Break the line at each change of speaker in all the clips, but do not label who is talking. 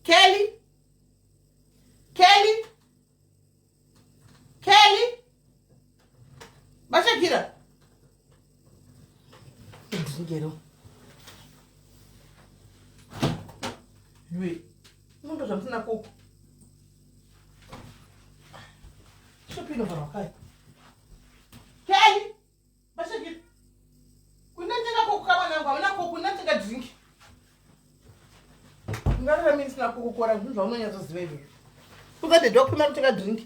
Kelly, Kelly, Kelly, Bashakira. Ndingero. Iwe, mundo zvamusina koko. Shopino varwakai. Kelly. Mashakira. Kunentenga koko kamwanangu hauna koko kunentenga drink. Ungarara mini sina koko kora zvinhu zvaunonyatsoziva izvozvo. Uzade dog pema kutenga drink.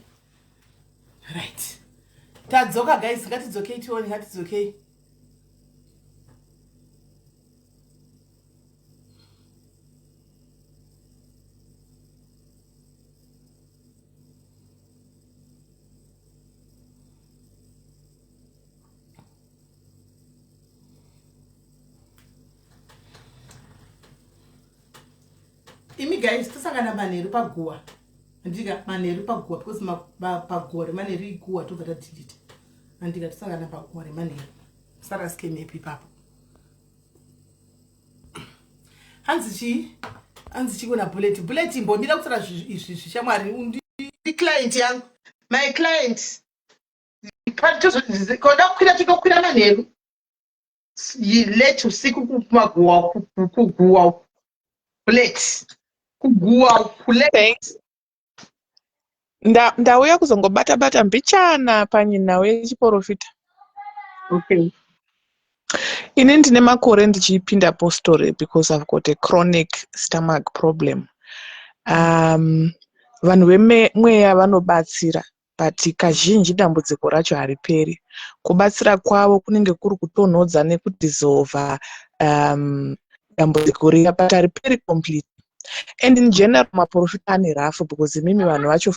Right. Tadzoka guys, ngatidzokei tione, ngatidzokei. Imi guys, tosangana manheru paguwa. Andika manheru paguwa because paguwa remanheru iguwa tobva tadelete. Andika tosangana paguwa remanheru. Musarasike map ipapo. Hanzi chii? Hanzi chii kuna Bullet? Bullet imbomira kutaura izvi zvishamwari. Undi client yangu. My client. Koda kukwira tinokwira manheru. Late usiku kumaguwa kuguwa. Bullet. Kuguwa kulate.
Thanks. Ndauya kuzongobata bata mbichana panyinhau yechiporofita.
Okay.
Ini ndine makore ndichipinda postori because I've got a chronic stomach problem. Vanhu vemweya vanobatsira but kazhinji dambudziko racho hariperi. Kubatsira kwavo kunenge kuri kutonhodza nekudissolva dambudziko riya but hariperi complete. And in general maporofita ane rafu because imimi vanhu vacho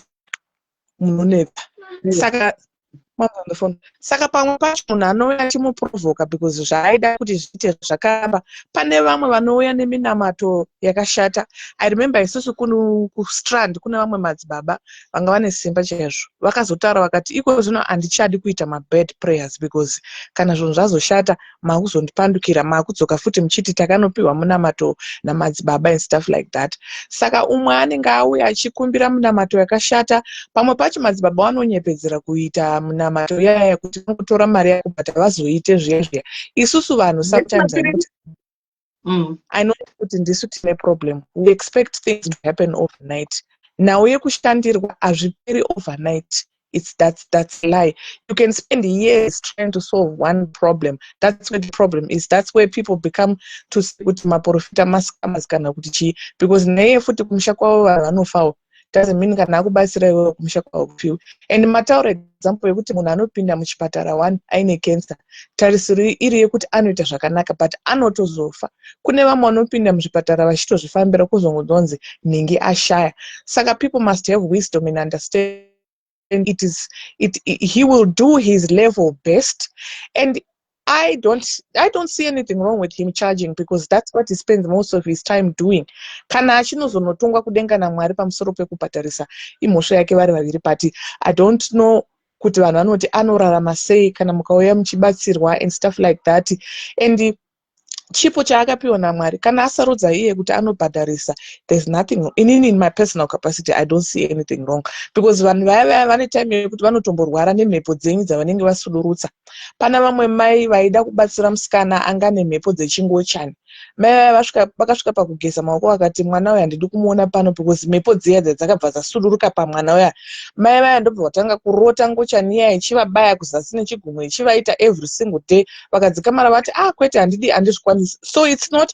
munonetsa. Saka on the phone. Saka pamwe pacho munhu anouya achimuprovoka because zvaaida kuti zviite zvakaramba. Pane vamwe vanouya neminamato yakashata. I remember isusu kustrand kune vamwe madzibaba vanga vane simba chaizvo. Vakazotaura vakati iko zvino handichadi kuita mabad prayers because kana zvinhu zvazoshata makuzondipandukira, makudzoka futi muchiti takanopiwa munamato namadzibaba and stuff like that. Saka umwe anenge auya achikumbira munamato yakashata. Pamwe pacho madzibaba vanonyepedzera kuita munamato yaya kuti vanotora mari yako but havazoite zviya zviya. Isusu vanhu sometimes I know kuti ndisu tine problem. We expect things to happen overnight. Nhau yekushandirwa hazviperi overnight. That's a lie. You can spend years trying to solve one problem. That's where the problem is. That's where people become to say kuti maporofita mascammers kana kuti chii, because neye futi kumusha kwavo vanhu vanofawo. Doesn't mean kana akubatsira iwewe kumusha kwavo kufiwe. And mataura example yekuti munhu anopinda muchipatara one aine cancer, tarisiro iri yekuti anoita zvakanaka but anotozofa. Kune vamwe vanopinda muzvipatara vachitozvifambira kuzongonzi nhingi ashaya. Saka people must have wisdom and understand he will do his level best, and I don't see anything wrong with him charging because that's what he spends most of his time doing. Kana achinozonotongwa kudenga naMwari pamusoro pekubhadharisa imhosva yake vari vaviri, but I don't know kuti vanhu vanoti anorarama sei kana mukauya muchibatsirwa and stuff like that. And chipo chaakapiwa naMwari kana asarudza iye kuti anobhadharisa, there's nothing. Inini in my personal capacity I don't see anything wrong because vanhu vaya vaya vane time yekuti vanotomborwara nemhepo dzenyu dzavanenge vasudurutsa. Pana vamwe mai vaida kubatsira musikana anga nemhepo dzechingochani. Mai vaya vakasvika pakugeza maoko vakati mwana uyu handidi kumuona pano because mhepo dziya dzakabva dzasuduruka pamwana uya. Mai vaya ndobva vatanga kurota ngochani iya ichivabaya kuzasi nechigumwe ichivaita every single day. Vakadzikamara vati ah kwete handidi handizvikwanisi. So it's not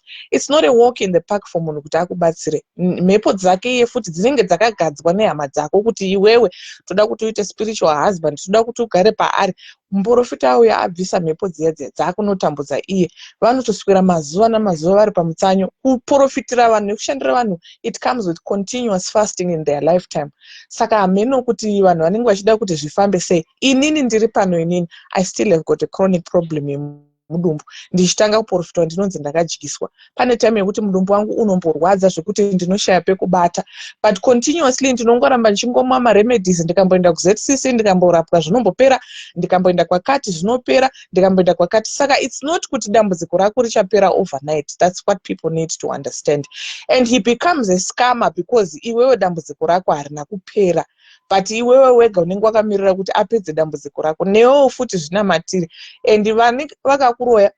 a walk in the park for munhu kuti akubatsire. Mhepo dzake iye futi dzinenge dzakagadzwa nehama dzako kuti iwewe toda kuti uite spiritual husband, toda kuti ugare paari. Muprofita auya abvisa mhepo dziya dziya dzakunotambudza iye. Vanotoswera mazuva namazuva vari pamutsanyo. Kuprofitira vanhu nekushandira vanhu, it comes with continuous fasting in their lifetime. Saka hameno kuti vanhu vanenge vachida kuti zvifambe sei. Inini ndiri pano, inini I still have got a chronic problem. Mudumbu ndichitanga kuprofitwa, ndinonzi ndakadyiswa. Pane time yekuti mudumbu wangu unomborwadza zvekuti ndinoshaya pekubata, but continuously ndinongoramba ndichingomwa maremedies. Ndikamboenda kuZCC, ndikamborapwa, zvinombopera. Ndikamboenda kwakati, zvinopera. Ndikamboenda kwakati. Saka it's not kuti dambudziko rako richapera overnight. That's what people need to understand. And he becomes a scammer because iwewe dambudziko rako harina kupera, but iwewe wega unenge wakamirira kuti apedze dambudziko rako. Newewo futi zvinamatiri. And vane vakakuroya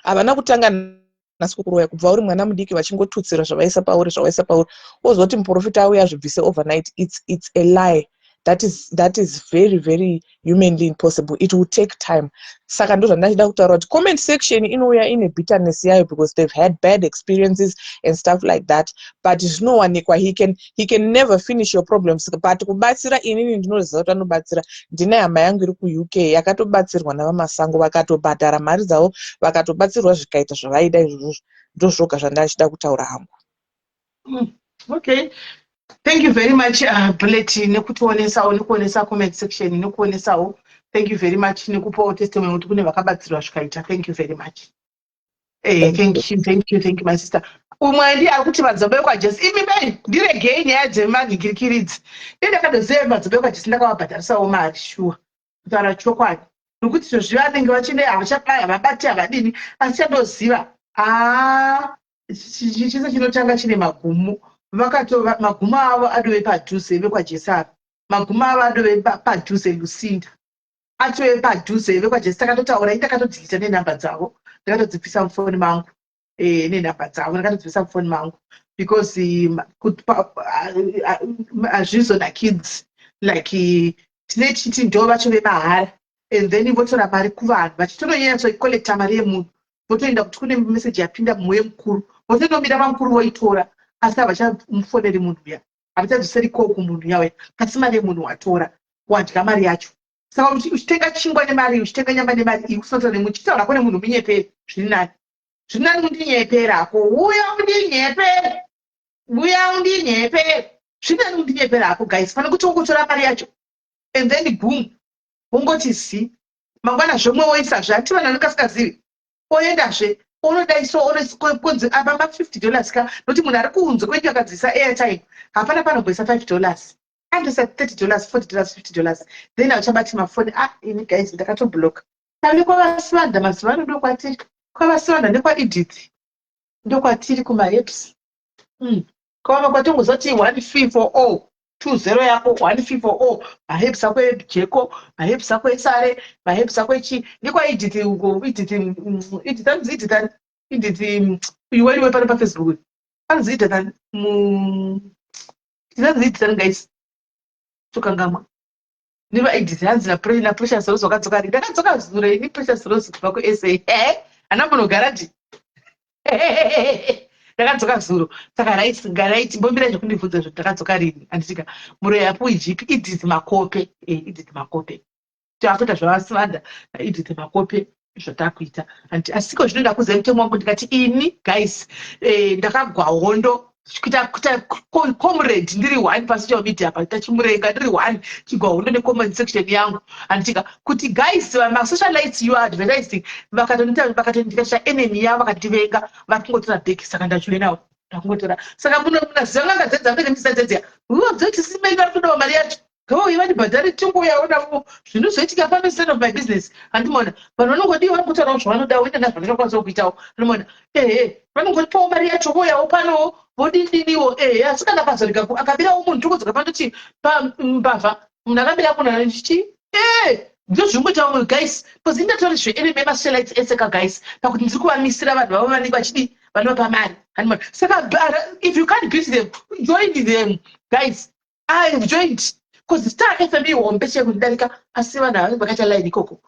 havana kutanga nhasi kukuroya. Kubva uri mwana mudiki vachingotutsira zvavaisa pauri, zvavaisa pauri. Wozoti muprofita auya azvibvise overnight, it's a lie. That is very, very humanly impossible. It will take time. Saka ndo zvandachida kutaura kuti comment section inouya ine bitterness yayo because they've had bad experiences and stuff like that, but zvinowanikwa. He can never finish your problems, but kubatsira, inini ndinoziva kuti anobatsira. Ndine hama yangu iri kuUK yakatobatsirwa navaMasango, vakatobhadhara mari dzavo, vakatobatsirwa, zvikaita zvavaida. Izvozvo ndozvoga zvandachida kutaura hangu.
Okay, thank you very much, Bullet, nekutionesawo, nekuonesa comment section, nekuonesawo. Thank you very much nekupawo testimony kuti kune vakabatsirwa zvikaita. Thank you very much. Thank you, thank you, thank you, my sister. Umwe ndi ari kuti madzibaba ekwaJesu. Imi bei, ndiregei nyaya dzemanhingirikiridzi. Ii, ndakadoziva madzibaba ekwaJesu, ndakavabhadharisawo mari. Shuwa, kutaura chokwadi, nokuti izvozvi vanenge vachine havachabaya, havabati, havadini, asi chandoziva, haa, chese chinotanga chine magumo. Vakatova magumo avo adove padhuze. VekwaJesu ava, magumo avo adove padhuze. Lucinda atove padhuze. VekwaJesu takatotaura, ndakatodzikisa nenhamba dzavo, ndakatodzipisa mufoni mangu, nenhamba dzavo ndakatodzipisa mufoni mangu because hazvizonakidzi like tine chiti ndo vacho vemahara and then votora mari kuvanhu, vachitononyatsoicollecta mari yemunhu, votoenda kuti kune meseji yapinda mumwe mukuru, votonomira vamukuru voitora, asi havachamufoneri munhu uya, havachadzoseri ko kumunhu uya uya, kasi mari yemunhu watora, wadya mari yacho. Saka uchitenga chingwa nemari, uchitenga nyama nemari iyi, usinotaura nemunhu, uchitaura kune munhu munyeperi. Zviri nani, zviri nani undinyeperako. Uya undinyepere, uya undinyepere. Zviri nani undinyeperako, guys, pane kuti ungotora mari yacho and then boom, wongoti zi. Mangwana zvomwe woisazve, hati vanhu vanenge vasingazivi, oendazve unodai. So kunzi apa ma$50 ka, nokuti munhu ari kunze kwenyu akadzisa airtime, hapana panomboisa $5, andoisa $30, $40, $50, then auchabati mafoni. Ah, ini guys, ndakatobloka. Tave kwavaSivanda mazuva ano, ndokwatiri kwavaSivanda nekwaEdith, ndokwatiri kumaheps. Kwava kwatongozoti one fee for all, 20 yako, one fee for all, maherbs ako ejeko, maherbs ako esare, maherbs ako echi. NekwaEdith uko, Edith, Edith anonzi Edith ani? Edith iweliwe pano paFacebook anonzi Edith ani? Anonzi Edith ani, guys? Tokangamwa. NevaEdith, hanzi naPrecious Rose, wakadzoka rini? Ndakadzoka zuro ini, Precious Rose, kubva kuSA. Hana munogara ndi ndakadzoka zuro. Saka right, right, mbombira zvekundibvunza zvo ndakadzoka rini. Anditika muroyi apuwi jipi. Edith Makope, Edith Makope, takuita zvavaSivanda naEdith Makope, zvatakuita. Andi asiko zvino ndakuziva mutemo wangu. Ndikati ini, guys, ndakagwa hondo kuita kuita comrade ndiri one pasocial media, paita chimurenga ndiri one, chigwa hondo necomment section yangu. Anditika kuti guys, masocialites you are advertising, vakatondikaita enemy yavo, vakandivenga, vakungotora back. Saka ndachive navo, ndakungotora. Saka muno munaziva nganga dzedza munenge muchisadzedzia udzoti simeni vari kutodawo mari yacho, ngavauye vandibhadhare, tingouyawo navo. Zvinozoitika pano, none of my business. Handimona vanhu vanongodiwa, vanongotaurawo zvavanoda, oita nazvandinokwanisa kuitawo. Andimona, ehe, vanongotipawo mari yacho, vouyawo panowo, vodindiniwo, ehe. Asi kana akazorega akabirawo munhu, tokodzoka pandoti mbavha, munhu akabira munhu chichi, ee, ndozvingoita vamwe, guys, because indatori zve-enemy emasocialites ese ka, guys, pakuti ndiri kuvamisira vanhu vavo vanenge vachidi vanovapa mari. Handimona. Saka if you can't beat them, join them, guys. I have joined because Star FM ihombe cheye kundidarika, asi vanhu ava vanenge vakaita line ikoko.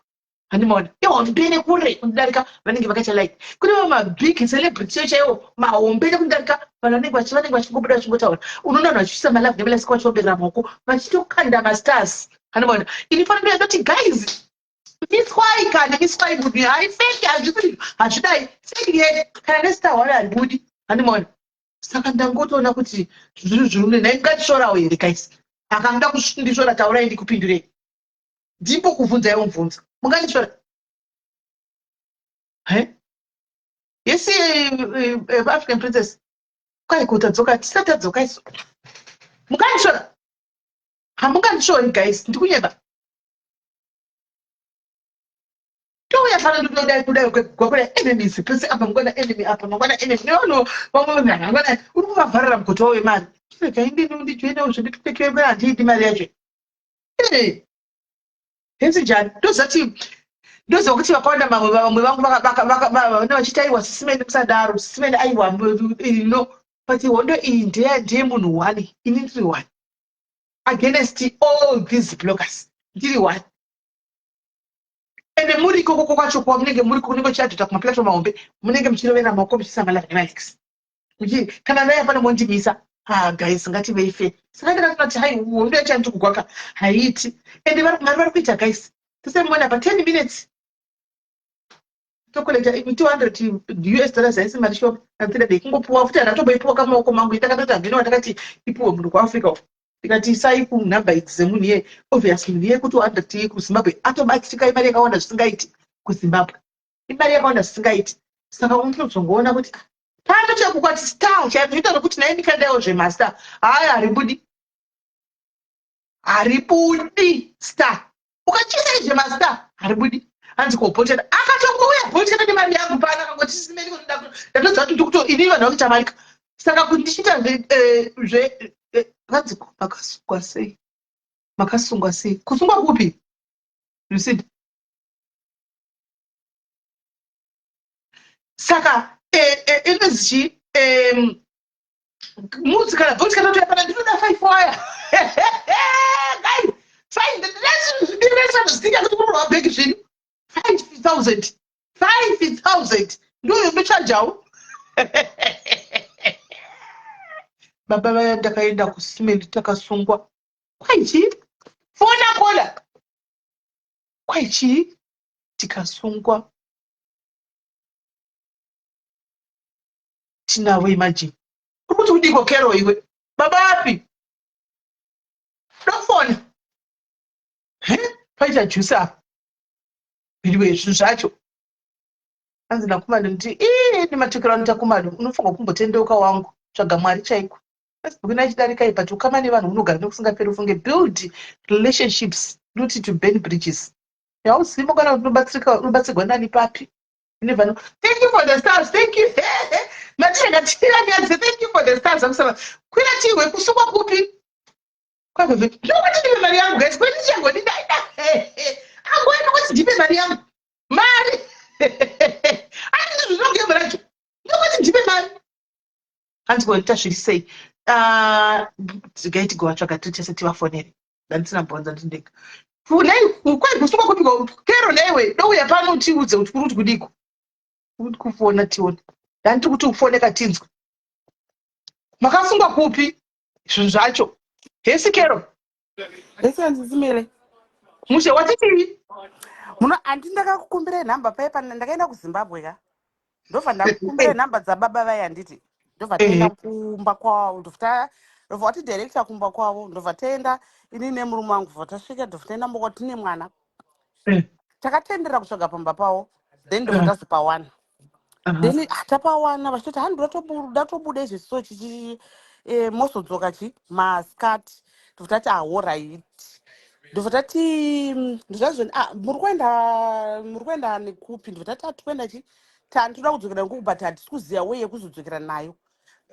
Handimaona ihombe nekure kundidarika, vanenge vakaita line. Kune vamwe mabig celebrity chaiwo chaiwo, mahombe nekundidarika, vanhu vanenge vachingobuda vachingotaura. Unoona vanhu vachiisa malove nemalikes, vachiomberera maoko, vachitokanda mastars. Handimaona ini pano ndoti, guys, miswai kani, miswai. Munhu hai fake, hazvisi, hazvidai fake ye kana nestar one haribudi. Handimaona. Saka ndangotoona kuti zviri zvirune nhai. Ngatishorawo here, guys? Akanga kundishora, taurai ndikupindurei. Ndipo kuvhunzaiwo mubvunzo, mungandishora? He? Yes, African Princess. Kwai kutadzoka tisati tadzoka isu. Mukandishora. Hamungandishori guys, ndikunyeba. Touya pano ndinodai kudai kwakudai enemies pese apa mangwana enemy apa mangwana enemy nevanhu vamwe vanhu mangwana uri kuvavharira mugoto wavo wemari. Regai ndini undijoinewo zvenditupekewe handiidi mari yacho. Eh. Henzi njani ndoziva kuti ndoziva kuti vakawanda vamwe vamwe vangu vane vachiti aiwa sisimeni musadaro sisimeni aiwa no but hondo iyi ndeye munhu one ini ndiri one against all these bloggers ndiri one ende muri ikoko kwacho kwamunenge muri kunenge uchiadhota kumaplatform mahombe munenge muchirovera maoko muchiisa malove nemalikes kana ndaya pano mondimisa ah guys ngativei fair saka ndakatoona kuti hai hondo yacho yandiri kugwaka haiiti ende mari vari kuita guys tosemona pa 10 minutes tokoleta 200 us dollars haisi mari shoma andida dei kungopuwa futi handatomboipuwa kamaoko mangu ndakatoti hameno watakati ipuwe munhu kuafrica uko ndikati isai kunhamba idzi dzemunhu iye obvious munhu iye kuti 200 kuzimbabwe atobatsirika imari yakawanda zvisingaiti kuzimbabwe imari yakawanda zvisingaiti saka unotozongoona kuti ah, pano chekukwati star chaiko zvinoita nokuti naye ndikandaiwo zvemastar haya haribudi haribudi star ukachiisa izvemastar haribudi hanzi kobhotera akatongouya bhotera nemari yangu pano akangoti sisimeni ndatoziva kuti ndikuto ini vanhu vakuita mari saka kuti ndichiita zve eh, eh, hanzi makasungwa sei makasungwa sei kusungwa kupi lucid saka eh, eh, inonzi chii mudzi kana bhoti kana kuti pana ndinoda five waya guys five zvidira kuti kurohwa bhegi zvinhu 5000 5000 ndoyo ndochajawo baba vaya ndakaenda kusimeli takasungwa kwai chii fona kola kwai chii tikasungwa tinavo imagine uri kuti kudiko kero iwe baba api dofona he paita juice apa anyway zvinhu zvacho anzi nakumado nditi ii nematukiro anoita kumado unofanirwa kumbotendeuka wangu tsvaga mwari chaiko facebook ina ichidarika iyi but ukama nevanhu unogara nekusingaperi ufunge build relationships not to burn bridges hauzivi kana kuti unobatsirwa nani papi You never know. Thank you for the stars. Thank you. Matirega tiranyadze. Thank you for the stars. Akusava. Kwira chihwe kusungwa kupi? Kwaveve. Ndokuti ndipe mari yangu guys. Kwete changoni ndaida. Angoenda kuti ndipe mari yangu. Mari. Ani ndizvo zvinogame racho. Ndokuti ndipe mari. Hanzi kuita zviri sei? Ah, regai tigovatsvaga tiri tese tivafonere. Ndandisina bhonza ndiri ndega. Nei kwai kusungwa kupi ko kero newe douya pano utiudze kuti kuri kuti kudiko. Kuti kufona tione. Ndandiri kuti ufoneka tinzwe. Makasungwa kupi zvinhu zvacho? Hesi kero.
Hesi handizimele.
Mushe watitii?
Muno handi ndakakukumbirai nhamba paye pana ndakaenda kuZimbabwe ka. Ndobva ndakukumbirai nhamba dzababa vaye handiti. Ndobva taenda kumba kwavo ndobva ndobva watidirecta kumba kwavo ndobva taenda ini nemurume wangu ndobva tasvika ndobva taenda mumba kwavo tine mwana. Takatendera kutsvaga pamba pavo then ndobva tazopawana. Then ah, tapawana vachitoti handi ndatobuda izvi so chichi eh, mozodzoka chi maskati ndobva tati ahorit ndobva tati ndozvazvoni ah, muri kuenda muri kuenda nekupi ndobva tati ah, tikuenda chi tanotoda kudzokera nekuku but hatisi kuziva way yekuzodzokera nayo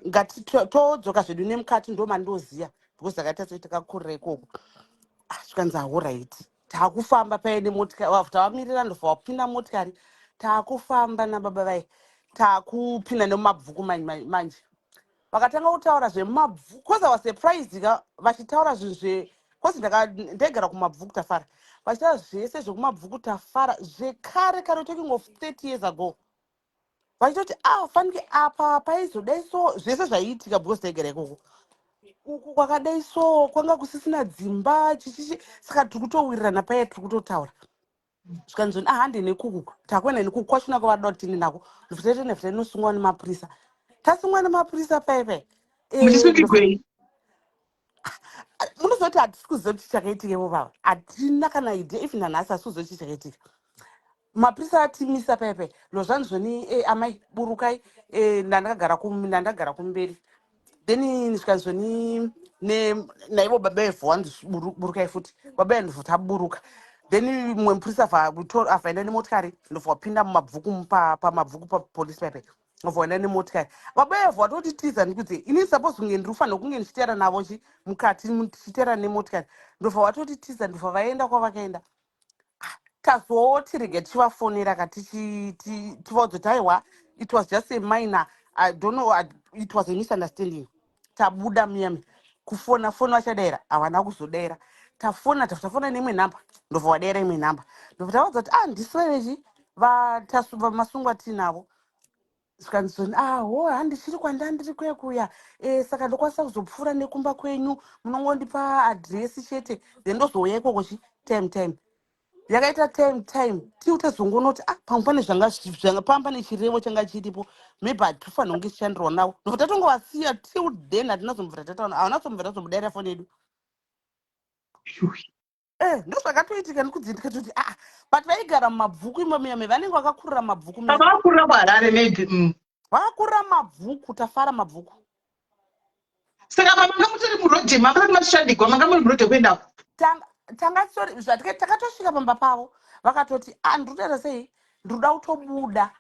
ngati todzoka zvedu nemukati ndo mandoziva because takaita sei takakurira ikoko ah, zvikanzi ahorit taakufamba paye nemotikari wabva tavamirira ndobva wapinda motikari taakufamba nababa vaye taakupinda nemumabvuku manje vakatanga kutaura zvemumabvuku cause I was surprised ka vachitaura zvinhu zve cause ndaigara kumabvuku tafara vachitaura zvese zvekumabvuku tafara zvekare kare talking of 30 years ago vachitoti ah fanike apa paizodai so zvese zvaiitika because taigara ikoko uku kwakadai so kwanga kusisina dzimba chichichi saka tiri kutowirirana paye tiri kutotaura zvikanzi ah hande nekuku takuenda nekuku kwachona kwavada kuti tiende nako ndofutete nefute inosungwa nemapurisa tasungwa nemapurisa paye paye
eh, muchisungigwei
munozoti hatisi kuziva kuti chakaitika ivo vava hatina kana idea even nanhasi hatisi kuziva kuti chakaitika. Mapurisa atimisa paipai lozvanzvoni amai, burukai. Ndandakagara kumberi, then zvikanzvoni naivo baba evhu wanzi, "Burukai futi." Baba evhu taburuka, then mumwe mupurisa avhaenda nemotikari, ndobva wapinda mumabvuku, pamabvuku papolisi paipai, ndobva waenda nemotikari. Baba evhu watotitiza. Ndikuti ini suppose kunge ndiri kufanira kunge ndichiteera navo chi mukati, tichiteera nemotikari. Ndobva watotitiza, ndobva vaenda kwavakaenda. Tazoti rege tichivafonera ka, tivaudza kuti aiwa, it was just a minor, I don't know, it was a misunderstanding. Tabuda muyami kufona foni, vachadaira, havana kuzodaira. Tafona, tafona neimwe nhamba, ndobva wadaira imwe nhamba. Ndobva tavaudza kuti, "Ah, ndisi vevechi vamasungwa tinavo." Zvikanzoni, "Ah, ho, handichiri kwandandiri kuya kuya. Saka ndokwanisa kuzopfuura nekumba kwenyu, munongondipa adhiresi chete, then ndozouya ikoko chi time time." Yakaita time time tii tazongonoti, ah, pamwe pane zvanga pamba pane chirevo changa chiripo, maybe hatifanira kunge tichishandirwa navo. Ndobva tatongovasiya till then, hatina zombobvira tataona, havana zombobvira tazombodayira foni yedu. Ndo zvakatoitika. Ndikudzi ndikatoti, ah, but vaigara mumabvuku imo muyame, vanenge vakakurira mabvuku muya.
Vakakurira kuHarare maybe.
Vakakurira mabvuku, tafara mabvuku.
Saka pamanga mutori murodhi, manga mashandigwa, manga muri murodhi kuendako?
Tanga titori takatosvika pamba pavo, vakatoti, "Ah, ndiri kutoita sei, ndiri kuda kutobuda.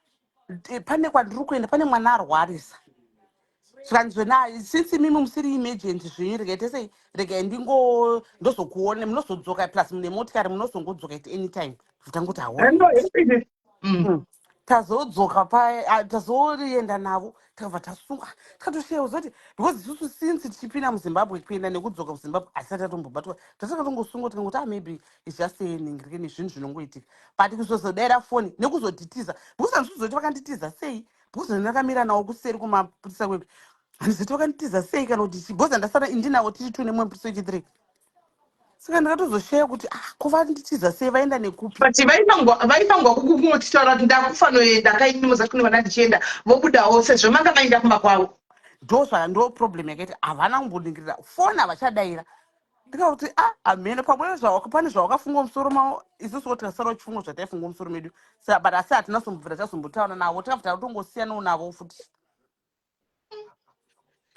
Pane kwandiri kuenda, pane mwana arwarisa." Zvikanzi, "Na since mimi musiri emergency zvenyu, regaite sei, regai ndingo ndozokuone, munozodzoka, plus mune motikari, munozongodzoka at any time." Tangoti hawo. Tazodzoka tazoenda navo, takabva tasunga, tikatosheya kuzoti because isusu since tichipinda muZimbabwe, kuenda nekudzoka kuZimbabwe, hasisati tatombobatwa. Tatakatongosungwa, tikangoti, ah, maybe it's just ningirike nezvinhu zvinongoitika. But kuzozodaira foni nekuzotitiza, because handisi vakanditiza sei, because ndakamira nawo kuseri kumapurisa kwepi, handizoti vakanditiza sei kana kuti chii, because ndasara indinavo tiri two nemumwe mupurisa wechi3. Saka ndakatozosheya kuti, ah, ko vanditiza sei, vaenda nekupi?
But vaifangwa kukungotitaura kuti ndakufanoenda kaini, muzati kune vana ndichienda, vobudawo sezvo manga vaenda kumba kwavo.
Ndo zvaka ndo problem yakaita, havana kumboningirira foni, havachadaira. Ndikakuti, ah, hamene pamwe pane zvawakafunga musoro mavo, isusuwo tikasara uchifunga zvataifunga musoro medu. But asi hatina zombobvira tazombotaura navo, takabva tatongosiyanawo navo futi.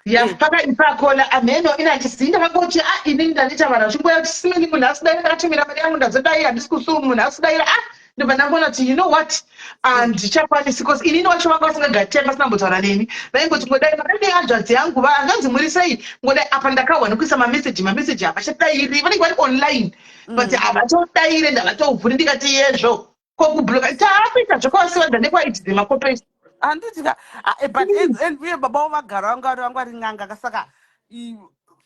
Ya, pakaipakola amheno ina handizivi. Ndakangoti, a, inini ndandiita vanhu vachingoya kuti simeni, munhu asidaira, ndakatumira mari yangu, ndazodai, handisi kusuwa, munhu asidaira. Ah, ndobva ndangoona kuti, you know what, handichakwanisi, because inini wacho vanga vasingagari time, vasina kumbotaura neni. Vaingoti ngodai makadei hanzvadzi yangu, hanzvadzi muri sei, ngodai. Apa ndakahwa nekuisa mameseji, mameseji havachadairi, vanenge vari online but havatodaire. Ndavatovhuri, ndikati yezvo kokubloka taakuita zvakawasiwadza nekwaitidze makopesi.
Handiti ka? Ah, but and uye baba vavo vagara vanga vari n'anga ka. Saka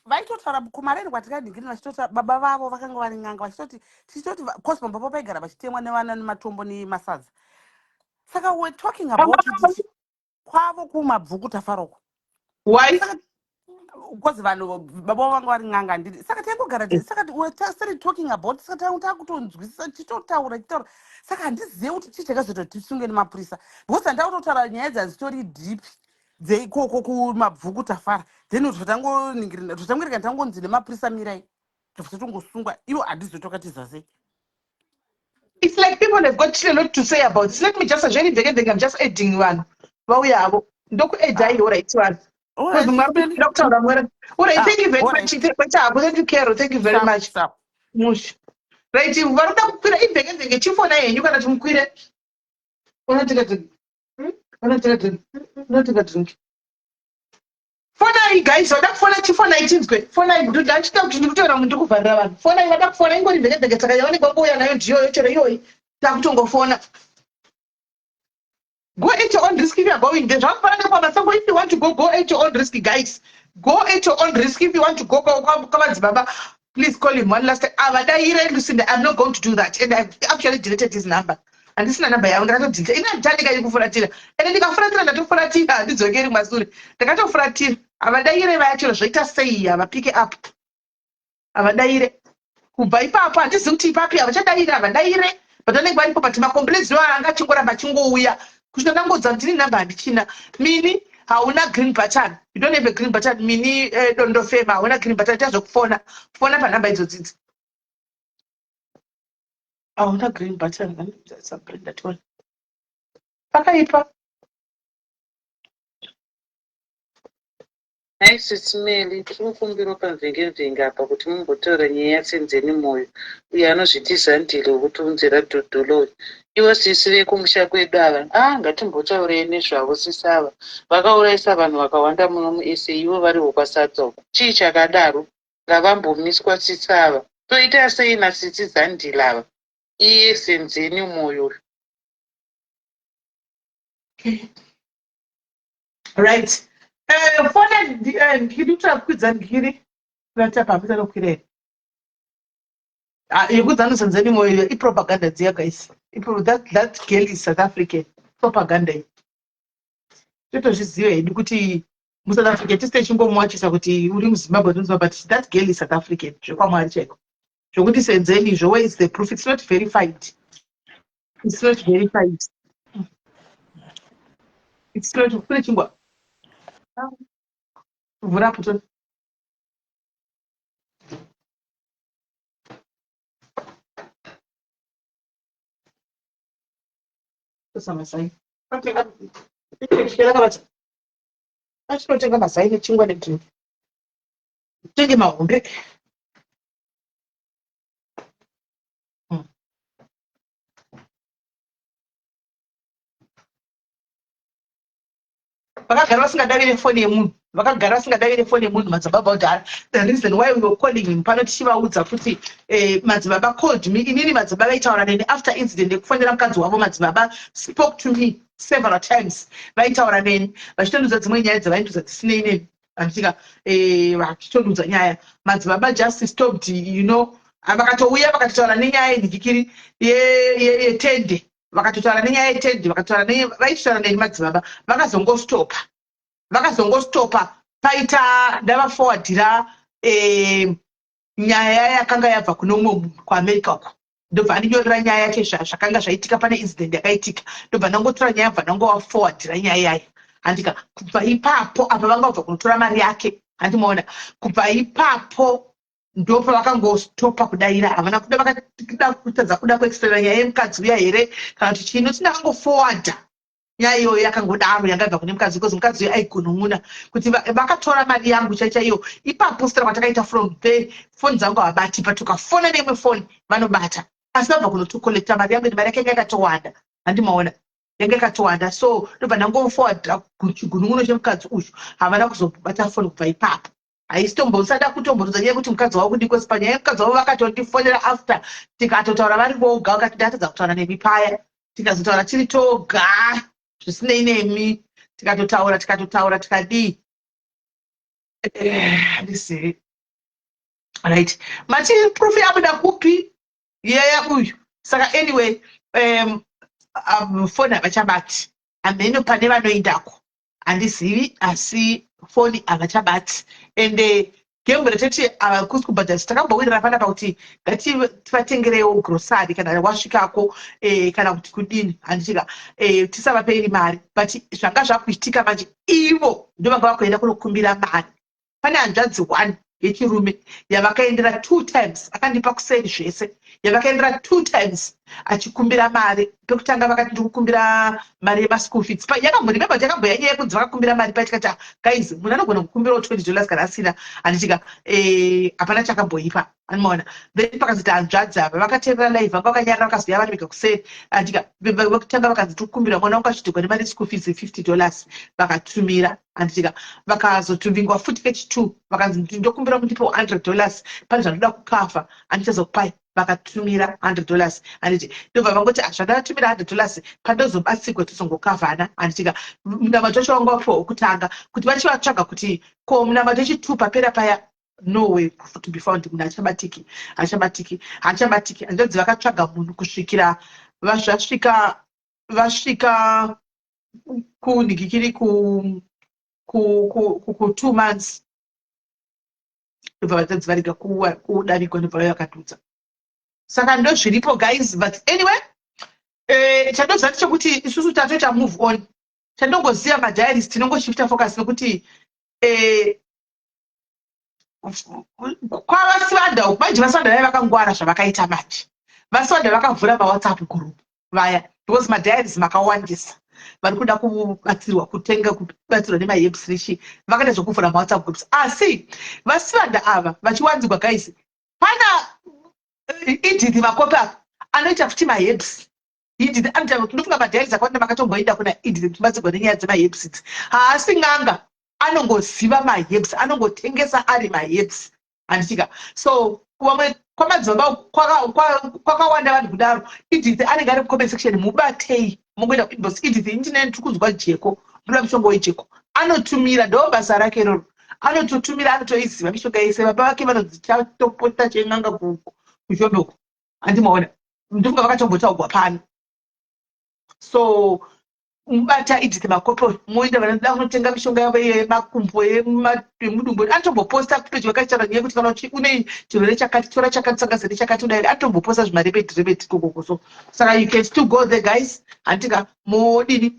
vaitotaura kumareni kwatikadhingirina, vachitotaura baba vavo vakanga vari n'anga, vachitoti tichitoti cause pamba pavo paigara vachitemwa nevana nematombo nemasadza. Saka we're talking about kuti kwavo kumabvuku tafaroko.
Why?
Saka because vanhu baba vavo vanga vari n'anga, handiti? Saka taingogara saka we started talking about, saka takutonzwisisa, tichitotaura, tichitaura. Saka handizivi kuti chii chakazoita kuti tisunge nemapurisa, because handakutotaura nyaya dzazitori deep dzeikoko kumabvuku tafara. Then totangoringirina, tangonzi nemapurisa, "Mirai." Tobva tatongosungwa ivo, handizivi tokatiza sei.
It's like people have got a lot to say about this. Let me just zveni vheke vheke, I'm just adding vanhu vauya havo, ndokuedai. Alright, vanhu, because mwari kuda kutaura mwari. Alright, thank you very much. Kwechako, thank you, Caro, thank you very much. Mushe, right, vari kuda kukwira ivheke vheke, chifonai henyu kana timukwire. Unotenga drink, unotenga drink, unotenga drink. Fonai guys, vada kufona chifonai chinzwe. Fonai, ndachida kuti ndikutaura munhu, ndikuvharira vanhu. Fonai vada kufona, ingori vheke vheke. Saka yavanenge vangouya nayo ndiyoyo, chero iyoyi takutongofona. Go at your own risk if you are going there. Zvakafanana nekwamasango. If you want to go, go at your own risk. Guys, go at your own risk if you want to go kwamadzibaba. Please call him one last time. Avadaire Lucinda, I'm not going to do that, and I've actually deleted his number. Handisina namba yavo, ndakatodeleta. Ini handitandika ikufuratira, ende ndikafuratira ndatofuratira, handidzokeri masure. Ndakatofuratira. Havadaire vaya, chero zvoita sei, havapike up, havadaire. Kubva ipapo handizivi kuti ipapi havachadaire, havadaire, but vanenge varipo. But macomplaints ndo anga achingoramba achingouya kusvika ndangodza kuti ndini namba handichina. Mini hauna green button, you don't have a green button. Mini dondofema, hauna green button. Ita zvekufona, fona panhamba idzodzidzi. Hauna green button, sabrenda tione. Pakaipa.
Nhai sisi Melly, tiri kukumbirawo pamvenge-mvenge apa kuti mumbotaura nyaya yaSenzeni Moyo uyo anozviti Zandile wekutiunzira Dhudhula uyu. Ivo sisi vekumusha kwedu ava, ah ngatimbotaurei nezvavo sisi ava. Vakaurayisa vanhu vakawanda muno muSA ivo variwo kwaSadza uko. Chii chakadaro? Ngavambomiswa sisi ava. Toita sei nasisi Zandile ava? Iye Senzeni Moyo uyu.
Okay. Right. Eh, fona eh, ngiri utakwidza ngiri. Unatapa hamisa nokwira here? Ah, yekudza anosanzeni moyo ipropaganda dziya guys. Ipro, that girl is South African. Propaganda iyi. Totozviziva hedu kuti muSouth Africa tisi techingomuwachisa kuti uri muZimbabwe tonzwa but that girl is South African zvekwamwari chaiko. Zvokuti senzeni izvo where is the proof? It's not verified. It's not verified. It's not kune chingwa. Vhura apo tone. Tosa mazai. Achinotenga mazai nechingwa nedrink. Tenge mahombe. Vakagara vasingadavire foni yemunhu, vakagara vasingadavire foni yemunhu madzibaba kudhara. The reason why we were calling him pano tichivaudza kuti eh, madzibaba called me inini, madzibaba vaitaura neni after incident yekufonera mukadzi wavo. Madzibaba spoke to me several times, vaitaura neni vachitondiudza dzimwe nyaya dzavaindiudza dzisinei neni, handitika eh, vachitondiudza nyaya. Madzibaba just stopped. Vakatouya vakatotaura nenyaya yenhikikiri yetende, vakatotaura nenyaya yetende, vakatotaura vaitotaura neni madzibaba. Vakazongostopa, vakazongostopa paita ndavafowadhira eh, nyaya yakanga yabva kune umwe munhu kuAmerica uko, ndobva andinyorera nyaya yake zvakanga zvaitika pane incident yakaitika, ndobva ndangotora nyaya, bva ndangovafowadhira nyaya yayo, handika. Kubva ipapo apa vanga vabva kunotora mari yake, handimaona. Kubva ipapo ndopavakangostopa kudaira. Havana kuda, vakada kutadza kuda kuexplaina nyaya yemukadzi uya here kana kuti chii, noti ndakangofowadha nyaya iyoyo yakangodaro yanga ibva kune mukadzi, because mukadzi uyo aigunun'una kuti vakatora mari yangu chaichaiyo. Ipapo sitara kwatakaita from there, foni dzangu havabati, but ukafona neimwe foni vanobata, asi vabva kunotokolekta mari yangu, ende mari yake yanga yakatowanda, handimaona, yanga yakatowanda. So ndobva ndangofowadhira chigunun'uno chemukadzi uyu. Havana kuzobata foni kubva ipapo. Haisitombosada kutomborodza nyaya yekuti mukadzi wavo kudii, kwesi panyaya yemukadzi wavo vakatondifonera after tikatotaura vari voga, vakati ndatadza kutaura nemi paya, tikazotaura tiri toga zvisinei nemi, tikatotaura, tikatotaura, tikadii. Handizivi. Right, mati proof yabuda kupi yeya uyu? Saka anyway, foni havachabati, hameno pane vanoendako, handizivi, asi foni havachabati. Ende game reteti havakusi kubhadharisa. Takambowirira panapa kuti ngativatengerewo grocery kana wasvikako kana kuti kudini, handitika tisavapeiri mari, but zvanga zvakuitika manje ivo ndo vanga vakuenda kunokumbira mari. Pane hanzvadzi one yechirume yavakaendera two times, akandipa kuseri zvese, yavakaendera two times achikumbira mari. Pekutanga vakati ndikukumbira mari yemaschool fees. Yakamboremember kuti yakamboya nyaya yekunzi vakakumbira mari paitikati, ah, guys, munhu anogona kukumbirawo $20 kana asina, handitika, hapana chakamboipa, anomaona. Then pakazoita hanzvadzi ava vakateerera live, vanga vakanyarara, vakazoya vari vega kuseri, andika. Vekutanga vakanzi tikukumbira mwana wangu achidhigwa nemari yeschool fees $50, vakatumira, handitika. Vakazotumingwa futi kechi2, vakanzi ndokumbira mundipe $100 pane zvandoda kukafa, handichazokupai. Vakatumira $100, handiti. Ndobva vangoti, ah, zvandavatumira $100, pandozobatsigwa tozongokavhana, handitika. Munamato wacho wanga wapiwa wekutanga kuti vachivatsvaga kuti ko munamato wechi2 papera paya, no way to be found. Munhu hachabatiki, hachabatiki, hachabatiki. Hanzvadzi vakatsvaga munhu kusvikira vasvika, vasvika kunhikikiri ku 2 months, ndobva vatadzi varega kudarikwa, ndobva vaiva vakadudza. Saka ndo zviripo guys, but anyway, chandoziva ndechekuti isusu tatoita move on. Chandongoziva, madiaries tinongoshifta focus, nekuti kwavasivanda manje, vasivanda vai vakangwara zvavakaita manje. VaSibanda vakavhura maWhatsApp group vaya because madiaries makawandisa vari kuda kubatsirwa kutenga kubatsirwa nemaherbs nechi vakaita zvekuvhura mawhatsapp groups asi vasivanda ava vachiwanzigwa guys pana eh, edith makope apa anoita futi maherbs edith anoita ndinofunga madiaries akawanda makatomboenda kuna edith kuchibatsirwa nenyaya dzemaherbs idzi haasi n'anga anongoziva maherbs anongotengesa ari maherbs handitika so vamwe kwamadzibaba kwakawanda vanhu kudaro edith anenge ari mucomment section mubatei mongoenda kuinbox edith indine ndiri kunzwa jeko ndoda mushonga wejeko anotumira ndo basa rake iroro anototumira anotoiziva mishonga yese baba vake vanonzi chatopota chen'anga kuzhombe uko handimaona ndofunga vakatombotaugwa pano so mubata Edith Makopo moenda vanoda kunotenga mishonga yavo yemakumbo yemudumbu anotomboposta kupeji vakachitaura nyaya yekuti kana une chirwere chakati tora chakati sanganisa nechakati udai anotomboposta zvimaremedi remedi kokoko so saka you can still go there guys handika modini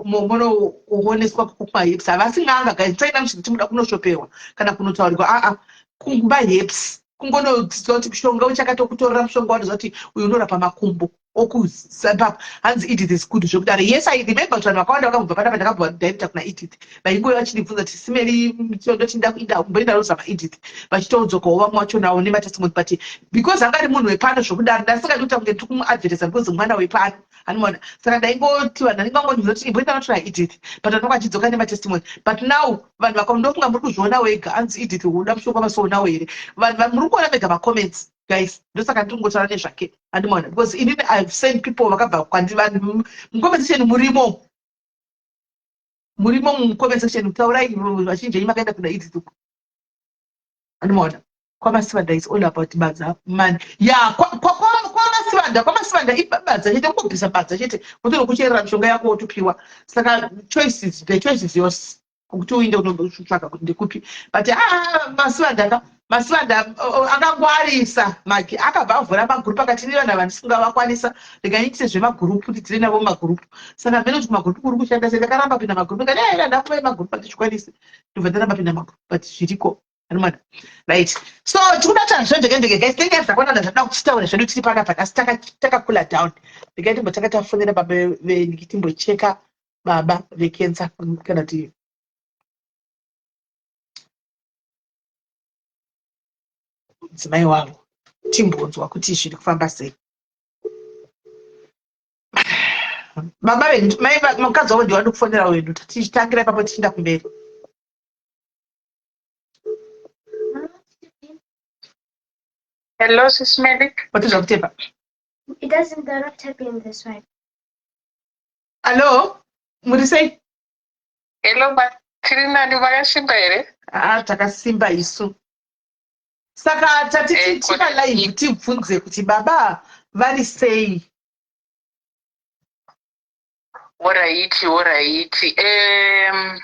monooneswa kumahips havasi n'anga guys musaenda muchiti muda kunoshoperwa kana kunotaurirwa aa kumahips kungonodzidzwa kuti mushonga uchakati okutorera mushonga wanoziva kuti uyu unorapa makumbo okuzimbabwe hanzi edith is good zvekudaro yes i remember kuti vanhu vakawanda vakambobva panapa ndakabva director kuna edith vaingouya vachindibvunza kuti simeri ndoti ndakuinda kumboenda rozama edith vachitodzokawo vamwe vacho nawo nematestimony but because anga ari munhu wepano zvekudaro ndasingadi kuita kunge ndiri kumuadvertisa because mwana wepano anoona saka ndaingoti vanhu vanenge vangondibvunza kuti imboenda notora edith but vanhu vachidzoka nematestimony but now vanhu vakandofunga muri kuzviona wega hanzi edith uda mushonga masoonawo here vanhu muri kuona mega macomments guys ndosaka ndiri kungotaura nezvake andimaona because inini ihave sent people vakabva kwandi vanhu mucomment section murimo murimo mucomment section taurai vazhinji venyu makaenda kuna edith uko andimaona kwamasivanda is all about badza man ya kwamasivanda kwamasivanda ibadza chete kungobvisa badza chete wotonokucherera mishonga yako wotopiwa saka choices the choice is yours kuti uinde unotsvaga kuti ndekupi but ah, masivanda ka masivanda akangwarisa maki akabva avhura magurupu akati ini vanhu ava ndisingavakwanisa ndingaitise zvemagurupu kuti tiri navo mumagurupu saka mene kuti kumagurupu kuri kushanda sei ndakaramba pinda magurupu ndikati aira ndakuva emagurupu handizvikwanisi ndobva ndaramba pinda magurupu but zviriko Anomana. Right. So tikuda zvendeke ndeke guys tinenge zvakwana zvada kuchitaura zvedu tiri panapa asi takakula down. Ndikati timbotanga tafonera baba veniki timbocheka baba vekensa kana kuti mudzimai wavo timbonzwa kuti zviri kufamba sei. Baba vedu mai mukadzi wavo ndiwo ndikufonera wedu tichitangira ipapo tichienda kumberi.
Hello, Sis Melly.
What is October?
It doesn't, they're not tapping this one.
Hello, muri sei?
Hello, ma tiri nani makasimba here?
Ah, takasimba isu. Saka tati eh, tipa live tibvunze kuti baba vari sei?
Horaiti, horaiti. Um,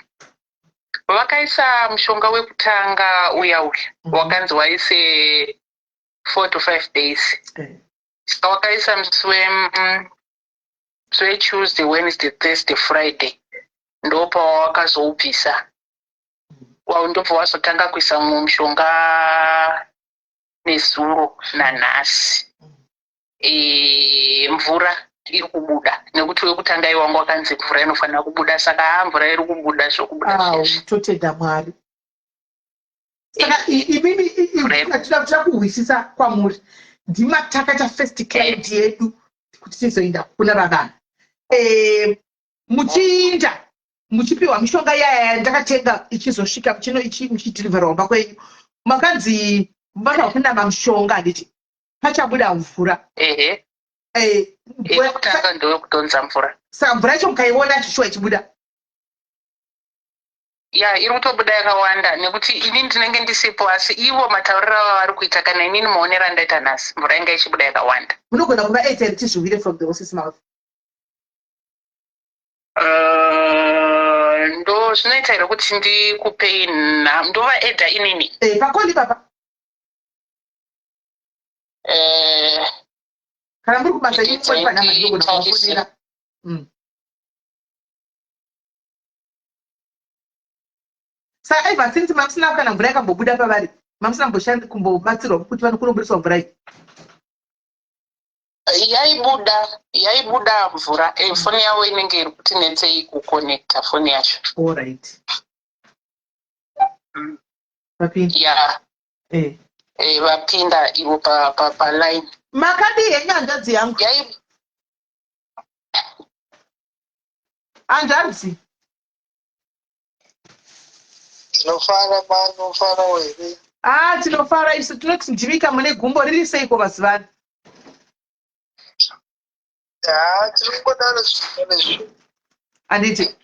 vakaisa mushonga wekutanga uya uya mm -hmm. wakanzi waise four to five days mm. saka wakaisa musi wetuesday wednesday thursday friday ndopawakazoubvisa mm. ndobva wazotanga kuisa mumwe mushonga nezuro nanhasi mm. e, mvura iri kubuda nekuti wekutanga iwe wanga wakanzi mvura inofanira kubuda saka haa mvura iri kubuda zvokubuda
zveshe totenda mwari saka imimi tida kuhwisisa kwamuri ndimatakaita first client yedu kuti tizoenda kuna vavana eh, muchiinda muchipiwa mishonga yaya yandakatenga ichizosvika chino ichi muchidhilivhara kumba kwenyu makanzi vanoda kunama mushonga handiti pachabuda mvura
ehe
eh,
yekutanga ndeyekudhonza mvura
saka mvura yacho mukaiona chishuwa ichibuda
ya iri kutobuda yakawanda nekuti ini ndinenge ndisipo asi ivo matauriro avo vari kuita kana inini maonero andaita nhasi mvura inga ichibuda yakawanda
munogona kuva airtime tizviwire from the horses mouth
ndo zvinoita here kuti ndikupei ndova eda inini
eh, pakoni papa
eh,
kana muri kubasa ipona ndinogona kuvafonera mm. saka ever since mamusina kana mvura yakambobuda pavari mamusina kumbobatsirwa kuti vanokunoburiswa mvura iyi
Yaibuda, yaibuda mvura. Foni yavo inenge iri kuti netsei kuconnecta foni yacho.
Allright. Vapinda.
Ya. Vapinda ivo paline.
Makadii henyu, hanzvadzi yangu?
Yai.
Hanzvadzi.
Tinofara, manofarawo here?
Ah, tinofara isu. Tinoti ndivika mune gumbo riri seiko mazuva ano?
Ha, tiri kungodaro zvinhu.
Handiti?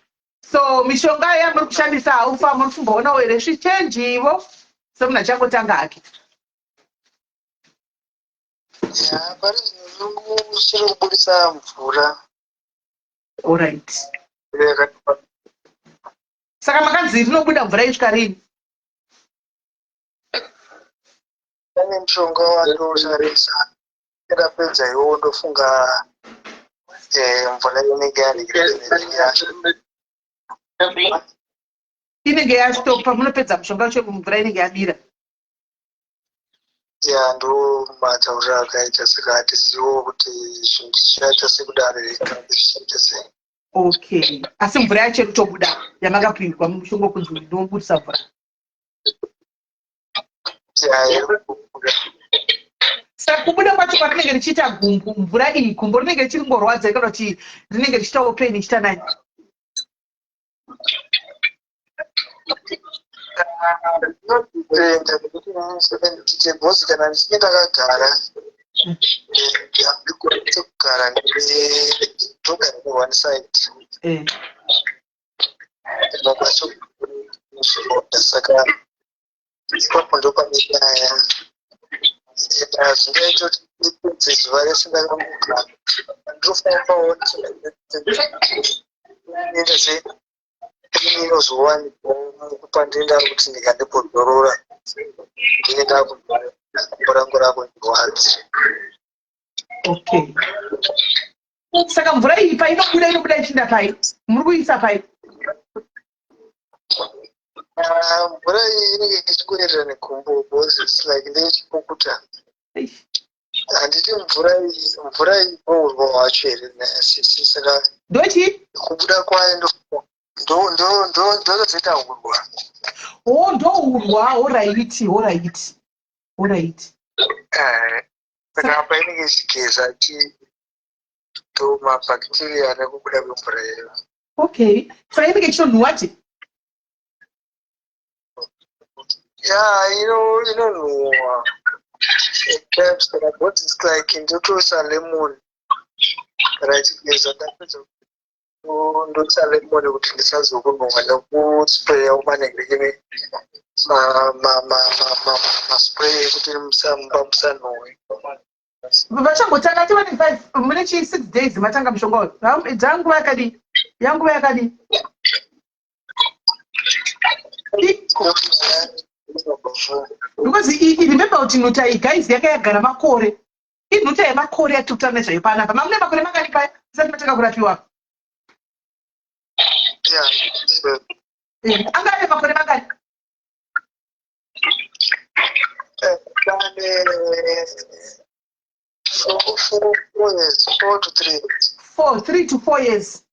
So mishonga yamuri kushandisa haufa, muri kumboonawo here zvichenji ivo semunhu achangotanga hake?
Ya, pari zvino chiri kubudisa mvura.
Allright. Saka makanzi rinobuda mvura isvika rini?
Pane mushonga wandoshandisa, ndapedza iwowo ndofunga mvura inenge yaregera.
Inenge yastopa munopedza mushonga wacho, mvura inenge yabira.
Ya, ndo matauriro akaita, saka hatiziviwo kuti zvinhu zvichaita sekudaro here kana kuti zvichaita sei.
Okay, asi mvura yacho iri kutobuda yamakapihwa mushonga wekunzi ndinobudisa mvura?
Ya, iri kubuda.
Saka kubuda kwacho kwarinenge richiita gumbu mvura iyi, gumbo rinenge richiringorwadza kana kuti rinenge richiitawo pain, ichiita nani?
Enda nekuti ndite bhozi kana ndichinge ndakagara, handikwanisi kugara, ndogara neone side. Ndinokwanisa kuzvironda, saka ipapo ndo pane nyaya. Enda zvingaita kuti ndipedze zuva rese ndakangogara, ndinofambawo, enda sei, inozowanikwa pandinoenda kuti ndikandibodorora, ndinenge ndakurwara, gumbo rangu rakundirwadza.
Okay, saka mvura iyi painobuda, inobuda ichinda pai? Muri kuisa pai?
Ah, mvura iyi inenge ichingoerera negumbo because it's like ndeyechikukuta.
Eish.
Handiti mvura iyi, mvura iyi ndourwa hwacho here sisi? Saka
Ndochi?
kubuda kwayo ndozoita urwa.
O, ndourwa. Alright.
Saka apa inenge ichigeza chi ndo mabacteria nekubuda kwemvura iyo.
Okay, saka inenge ichitonhuwa ti?
Ya, inonhuwa at times, kana because it's like ndotoisa lemon kana ichigeza, ndapedza ndoisa lemon kuti ndisazokunhuwa, nekuspraya manengekene maspray ekuti mumba musanhuwe.
Vachangotanga ati vane 5, mune chi 6 days matanga mushonga uyu. Dzanguva yakadii, yanguva yakadii? Because remember kuti nhuta iyi, guys, yanga yagara makore. Inhuta yemakore yatiri kutaura nezvayo panapa. Mamune makore mangani paya isati matanga kurapiwa? Anga ane makore mangani?
Pane 4 years, 4 to 3 years.
4, 3 to 4 years,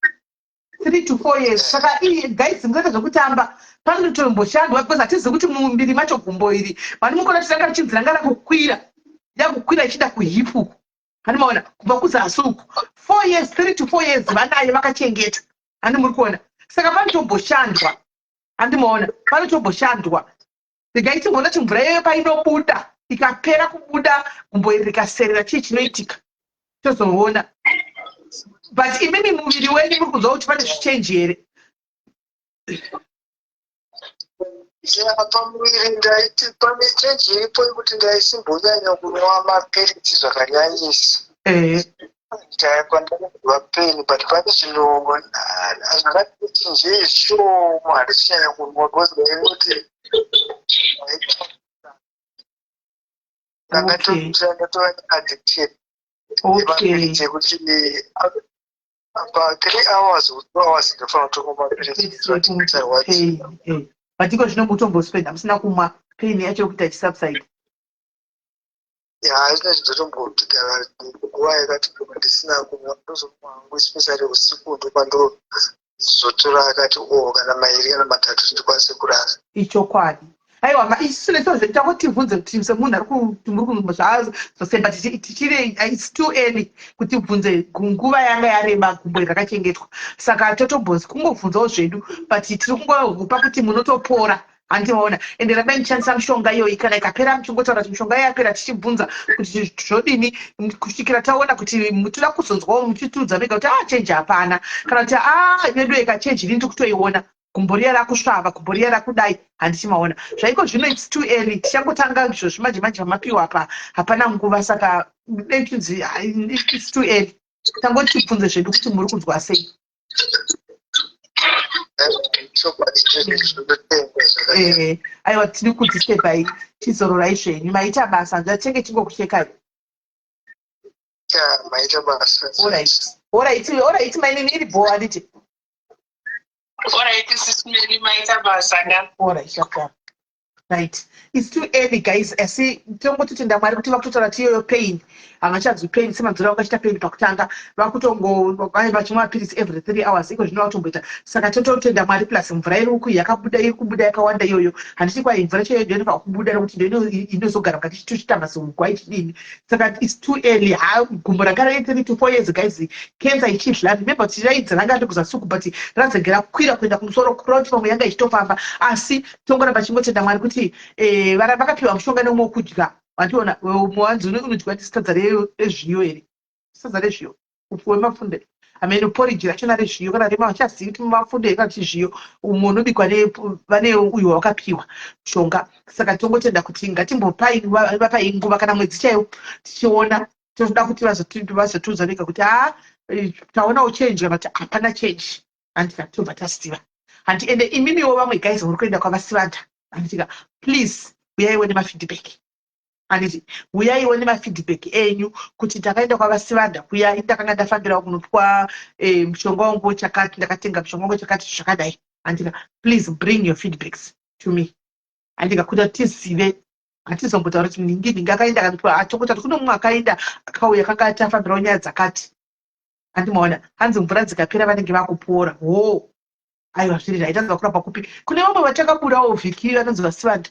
3 to 4 years. Saka iyi, guys, musaita zvekutamba, panotomboshandwa because hatizivi kuti mumuviri macho gumbo iri vani mukona kuti ranga richinzi ranga rakukwira, yakukwira ichida kuhip uku, hani maona, kubva kuzasi uku. 4 years, 3 to 4 years vanayo vakachengeta, handi muri kuona? Saka panotomboshandwa, handimaona, panotomboshandwa. Regai timboona kuti mvura iyoyo painobuda, ikapera kubuda, gumbo iri rikaserera, chii chinoitika tozoona. But imimi muviri wenyu muri kunzwa kuti pane zvichenji here?
Ya, pamuviri ndaiti pane chenji iripo yekuti ndaisimbonyanya kunwa mapiritsi zvakanyanyisa. Ndakwandakanzwa pain, but pane zvino zvakati chinjei zvishoma, handisinyanya kunwa because ndainoti ndatova addiction yemapiritsi ekuti pa 3 hours or 2 hours ndofanira kutonwa mapiritsi kuti ndisarwadziwa.
But iko zvino mutombospenda musina kumwa, pain yacho yekuita ichisubside?
Ya, zvinezvi ndotombogara nguva yakati kuma ndisina kumwa. Ndozomwa hangu, especially usiku, ndopandozotora akati o kana mairi kana matatu kuti ndikwanise kurara.
Ichokwadi. Aiwa, isusu neso tangotibvunze kuti semunhu ari kuti muri zvasemba tichiri, it's too early kuti bvunze nguva yanga yareba gumbo rakachengetwa. Saka totombozi kungobvunzawo zvedu, but tiri kungopa kuti munotopora, handimaona? Ende rambai muchishandisa mishonga iyoyi. Kana ikapera, muchingotaura kuti mishonga yapera, tichibvunza kuti zvodini kusvikira taona kuti toda kuzonzwawo muchitiudza mega kuti a change hapana, kana kuti a vedu eka change ini ndiri kutoiona, gumbo riya rakusvava, gumbo riya rakudai, handichimaona zvaiko zvino. It's too early, tichangotanga izvozvi manje manje pamapiwa apa, hapana nguva. Saka dei tinzi it's too early, tangoti tibvunze zvedu kuti muri kunzwa sei.
Chokwadi, ndinotenda zvakanyanya.
Aiwa, tiri kudisturbai, chizororai zvenyu. Maita basa, ndatenge chingokuchekai.
Ya, maita basa.
Alright, mainini, iri bho, handiti?
Alright, Sisi Meli, maita basa ka.
Alright, sharp. Right, it's too early, guys, asi tongototenda Mwari kuti vakutotaura kuti iyoyo pain havachanzwi pain semanzwiro avo vachita pain pakutanga. Vakutongo vachimwa mapirisi every 3 hours, iko zvino vakutomboita. Saka tototenda Mwari. Plus mvura iri uku yakabuda, iri kubuda yakawanda iyoyo, handiti? Kwai mvura chaiyo ndio inofanira kubuda nekuti ndio inozogara mukati tochita mazugwa ichidini. Saka it's too early. Ha, gumbo ranga rine 3 to 4 years, guys, cancer ichidla. Remember kuti raidzi ranga riri kuzasi uku, but razenge rakwira kuenda kumusoro, kureva kuti pamwe yanga ichitofamba. Asi tongoramba chingotenda Mwari kuti vakapiwa mushonga neumwe wekudya, wandiona? Wanzi unodyiwa nesadza rezviyo here, sadza rezviyo, upfu wemafunde, amene porridge rachona rezviyo kana rema, vachazivi kuti mafunde here kana kuti zviyo, umwe unobikwa vane uyo wakapiwa mushonga. Saka tongotenda kuti ngatimbopai vapai nguva, kana mwedzi chaiwo, tichiona. Toda kuti vazotiudza vega kuti ha, taonawo change kana kuti hapana change, handika? Tobva taziva, handi? Ende imimiwo vamwe guys muri kuenda kwavaSivanda, handitika? Please uyaiwo nemafeedback, handiti? Uyaiwo nemafeedback enyu kuti ndakaenda kwavaSivanda kuya, ndakanga ndafambirawo kunopiwa mushonga wangu chakati, ndakatenga mushonga wangu chakati, zvakadai, handika? Please bring your feedbacks to me, handika? Kuti tizive. Hatizombotaura kuti ningi ningi akaenda akanopiwa, atongota kuti kune mumwe akaenda akauya akanga atafambirawo nyaya dzakati, handimaona? Hanzi mvura dzikapera vanenge vakupora. Ho, aiwa, zviri right. Anzi vakurapa kupi? Kune vamwe vachakabudawo vhiki vanonzi vaSivanda.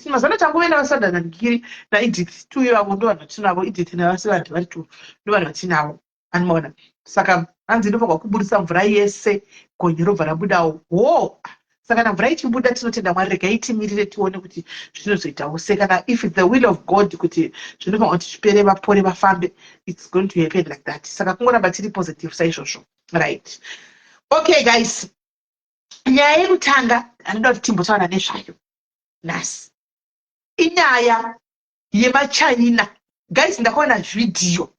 Mazana tangove navaSivanda naNgiri naEdith, two ivavo ndo vanhu vatinavo. Edith navaSivanda vari two, ndo vanhu vatinavo, handimaona? Saka hanzi inofanirwa kuburisa mvura yese, gonye robva rabudawo. Ho, saka kana mvura ichibuda, tinotenda Mwari. Regai timirire tione kuti zvinozoitawo sei. Kana if it's the will of God kuti zvinofanira kuti zvipere, vapore, vafambe, it's going to happen like that. Saka kungoramba tiri positive saizvozvo. Right, okay guys, nyaya yekutanga anoda kuti timbotaura nezvayo nhasi inyaya yemaChina. Guys, ndakaona vhidhiyo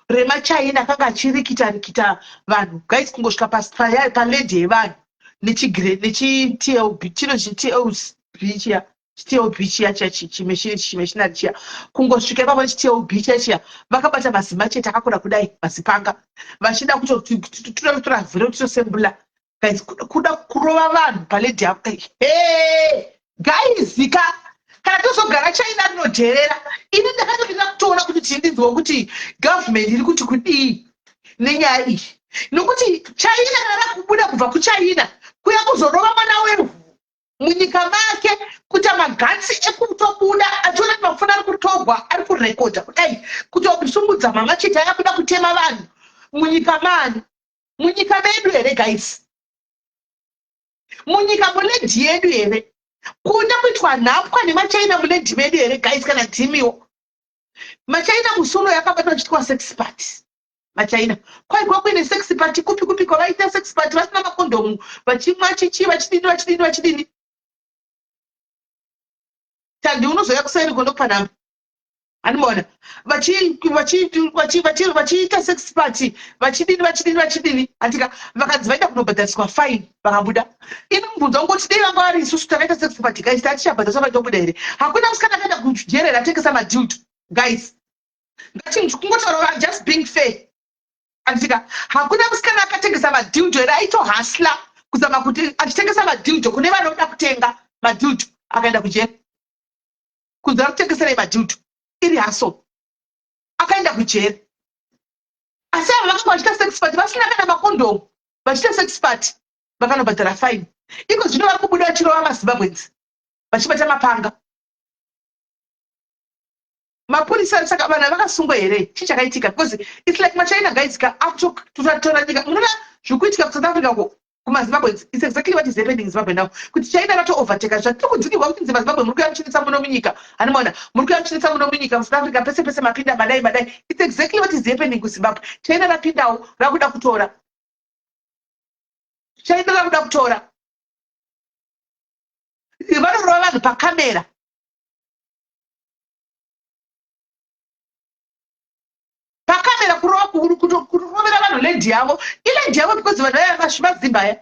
remaChina akanga achirikita rikita vanhu, guys, kungosvika paledhi yevanhu nechiTLB chino, chiTLB chiya, chiTLB chiya chiya, chimachinery chiya, kungosvika ipapo nechiTLB chiya chiya, vakabata mazimachete akakura kudai, mazipanga, vachida kutotora kutora vhiro kutosembula, guys, kuda kurova vanhu paledhi yavo. He, guys ka, kana tozogara, China rinodherera. Ini ndakatopinda kutoona kuti tindinzwa kuti government iri kuti kudii nenyaya iyi, nokuti China kana rakubuda kubva kuChina kuya kuzorova mwana wevhu munyika make, kuita magatsi ekutobuda achiona kuti mafoni ari kutogwa, ari kurekodha kudai, kutosungudza mamachete aya kuda kutema vanhu munyika mani? Munyika medu here, guys? Munyika muledhi yedu here? Kuda kuitwa nhapwa nemaChina muledhi medu here, guys? Kana dhimiwo maChina musi uno yakabatwa achiitwa sex party maChina, kwaigwa kuine sex party kupi kupi kwavaita sex party vasina makondomu, vachimwa chichi, vachidini, vachidini, vachidini. Tandi unozoya kuseri kondokupa namba, handimaona? Vachiita sex party, vachidini, vachidini, vachidini, handika? Vakanzi vaida kunobhadhariswa fine, vakabuda. Ini mubvunzo wangu kuti dei vanga vari isusu takaita sex party, guys, tatichabhadhariswa vaitobuda here? Hakuna musikana akaenda kujere atengesa madildo, guys. Ngatingotaura, just being fair, andika? Hakuna musikana akatengesa madildo here, aitohustla kuzama kuti achitengesa madildo kune vanoda kutenga madildo, akaenda kujere kunzi ari kutengeserei madildo? Iri hustle.
Voenda kujeri. Asi ava vakanga vachiita sex party vasina kana makondomu, vachiita sex party vakanobhadhara fine. Iko zvino vari kubuda vachirova maZimbabweans vachibata mapanga. Mapurisa saka vanhu vakasungwa here? Chii chakaitika? Because it's like maChina guys ka akutotora nyika. Munoona zviri kuitika kuSouth Africa ko kumaZimbabweans. It's exactly what is happening in Zimbabwe now. Kuti China vato overtake zvatiri kudzingirwa kuti nzi maZimbabwe muri kuuya muchinetsa muno munyika. Handimaona muri kuuya muchinetsa muno munyika muSouth Africa pese pese mapinda madai madai. It's exactly what is happening kuZimbabwe. China rapindawo rakuda kutora. China rakuda kutora. Vanorova vanhu pakamera. Pakamera kurova kurovera vanhu land yavo. Iland yavo because vanhu vaya mazimba aya.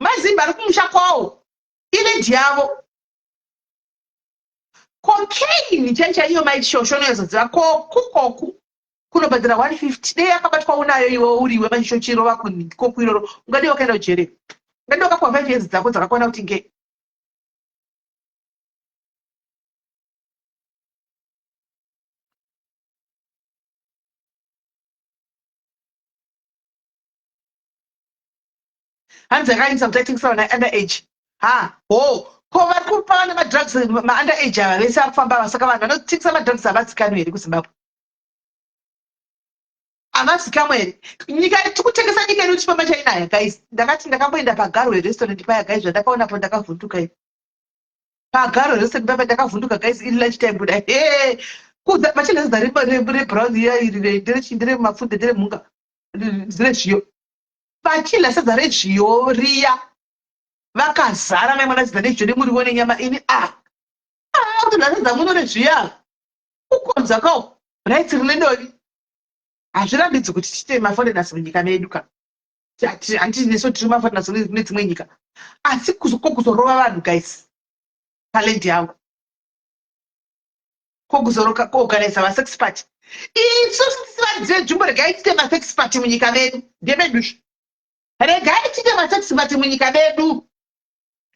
Mazimba ari kumusha kwawo. Iland yavo. Cocaine chai chaiyo mai shosho unozoziva koku koku kunobhadhara 150 dei akabatwa unayo iwe uriwe machisho chirova koku iroro ungadei wakaenda kujere ungadei wakapuwa 5 years dzako dzakakwana kuti nge hanzi yakaisa kuti aitengesa vana under age ha ho ko vari kupa vana madrugs maunder age ava vese ari kufamba ava saka vanhu vanotengesa madrugs havazikanwi here kuzimbabwe havazikamwe here nyika tikutengesa nyika ino tichipa machaina aya guys ndakati ndakamboenda pagarwe restaurant paya guys zvandakaonapo ndakavhunduka ini Pagaro rese papa ndakavhunduka guys iri lunch time kuda he kudza machine zita re brown iya iri re ndere chi ndere mapfunde ndere mhunga ndere zviyo vachidya sadza rezviyo riya vakazara mai mwana sadza rezviyo nemuriwo nenyama ini ah ah kutodya sadza muno rezviya kukonza kawo rice rine dovi hazvirambidzi kuti tiite maforeigners munyika medu ka handiti nesu tiri maforeigners kune dzimwe nyika asi ko kuzorova vanhu guys talent yavo ko kuzoroka kuorganiza vasex party isu varidzi vedzvimbo regai tiite masex party munyika medu ndemedu regai tiite masex party munyika medu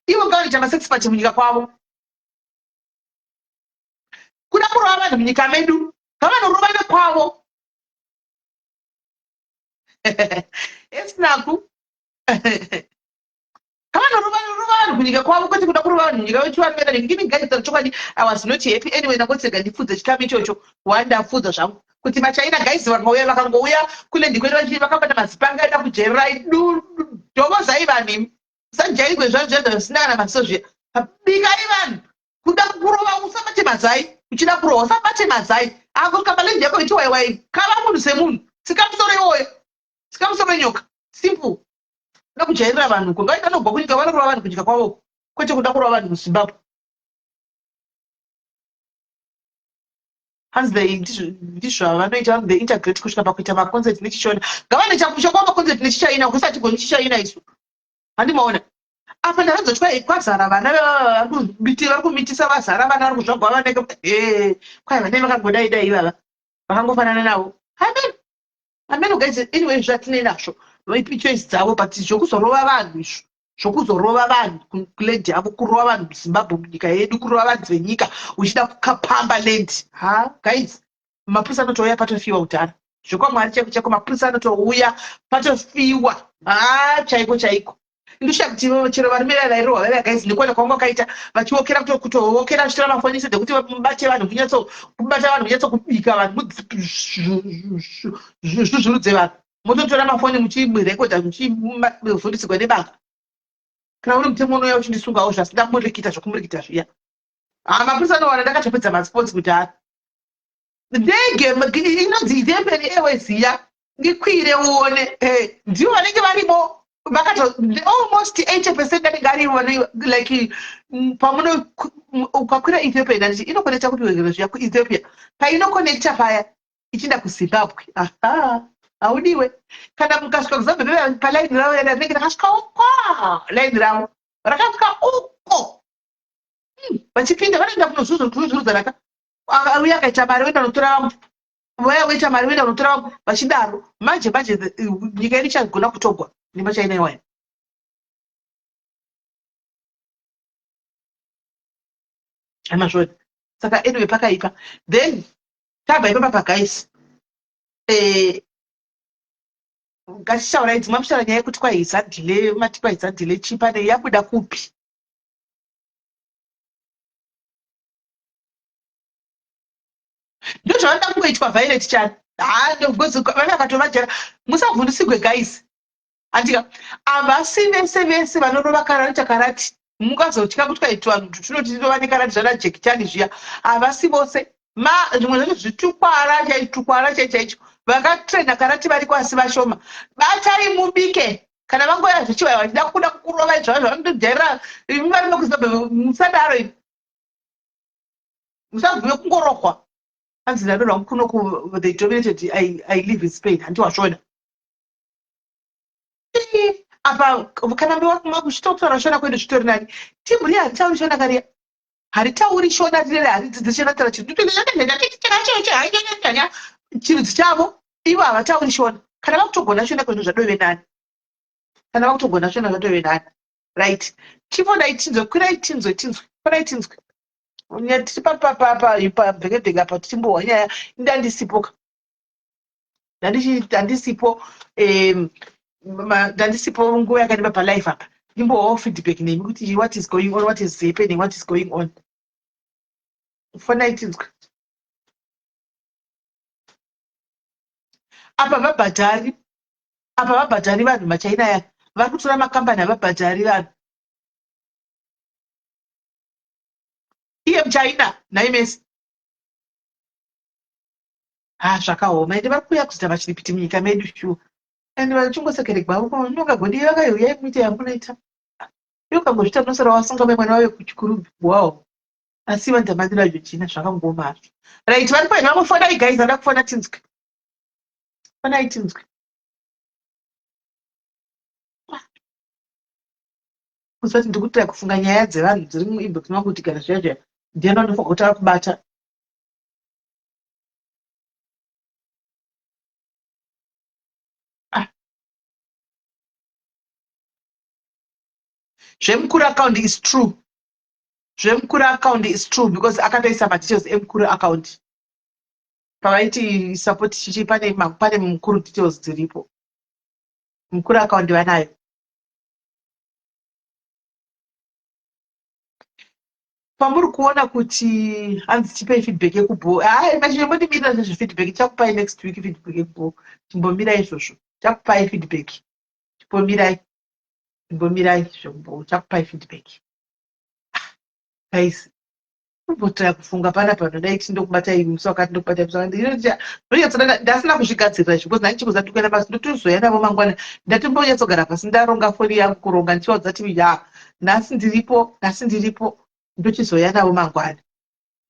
ivo ngavanoita masex party munyika kwavo kuda kurova vanhu munyika medu ngavanorova nekwavo esinaku kavanorova vanhu kunyika kwavo kwete kuda kurova vanhu munyika vechivanhu vena ngini guys chokwadi i was not happy anyway ndangoti ndipfudze chikamu ichocho one ndapfudza zvangu kuti machaina guys vakauya vakangouya kule ndikwedu vachii vakabata mazipanga aida kujererai dhovozai vanhu imi musajairwe zvanhu zviya zvisina kana maziso zviya bikai vanhu kuda kurova usabate mazai uchida kurohwa usabate mazai ako kamba yako iti waiwai kava munhu semunhu tsika musoro iwoyo tsika musoro wenyoka simple kuda kujairira vanhu uko ngaita anobva kunyika vanorova vanhu kunyika kwavo kwete kuda kurova vanhu muzimbabwe hanzi ndizvo zvavanoita they integrate kusvika pakuita maconcert nechichona ngavanoita kusvika kwamaconcert nechichina kusati goni chichina isu handimaona apa ndakanzoti kwazara vana vari kumitisa vazara vana vari kuzvagwa vanenge eh, kwai vanei vakangodai dai ivava vakangofanana navo amen amen guys anyway zvatinei nazvo choice dzavo but zvokuzorova vanhu izvo zvokuzorova vanhu kuland yavo kurova vanhu muzimbabwe munyika yedu kurova vanhu venyika uchida kukapamba land ha guys mapurisa anotouya patofiwa kudhara zvekwamwari chaiko chaiko mapurisa anotouya patofiwa ha chaiko chaiko ndoshaya kuti chero varume vaya vairohwa vaya guys nekuona kwanga kwakaita vachiokera kutookera vachitora mafoni sede kuti mubate vanhu munyatso kubata vanhu munyatso kubika vanhu muzvuzvurudze vanhu mototora mafoni muchirekodha muchivhundisirwa nebanga kana uri mutemo unouya uchindisungawo zvasida kumurikita zvokumurikita zviya ha mapurisa anowana ndakatopedza masports kudhara ndege inonzi Ethiopian Airways iya ndikwire uone eh, ndivo vanenge varimo vakato almost 80 percent anenge arimo like pamuno ukakwira Ethiopia ndanditi inokonekta kupi wegero zviya kuEthiopia painokonekta paya ichienda kuZimbabwe aha haudiwe kana mukasvika kuZimbabwe palaini ravo rinenge rakasvika uko laini ravo rakasvika uko hmm, vachipinda vanoenda kunozvuzvurudza raka uye akaita mari oenda unotora vamwe vaya voita mari voenda unotora vamwe vachidaro manje manje nyika yedu ichagona kutogwa nemachaina iwaya amazvona saka anyway pakaipa then tabva ipapa pagaisi Eh, ngatichitaurai dzimwe muchitaura nyaya yekuti kwai Zandile mati kwai Zandile chii pane yabuda kupi? Ndozvavanoda kungoitwa Violet chani. Haa because vana vakatovajara musavhundusigwe guys. Andika havasi vese vese vanorova karati karati mungazotya kuti kaitwa tunoti tinova nekarati zvana Jackie Chan zviya havasi vose ma zvimwe zvacho zvitukwara chaitukwara chai chaicho vakatrena karati variko asi vashoma batai mubike kana vangoya zvichivaya vachida kuda kukurova izvava zvavanotojairira imi varume kuzimbabwe musadaro imi musabvume kungorohwa hanzi ndadonha kuno ku they dominated I, i live in spain hanti wazviona apa kana makuchitotaura shona kwedu zvitori nani timu riya haritauri shona kariya haritauri shona rirere haridzidzi shona taura chirudzi chavo ivo havatauri shona kana vakutogona shona kwedu zvadove nani kana vakutogona shona zvadove nani right chifonai tinzwe kwirai tinzwe tinzwe fonai tinzwe tiri pabhekebheke apa tichimbohwa nyaya indandisipoka ndandisipo ndandisipo nguva yakareba palife apa ndimbowawo feedback nemi kuti what is going on what is happening what is going on fonai tinzwe apa vabhadhari apa vabhadhari vanhu machaina aya vari kutora makambani havabhadhari vanhu iye muchaina nhai mesi Ha zvakaoma ende vari kuuya kuzoita machiripiti munyika medu shuwa and vachingosekeregwa unongagodi vakaiuyai muite yamunoita iwe ukangozviita unosara wasunga mai mwana wave kuchikurubhi wow asi vandamandira Georgina zvakangooma hazvo right vari paine vamwe fonai guys vada kufona tinzwe fonai tinzwe kusati ndikutira kufunga nyaya dzevanhu dziri muinbox mangu kuti kana zviya zviya ndiani wanofanirwa kuti akubata Ah. Zvemukuru account is true. Zvemukuru account is true because akatoisa madetails emukuru account. Pavaiti support chichi pane pane mukuru details dziripo. Mukuru account vanayo. Pamuri kuona kuti hanzi tipei feedback yekubhoo hayi machimbotimirira zvezvefeedback tichakupai next week feedback yekubhoo chimbomirai izvozvo tichakupai feedback chimbomirai chimbomirai zvekubhoo tichakupai feedback ah, guys kumbotaya kufunga pana pano dai tindokubatai musi wakati ndokubatai musi wakati ndinonyatsoda ndasina kuzvigadzirira izvi because ndaichikuza ndikuenda basi ndotozoya navo mangwana ndatombonyatsogara pasi ndaronga foni yangu kuronga ndichivaudza kuti ya nhasi ndiripo nhasi ndiripo ndochizouya navo mangwana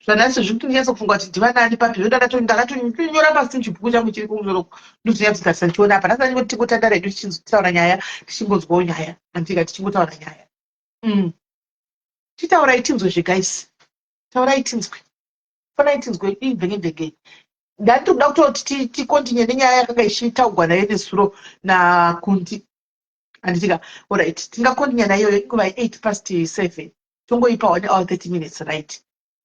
zvanhasi zviri kutonyatsa kufunga kuti ndivanani papi zvo ndakatonyora pasi chibhuku changu chiri kumusoro ndozonyatsotarisa ndichiona apa nhasi andingoti tingotandara hedu tichinzotaura nyaya tichingonzwawo nyaya andika tichingotaura nyaya mm. chitaurai tinzwe zve guys taurai tinzwe fanai tinzwe ibvenge ndandiri kuda kutoti tikontinye nenyaya yakanga ichitaugwa naye nezuro nakundi handitika alright tingakontinya naiyoyo inguva ye8 past 7 tongoipa one hour 30 minutes right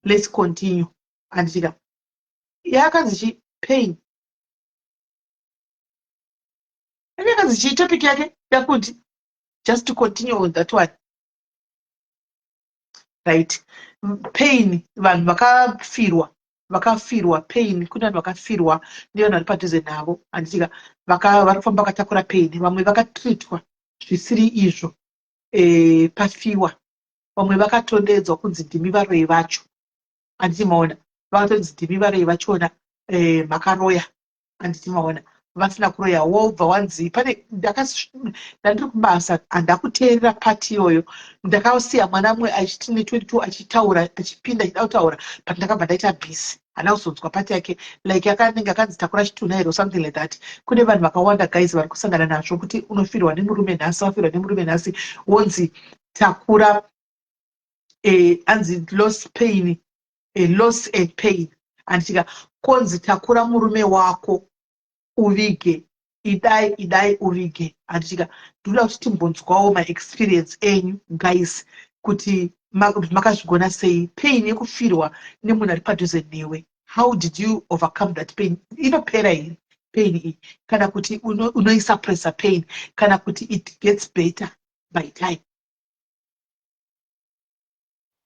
let's continue handitika yakanzi chi pain yakanzi chii topic yake yakuti just to continue on that one right pain vanhu vakafirwa vakafirwa pain kune vanhu vakafirwa nevanhu vari padhuze navo handitika vari kufamba vakatakura pain vamwe vakatreatwa zvisiri izvo e, pafiwa vamwe vakatondedzwa kunzi ndimi varoyi vacho handiti maona vakatonzi ndimi varoyi vachona e, makaroya handiti maona vasina kuroya wobva wanzi pane ndandiri kubasa handakuteerera pati iyoyo ndakasiya mwana mumwe achiti ne 22 achitaura achipinda achida kutaura but ndakabva ndaita busy hana kuzonzwa pati yake like akanenge akanzi takura chitunha here or something like that kune vanhu vakawanda guys vari kusangana nazvo kuti unofirwa nemurume nhasi wafirwa nemurume nhasi wonzi takura eh, anzi loss pain eh, loss and pain anditika konzi takura murume wako uvige idai idai uvige anditika ndinoda kuti timbonzwawo maexperience enyu guys kuti makazvigona sei pain yekufirwa nemunhu ari padhuze newe how did you overcome that pain inopera here
Pain iyi, kana kuti unoisuppressa pain, kana kuti it gets better by time,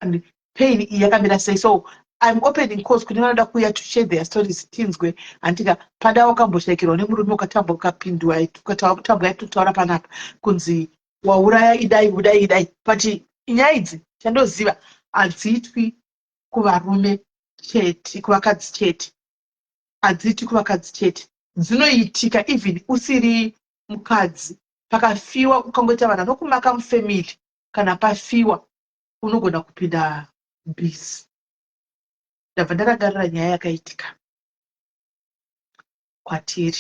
and pain iyi yakamira sei? So I'm opening calls kune vanoda kuuya to share their stories, tinzwe, handika? Pada wakamboshayikirwa nemurume, ukatambwa, ukapindwa, ukatambwa, yatitaura panapa kunzi wauraya, idai, udai, idai. But nyaya idzi, chandoziva, hadziitwi kuvarume chete, kuvakadzi chete. Hadziitwi kuvakadzi chete, dzinoitika even usiri mukadzi. Pakafiwa, ukangoita vanhu vanokumaka mufamily, kana pafiwa unogona kupinda busy. Ndabva ndarangarira nyaya yakaitika kwatiri.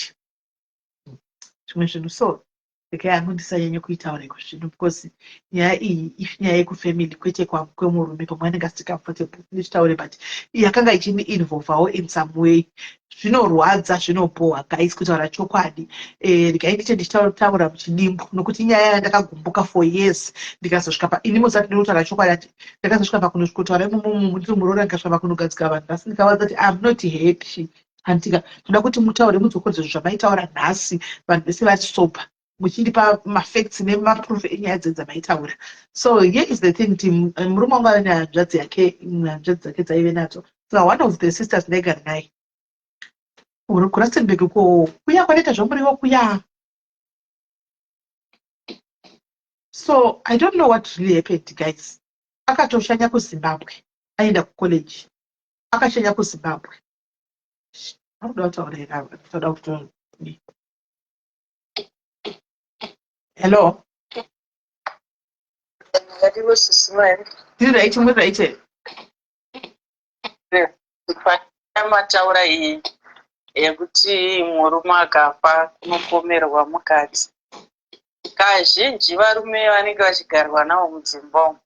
Zvimwe zvinhu so, regai hangu ndisanyanye kuitaura iko zvino, because nyaya iyi inyaya yekufamily, kwete kwemurume. Pamwe anenge asiri comfortable ndichitaure, but yakanga ichini-involvawo in some way. Zvinorwadza, zvinobhohwa, guys, kutaura chokwadi. Regai ndite ndichitaura muchidimbu, nokuti inyaya yandakagumbuka for years. Ndikazosvika pa ini mozati ndinotaura chokwadi, ndakazosvika pakunosvikotaura imomo ndiri muroora, ndikasvika pakunogadzika vanhu nhasi, ndikavaudza kuti I'm not happy, handika? Ndoda kuti mutaure, mudzokorodze zvinhu zvamaitaura nhasi, vanhu vese vachisopa, muchindipa mafacts nemaproof enyaya dzenyu dzamaitaura. So here is the thing, kuti murume wangu ave nehanzvadzi yake, hanzvadzi dzake dzaive nadzo. So one of the sisters ndaigara naye uri kuRustenburg ko, kuya kwanoita zvomuriwo kuya. So I don't know what really happened, guys. Akatoshanya kuZimbabwe, aenda kucollege, akashanya kuZimbabwe. Akuda kutaura here? Toda kuto hello.
Ngativo sisi mai.
Tiri right, muri right here?
Mataura iyi yekuti murume akafa kunopomerwa mukadzi. Kazhinji varume vanenge vachigarwa navo mudzimba umu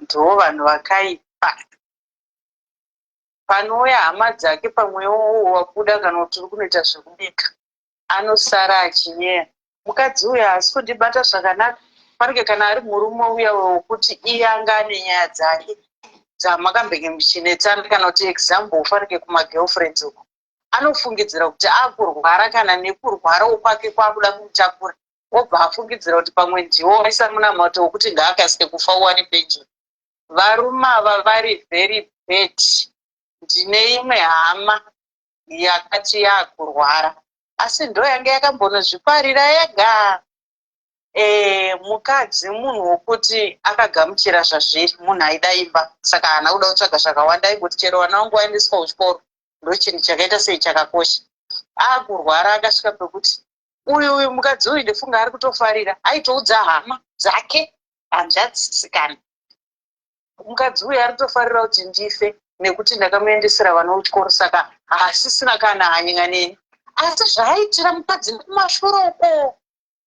ndivo vanhu vakaipa. Panouya hama dzake, pamwe wabuda kana kuti uri kunoita zvekubika, anosara achinyeya, "Mukadzi uyu haasi kundibata zvakanaka." Panenge kana ari murume uya wekuti iye anga ane nyaya dzake dzamakambenge muchinetsana, kana kuti example, fanike kumagirlfriends uko, anofungidzira kuti akurwara, kana nekurwarawo kwake kwakuda kumutakura, obva afungidzira kuti pamwe ndiwo waisa munamato wekuti ngaakasike kufa uwane pension. Varume ava vari very bad. Ndine imwe hama yakati yakurwara, asi ndo yange yakambonozviparira yega. Mukadzi munhu wokuti akagamuchira zvazviri, munhu aida imba, saka haana kuda kutsvaga zvakawanda. Aingoti chero vana vangu vaendeswa kuchikoro, ndo chinhu chakaita sei chakakosha. Akurwara, akasvika pekuti uyu uyu mukadzi uyu, ndifunga ari kutofarira, aitoudza hama dzake, hanzvadzisikana, "Mukadzi uyu ari kutofarira kuti ndife nekuti ndakamuendesera vana kuchikoro, saka haasisina kana hanya neni." Asi zvaaitira mukadzi nekumashure uko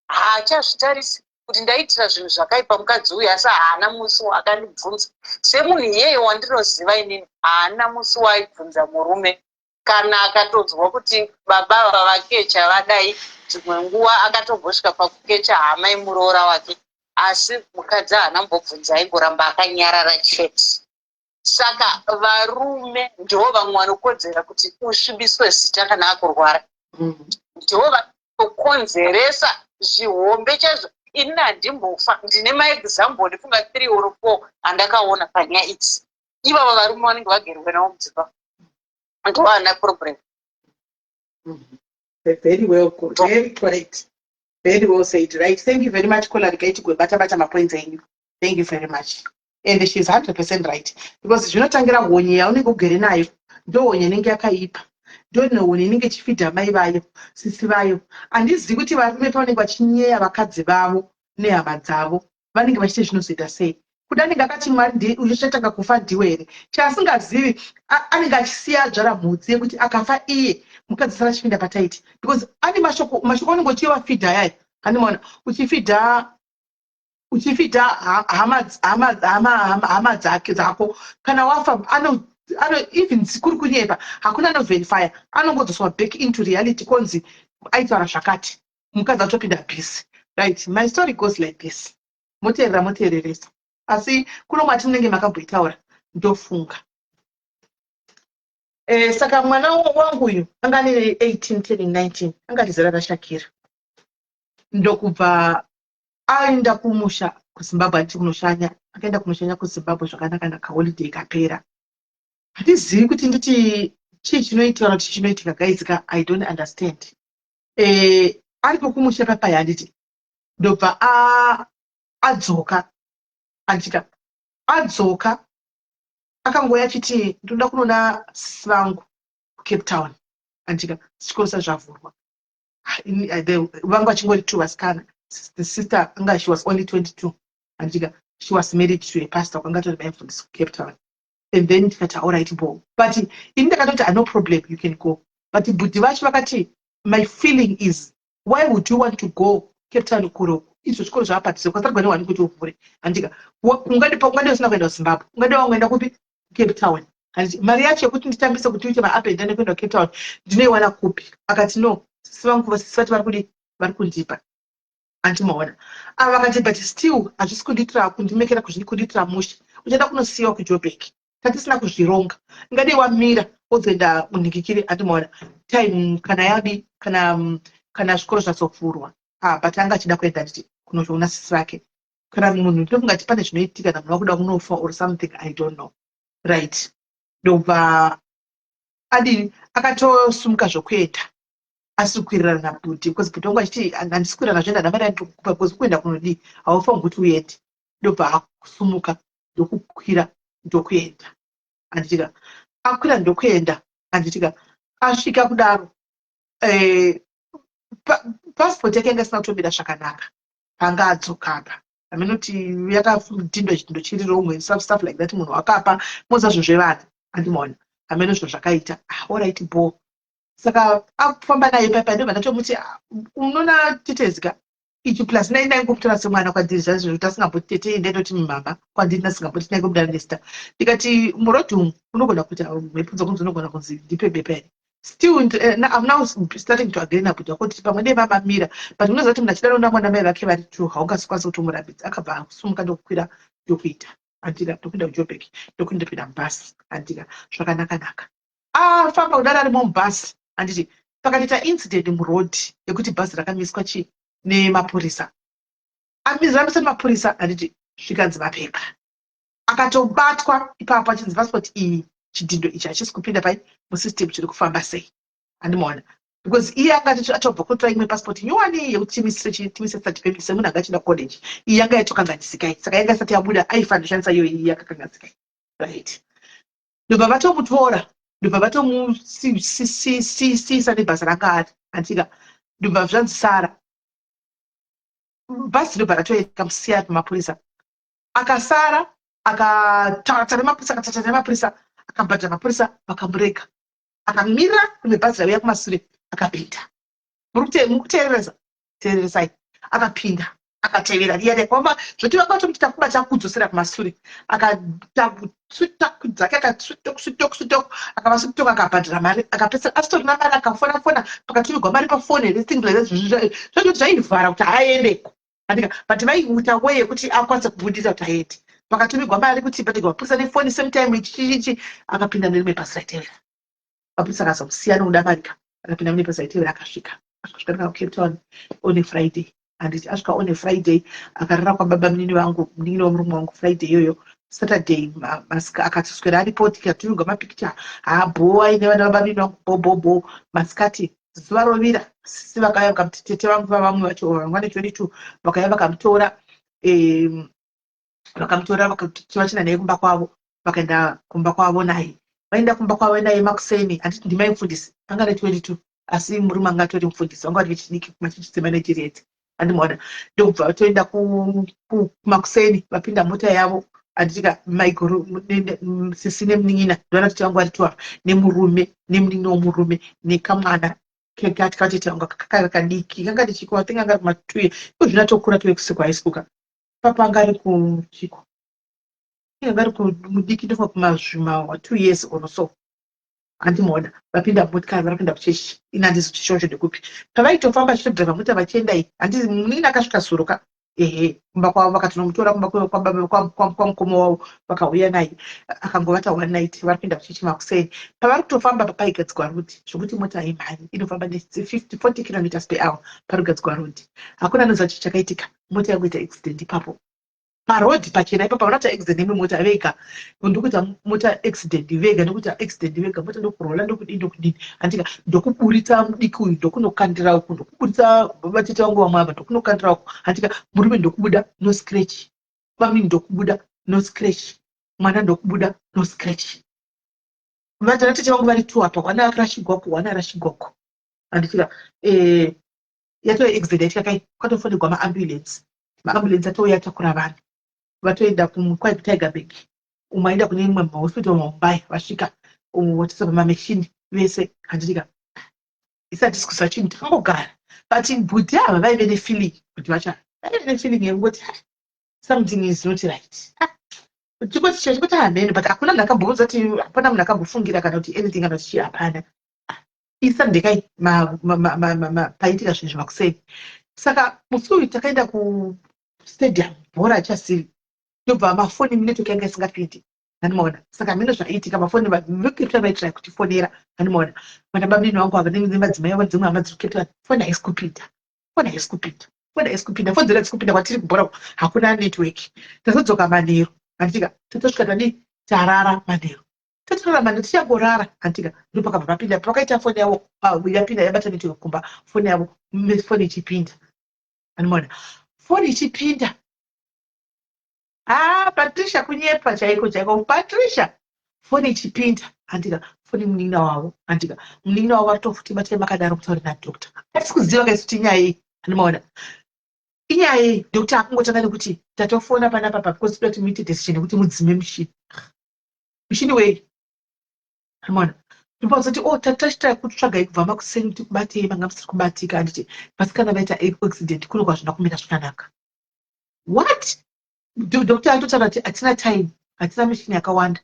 haachazvitarisi, kuti ndaitira zvinhu zvakaipa mukadzi uyu, asi haana musi waakandibvunza. Semunhu iyeye wandinoziva inini, haana musi waaibvunza murume. Kana akatonzwa kuti baba ava vakecha vadai, dzimwe nguva akatombosvika pakukecha hama yemuroora wake, asi mukadzi haana mbobvunza, aingoramba akanyarara chete. Saka varume ndivo vamwe vanokodzera kuti usvibiswe zita kana akurwara. Ndivo vanokonzeresa zvihombe chaizvo. Inini handimbofa, ndine maexample, ndifunga three or four andakaona panyaya idzi. Ivava varume vanenge vagerwe navo mudzimba ndo vana problem.
Very well, very correct, very well said. Right, thank you very much, caller. Regai tigobata bata mapoints enyu. Thank you very much. And she's 100% right, because zvinotangira honye yaunenge ugere nayo. Ndo honye inenge yakaipa, ndo nehonye inenge ichifidha mai vayo, sisi vayo. Handizivi kuti varume pavanenge vachinyeya vakadzi vavo nehama dzavo, vanenge vachiite zvinozoita sei. Kuda anenge akati, "Mwari, uchatanga kufa ndiwe here?" Chaasingazivi, anenge achisiya adzvara mhutsi yekuti akafa iye, mukadzi sara achipinda pataiti, because ane mashoko. Mashoko anenge uchivafidha ayaya, animaona uchifidha hama dzake, dzako. Kana wafa, ano even kuri kunyepa, hakuna anoverifya, anongodzoswa back into reality, konzi aitaura zvakati, mukadzi atopinda busy. Right, my story goes like this. Moteerera, moteereresa, asi kuno mwati munenge makamboitaura, ndofunga.
Saka mwana wangu uyu anga ane 18 turning 19, anga ari zera raShakira. Ndokubva aenda kumusha kuZimbabwe, achiti kunoshanya. Akaenda kunoshanya kuZimbabwe zvakanaka naka, holiday ikapera. Handizivi kuti nditi chii chinoitika kana kuti chinoitika, guys ka, I don't understand. Aripo kumusha papai, handiti? Ndobva adzoka, anditika? Adzoka, akangouya achiti, "Ndoda kunoona sisi vangu kuCape Town," anditika? Chikoro zvavhurwa. Vanga vachingori two vasikana. The sister anga, she was only 22, anditika? She was married to a pastor, kwanga tori maimufundisi kuCape Town. And then tikati, "Alright, bo." But ini ndakatoti, "No problem, you can go." But bhudhi vacho vakati, "My feeling is, why would you want to go Cape Town kuro izvo zvikoro zvaapadhuze kwasarigwa newani kuti uvhure?" Handika? Ungadi usina kuenda kuZimbabwe, ungadi wangoenda kupi? Cape Town. Handiti mari yacho yekuti nditambise kuti uite maup and down ekuenda kuCape Town ndinoiwana kupi? Akati, "No, sisi vangu, sisi vati vari kudi, vari kundipa." Andimaona ava vakati, "But still hazvisi kundiitira, kundimekera, kundiitira mushe. Uchaenda kunosiyiwa kuJobek, tatisina kuzvironga. Ingadei wamira wozoenda munhikikiri." Andimaona time kana yadi, kana zvikoro zvazovhurwa. Ah, but anga achida kuenda, nditi kunotoona sisi vake. Kana munhu, ndinofunga kuti pane zvinoitika kana munhu wakuda kunofa or something, I don't know, right? Ndobva adini, akatosumuka zvokuenda asiri kuwirirana nabhudhi, because bhudhi wangu achiti, "Handisi kuwirirana zvoenda namari yandikupa, because kuenda kunodii, haufangi kuti uende." Ndobva asumuka, ndokukwira, ndokuenda, handitika? Akwira ndokuenda, handitika? Asvika kudaro, passport yake yanga isina kutomira zvakanaka. Panga adzoka apa, haminoti yakadhindwa chidhindo chiri wrong, stuff like that. Munhu wakapa moza zvinhu zvevana, andimaona hameno zvinhu zvakaita. Ah, alright, bo. Saka afamba naye paipai, ndobva ndatomuti, "Ah, unoona tetezika ichi plus nai ndaingomutora semwana kwandiri zvazvo zvekuti asingamboti tete, ndaitoti mama kwandiri, ndasingamboti, ndaingomudana nezita." Ndikati, "Murodhi umu unogona kuita mhepo dzokunzi unogona kunzi ndipe bepa here." Still I'm now starting to agree nabhuti wako kuti pamwe dei vamamira, but unoziva kuti munhu achida noona mwana mai vake vari two, haungasikwanisi kutomurambidza. Akabva asumuka, ndokukwira, ndokuita, andika, ndokuenda kuJobek, ndokundopinda mubhasi, andika? Zvakanaka-naka. Afamba kudaro arimo mubhasi, handiti, pakatoita incident murodhi yekuti bhazi rakamiswa chi nemapurisa. Ramiswa nemapurisa, handiti? Zvikanzi mapepa. Akatobatwa ipapo achinzi passport iyi, chidhindo ichi hachisi kupinda pai musystem, chiri kufamba sei? Handimaona, because iye anga atobva kutora imwe passport nyowani yekuti timise study permit semunhu anga achienda college. Iyi yanga yatokanganisikai, saka yanga isati yabuda, aifanira kushandisa iyo iyi yakakanganisikai, right? Ndobva vatomutora, ndobva vatomusisa nebhasi ranga ari, andika? Ndobva zvanzi sara. Bhazi ndobva ratoenda, musiya pamapurisa. Akasara, akataura nemapurisa, akataura nemapurisa, akabhadhara mapurisa, vakamurega. Akamira rimwe bhazi rauya kumasure, akapinda. Muri kuteereresa? Teereresai. Akapinda, akatevera riya riya kwamba zvoti vanga vatomuti, "Takubata, kudzosera kumasure." Akadzake, akasutok, akavasutok, akabhadhara mari, akapedzisira asitorina mari. Akafona fona, pakatumigwa mari pafoni here, things like that. Zvazvoti zvaivhara kuti aendeko, andika? But vaiita way yekuti akwanise kubudisa kuti aende. Pakatumigwa mari kuti bhadhirwa mapurisa nefoni same time, chichichi. Akapinda nerimwe bhasi raitevera. Mapurisa akazomusiya nokuda marika. Akapinda mune bhasi raitevera, akasvika. Akasvika kuCape Town on a Friday, handiti? Asvika on a Friday, akarara kwababa munini vangu, munin'ina wemurume wangu, Friday iyoyo. Saturday akatoswera aripo, tikatumigwa mapikicha haabho aine vana baba munini vangu, bo bo bo. Masikati zuva rovira, sisi vakauya vakamuti, tete vangu vavamwe vacho vanga vane 22, vakauya vakamutora, vakamutora, vachina naye kumba kwavo. Vakaenda kumba kwavo naye. Vaenda kumba kwavo naye makuseni, handiti? Ndimai mufundisi, anga ne 22, asi murume anga atori mufundisi, vanga vari vechidiki kumachechi dzemaNigerians, handimaona? Ndokubva vatoenda kumakuseni, vapinda mota yavo, handitika? Maiguru, sisi nemunin'ina, ndovana tete vangu vari two, nemurume nemunin'ina womurume nekamwana kekati katete vangu kakanga kadiki, kanga tichiko, I think anga ari kuma2 iko zvino, atokura, tove kusekwa high school ka. Papa anga ari kuchiko, anga ari mudiki, ndofunga kumazvima 2 years or so, handimaona? Vapinda mumotikari, vari kuenda kuchechi. Ini handizi kuchechi wacho ndekupi. Pavaitofamba, achitodhiraivha mota vachienda iyi, handii, munin'ina akasvika zuro ka.
Ehe, kumba kwavo vakatonomutora kumba kwamukoma wavo, vakauya naye, akangovata one night. Vari kuenda kuchechi makuseni. Pavari kutofamba papaigadzikwa road, zvokuti mota haimhanyi, inofamba ne50 40 kilometers per hour. Parigadzikwa road, hakuna anoziva chii chakaitika. Mota yangoita accident ipapo parodhi pachena ipapo. Havana kuita accident nemwe mota vega, ndokuita mota accident vega, ndokuita accident vega. Mota ndokurola, ndokudii, ndokudini, andika ndokuburitsa mudiki uyu, ndokunokandira uku, ndokuburitsa vatete vangu vamwe ava, ndokunokandira uku, andika. Murume ndokubuda, no scratch. Vamweni ndokubuda, no scratch. Mwana ndokubuda, no scratch. Vatana tete vangu vari two apa, one akarashigwa uku, one arashigwa uku, andika. Yatove accident yaitika kai. Kwatofonegwa maambulance. Maambulance atouya, atakura vanhu, vatoenda kwai kuTygerberg. Umwe aenda kune imwe mahospital maMumbai. Vasvika, votoisa pamamachine vese, handitika. Isati tisi chinhu, takangogara. But bhudhi ava vaive nefeeling, bhudhi vacho vaive nefeeling yekungoti, "Ah, something is not right." Ah, chingoti chachingoti hameno, but hakuna munhu akamboudza kuti, hapana munhu akambofungira kana kuti anything kana kuti chii, hapana. ISunday kai paitika zvinhu zvakuseni. Saka musi uyu takaenda kustadium, bhora achasivi. Ndobva mafoni, network yanga isingapindi, handimaona. Saka hameno zvaiitika, mafoni veCape Town vaitry kutifonera, handimaona. Vana bamini vangu ava nemadzimai avo, dzimwe hama dziri kuCape Town, foni haisi kupinda, foni haisi kupinda, foni haisi kupinda, foni dzedu hadzisi kupinda. Kwatiri kubhora hakuna network. Tazodzoka manheru, handitika. Tatosvika, tadii, tarara manheru. Tatorara manheru, tichangorara, handitika, ndopakabva papinda, pakaita foni yavo yapinda, yabata network kumba. Foni yavo, foni ichipinda, handimaona, foni ichipinda. Ah, Patricia, kunyepa chaiko chaiko, Patricia. Foni ichipinda, handika, foni munin'ina wavo, handika. Munin'ina wavo varitofuti batai makadaro kutaura nadoctor. Hatisi kuziva kaisi kuti inyaya iyi, handimaona, inyaya iyi. Doctor akungotanga nekuti, "Tatofona panapa pa because toda kuti muite decision yekuti mudzime mushini." Mushini wei? Handimaona. Ndopazoti, "Oh, tatachita kutsvagai kubva makuseni kuti kubatei, manga musiri kubatika." Handiti vasikana vaita accident kuno, kwazvina kumira zvakanaka. What? Doctor atotaura kuti hatina time, hatina mishini yakawanda,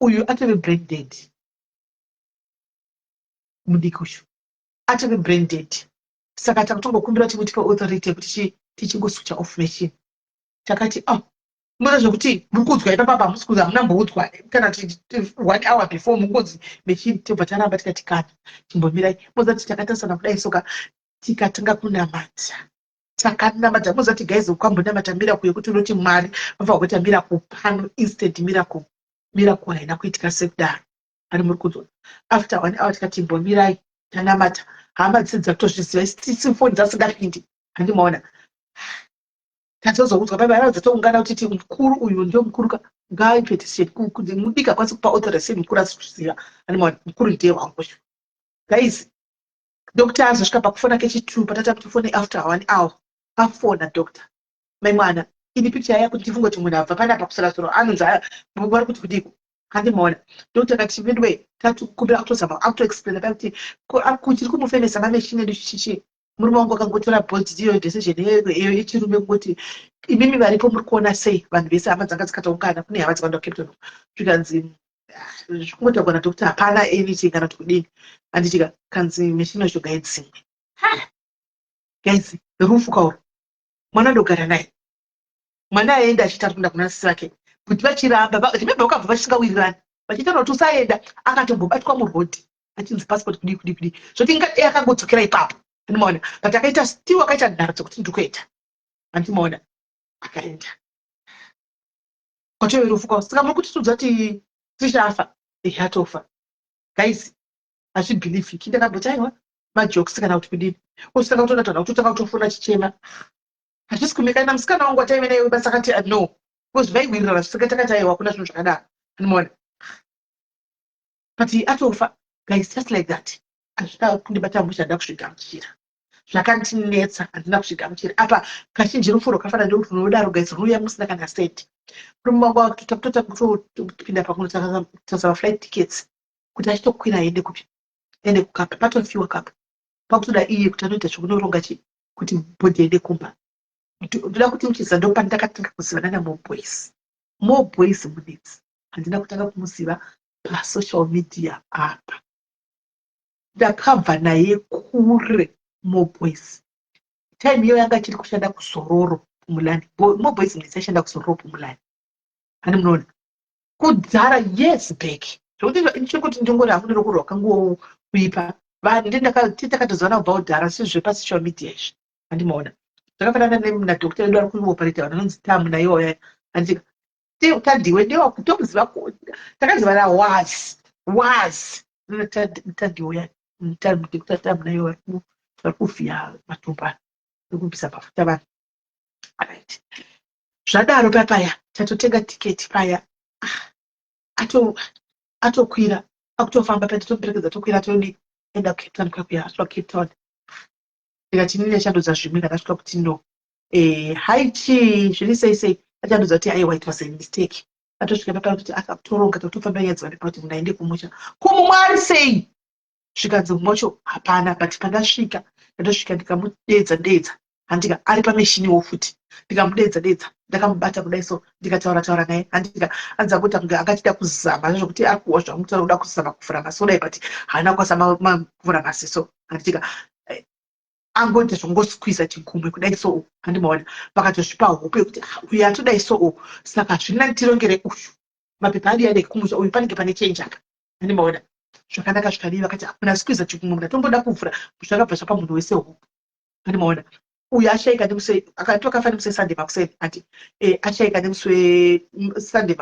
uyu atove brain dead, mudiki uyu atove brain dead. Saka takutongokumbira kuti mutipe authority yekuti tichingoswitcha off machine. Takati, "Oh, munoona zvekuti muri kuudzwa ipapapa, hamusi kuzi, hamuna mboudzwa kana kuti one hour before mungozi machine." Tobva taramba, tikati, "Kana chimbomirai." Moziva kuti takatarisana kudai soka, tikatanga kunamata. Takanamata. Moziva kuti guys, ukambonamata miracle yekuti unoti Mwari vabva kuita miracle pano, instant miracle. Miracle haina kuitika sekudaro, ari muri kunzwa. After one hour tikati, "Mbomirai, tanamata." Hama dzese dzakutozviziva, tisi foni dzasingapindi, handimaona. Tazozoudzwa baba dzatoungana kuti ti mukuru uyu ndio mukuru ka, ngaaitwe decision kuti mudiki akwanise kupa authorization, mukuru asi kuziva, handimaona. Mukuru ndiye wangu uyu. Guys, doctor azosvika pakufona kechi2, patata kuti fone after one hour. Afona doctor, "Mai mwana." Ini picture yaya kuti ndifunge kuti munhu abva panapa kusarasoro anonzi vari kuti kudiko, handimaona. Doctor akati, "Midway tatukumbira." Akutozama akutoexplaina pa kuti kuchiri kumufemesa mamachine edu chichi. Murume wangu akangotora bold iyo decision iyo yechirume, kungoti, "Imimi varipo muri kuona sei?" Vanhu vese, hama dzanga dzikatoungana, kune hama dzakawanda kuCape Town. Zvikanzi zvikungotaurwa nadoctor, hapana anything kana kuti kudini, handitika. Kanzi machine yacho ngaidzimwe. Guys, rufu kauro. Mwana ndogara naye, mwana aenda achiita ari kuenda kuna sisi vake kuti vachiramba. Remember, vakabva vachisingawirirani, vachitaura kuti usaenda. Akatombobatwa murodhi achinzi passport kudii kudii kudii, zvoti ingadei akangodzokera ipapo, andimaona. But akaita still, akaita nharo dzekuti ndiri kuenda, handimaona. Akaenda kwatove rufu kwavo. Saka muri kutitudza kuti tichafa? Ehe, atofa. Guys, hazvibelieveki. Ndakamboti, "Aiwa, majokes kana kuti kudini." Ositanga kutoona tana kutotanga kutofona chichema, hazvisi kumekana. Musikana wangu wataive naye basa akati, "Ah, no," because vaiwirirana zvisinga. Takati, "Aiwa, kuna zvinhu zvakadaro," andimaona. But atofa, guys, just like that. Hazvina kundibata mushe, handina kuzvigamuchira, zvakandinetsa, handina kuzvigamuchira. Apa kazhinji rufu rwakafanana nekuti runodaro, guys, runouya musina kana seti. Murume wangu takutotanga kutopinda pakunotarisa maflight tickets kuti achitokwira aende kupi, ende kuKapa. Patofiwa Kapa, pakutoda iye kuti anoita zvekunoronga chi kuti body ende kumba. Ndoda kuti uchiziva, ndopandakatanga kuzivana naMoboys. Moboys munetsi, handina kutanga kumuziva pasocial media apa. Ndakabva naye kure Moboys. Time iyo yanga achiri kushanda kuZororo. Pumulani. Moboys ndisashanda kuZororo Pumulani. Hani munoona kudhara years back, zvekuti ndichiri ndingori hangu ndinokurwa kangokuipa vanhu takatozivana kubva kudhara sezvepasocial media izvi. Handimaona zvakafanana nadoctor edu ari kuoperata vanhu anonzi Tamu naiwo. Handika Tadiwe ndewakutomuziva, takazivana was Tadiwe, Dr Tamu naiwo vari kuvhiya matumbu, vari kubvisa mafuta vanhu. Right, zvadaro papaya tatotenga tiketi paya, atokwira akutofamba paya, tatomuperekedza, tokwira, todi enda kuCape Town. Kwakuya asvika kuCape Town, ndikati inini achandodza zvimwe. Ndakasvika kuti no, hai, chii, zviri sei sei? Achandodza kuti aiwa, it was a mistake. Atosvika papa kuti akatoronga, takutofamba nyaya dzivane kuti munhu aende kumusha kumumwe ari sei. Zvikanzi mumwe hapana, but pandasvika, ndatosvika ndikamudedza dedza, handika ari pameshiniwo futi, ndikamudedza dedza, ndakamubata kudai so, ndikataura taura naye, handika anza kuita kunge akachida kuzama zvokuti ari kuwa zvamutaura, kuda kuzama kuvhura maziso dai, but haana kukwanisa kuvhura maziso, handitika angoita zvongosqueeza chigumwe kudai so. Handimaona vakatozvipa hope yekuti, ah, uyu atodai so, saka hazvina tirongere uyu mapepa adi ade kumusha uyu, panenge pane change apa. Handimaona zvakanaka zvikadii, vakati hakuna squeeza chigumwe, munhu atomboda kuvhura, zvakabva zvapa munhu wese hope. Handimaona uyu ashaika nemusi, akati akafa nemusi weSunday makuseni, ati ashaika nemusi weSunday,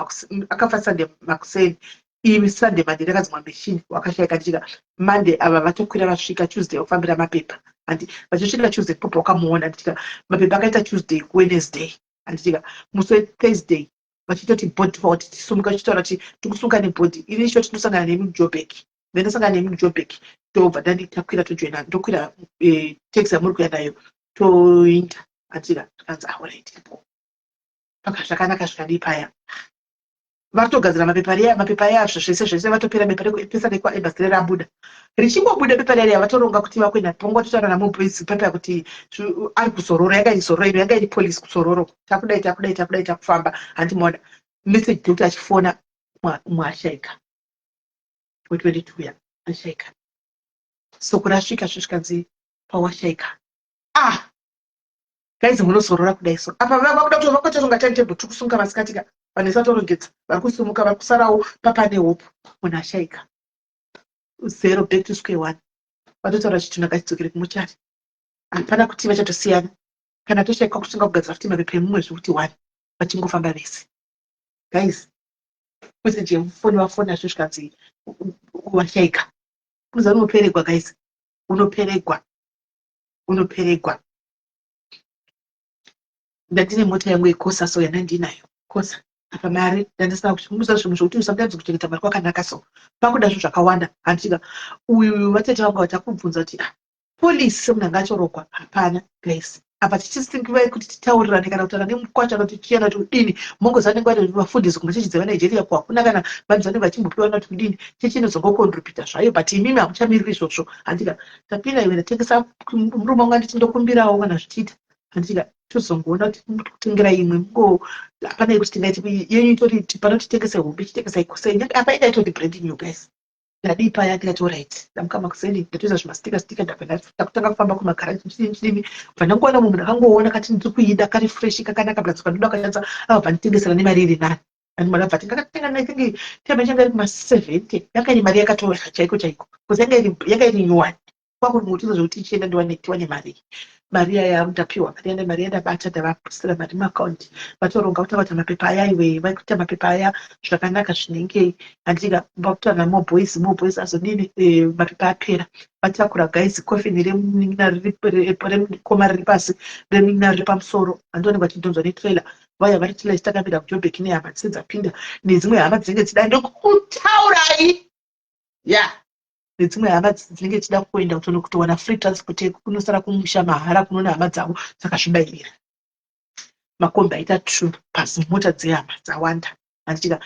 akafa Sunday makuseni, imi Sunday manheru akadzimwa machine, wakashaika. Ndichika Monday ava vatokwira vasvika Tuesday, vakufambira mapepa, handi vachisvika Tuesday popa wakamuona. Ndichika mapepa akaita Tuesday kuWednesday, handichika musi weThursday vachitoti body kuti tisumuka, vachitaura kuti tikusunga nebody ini choti tinosangana nemi muJoburg, then ndosangana nemi muJoburg, tobva dani takwira, tojoina, ndokwira taxi yamuri kuya nayo, toinda. Handika zvikanzi alright, paka zvakanaka zvikadii paya vatogadzira mapepa riya, mapepa ayazvo zvese zvese vatopera. Bepa rekupesa rekwaembassy rabuda, richingobuda bepa riya, vatoronga kuti vakuenda pongototaura namoboys pepa kuti ari kuzororo, yanga iri zororo ino, yanga iri polisi kuzororo, takudai, takudai, takudai, takufamba. Handimaona message doctor achifona, mwashaika we22 ya ashaika. Soko rasvika, zvisvikanzi pawashaika. Ah guys, munozorora kudai so apa vakuda kuti vakotoronga timetable, tiri kusunga masikatika, vanhu vese vatorongedza, vari kusumuka, vari kusarawo papane hope, munhu ashaika, zero, back to square one. Vatotaura chitunha ngachidzokere kumuchari, hapana kuti vachatosiyana kana toshaika, kusunga kugadzira futi mapepa emumwe, zvekuti one vachingofamba vese. Guys, message yemufoni vafona, zvo zvikanzi washaika. Unoziva unoperegwa guys, unoperegwa, unoperegwa. Ndandine mota yangu yeCorsa so, yandandinayo Corsa apa, mari ndandisina kuchimbuza zvinhu zvokuti sometimes kuchengeta mari kwakanaka so, pakuda zvinhu zvakawanda. Handitika uyu vatete vangu vatakubvunza kuti, ah, polisi semunhu anga achorogwa hapana. Guys, apa tichisingiva kuti titaurirane kana kutaura nemukwasha kuti chiyana kuti kudini, mongoziva vanenge vari vafundisi kumachechi dzevaNigeria, kuhakuna kana vanhu vanenge vachimbopiwa kuti kudini, chechi inozongocontributa zvayo, but imimi hamuchamiriri izvozvo. Handika tapinda iwe, ndatengesa, murume wangu anditi ndokumbirawo kana zvichiita, handika tozongoona kuti kutengera imwe mungo hapana yekuti tingaiti yenyu itori panoti tengese hombe, chitengesai kuseni apa inga itori brand new. Guys, ndadii paya? Ndikati alright, ndamuka makuseni, ndatoisa zvimastika stika, ndabva ndakutanga kufamba kumagaraji, chidini chidini, bva ndangoona mumwe ndakangoona kati ndiri kuida, kari fresh, kakanaka, blatsoka ndoda kanyatsa, abva nditengesera nemari iri nani. And abva tingakatenga naitenge time yanga iri kuma70, yanga iri mari yakatora chaiko chaiko, because yanga iri nyuwani. Kwakungotiza zvekuti ichienda ndiwane tiwane mari, mari yaya ndapiwa, mari yanda, mari yandabata, ndavapusira mari muakaunti, vatoronga kutaura kuti mapepa aya, iwe, vaikuita mapepa aya zvakanaka zvinenge. Handika vakutaura namoboys, moboys azodini? Mapepa apera, vatakura guys, coffin remunin'ina remukoma riri pasi, remunin'ina riri pamusoro, handionekwa vachidhonzwa netrailer, vaya vari trailer ichitakapinda kuJobek nehama dzese dzapinda, nedzimwe hama dzinenge dzida ndokutaurai ya nedzimwe hama dzinenge dzichida kuenda kutowana free transport yekunosara kumusha mahara, kunoona hama dzavo dzakazvibayirira. Makombi aita two pasi, mota dzehama dzawanda. Handitika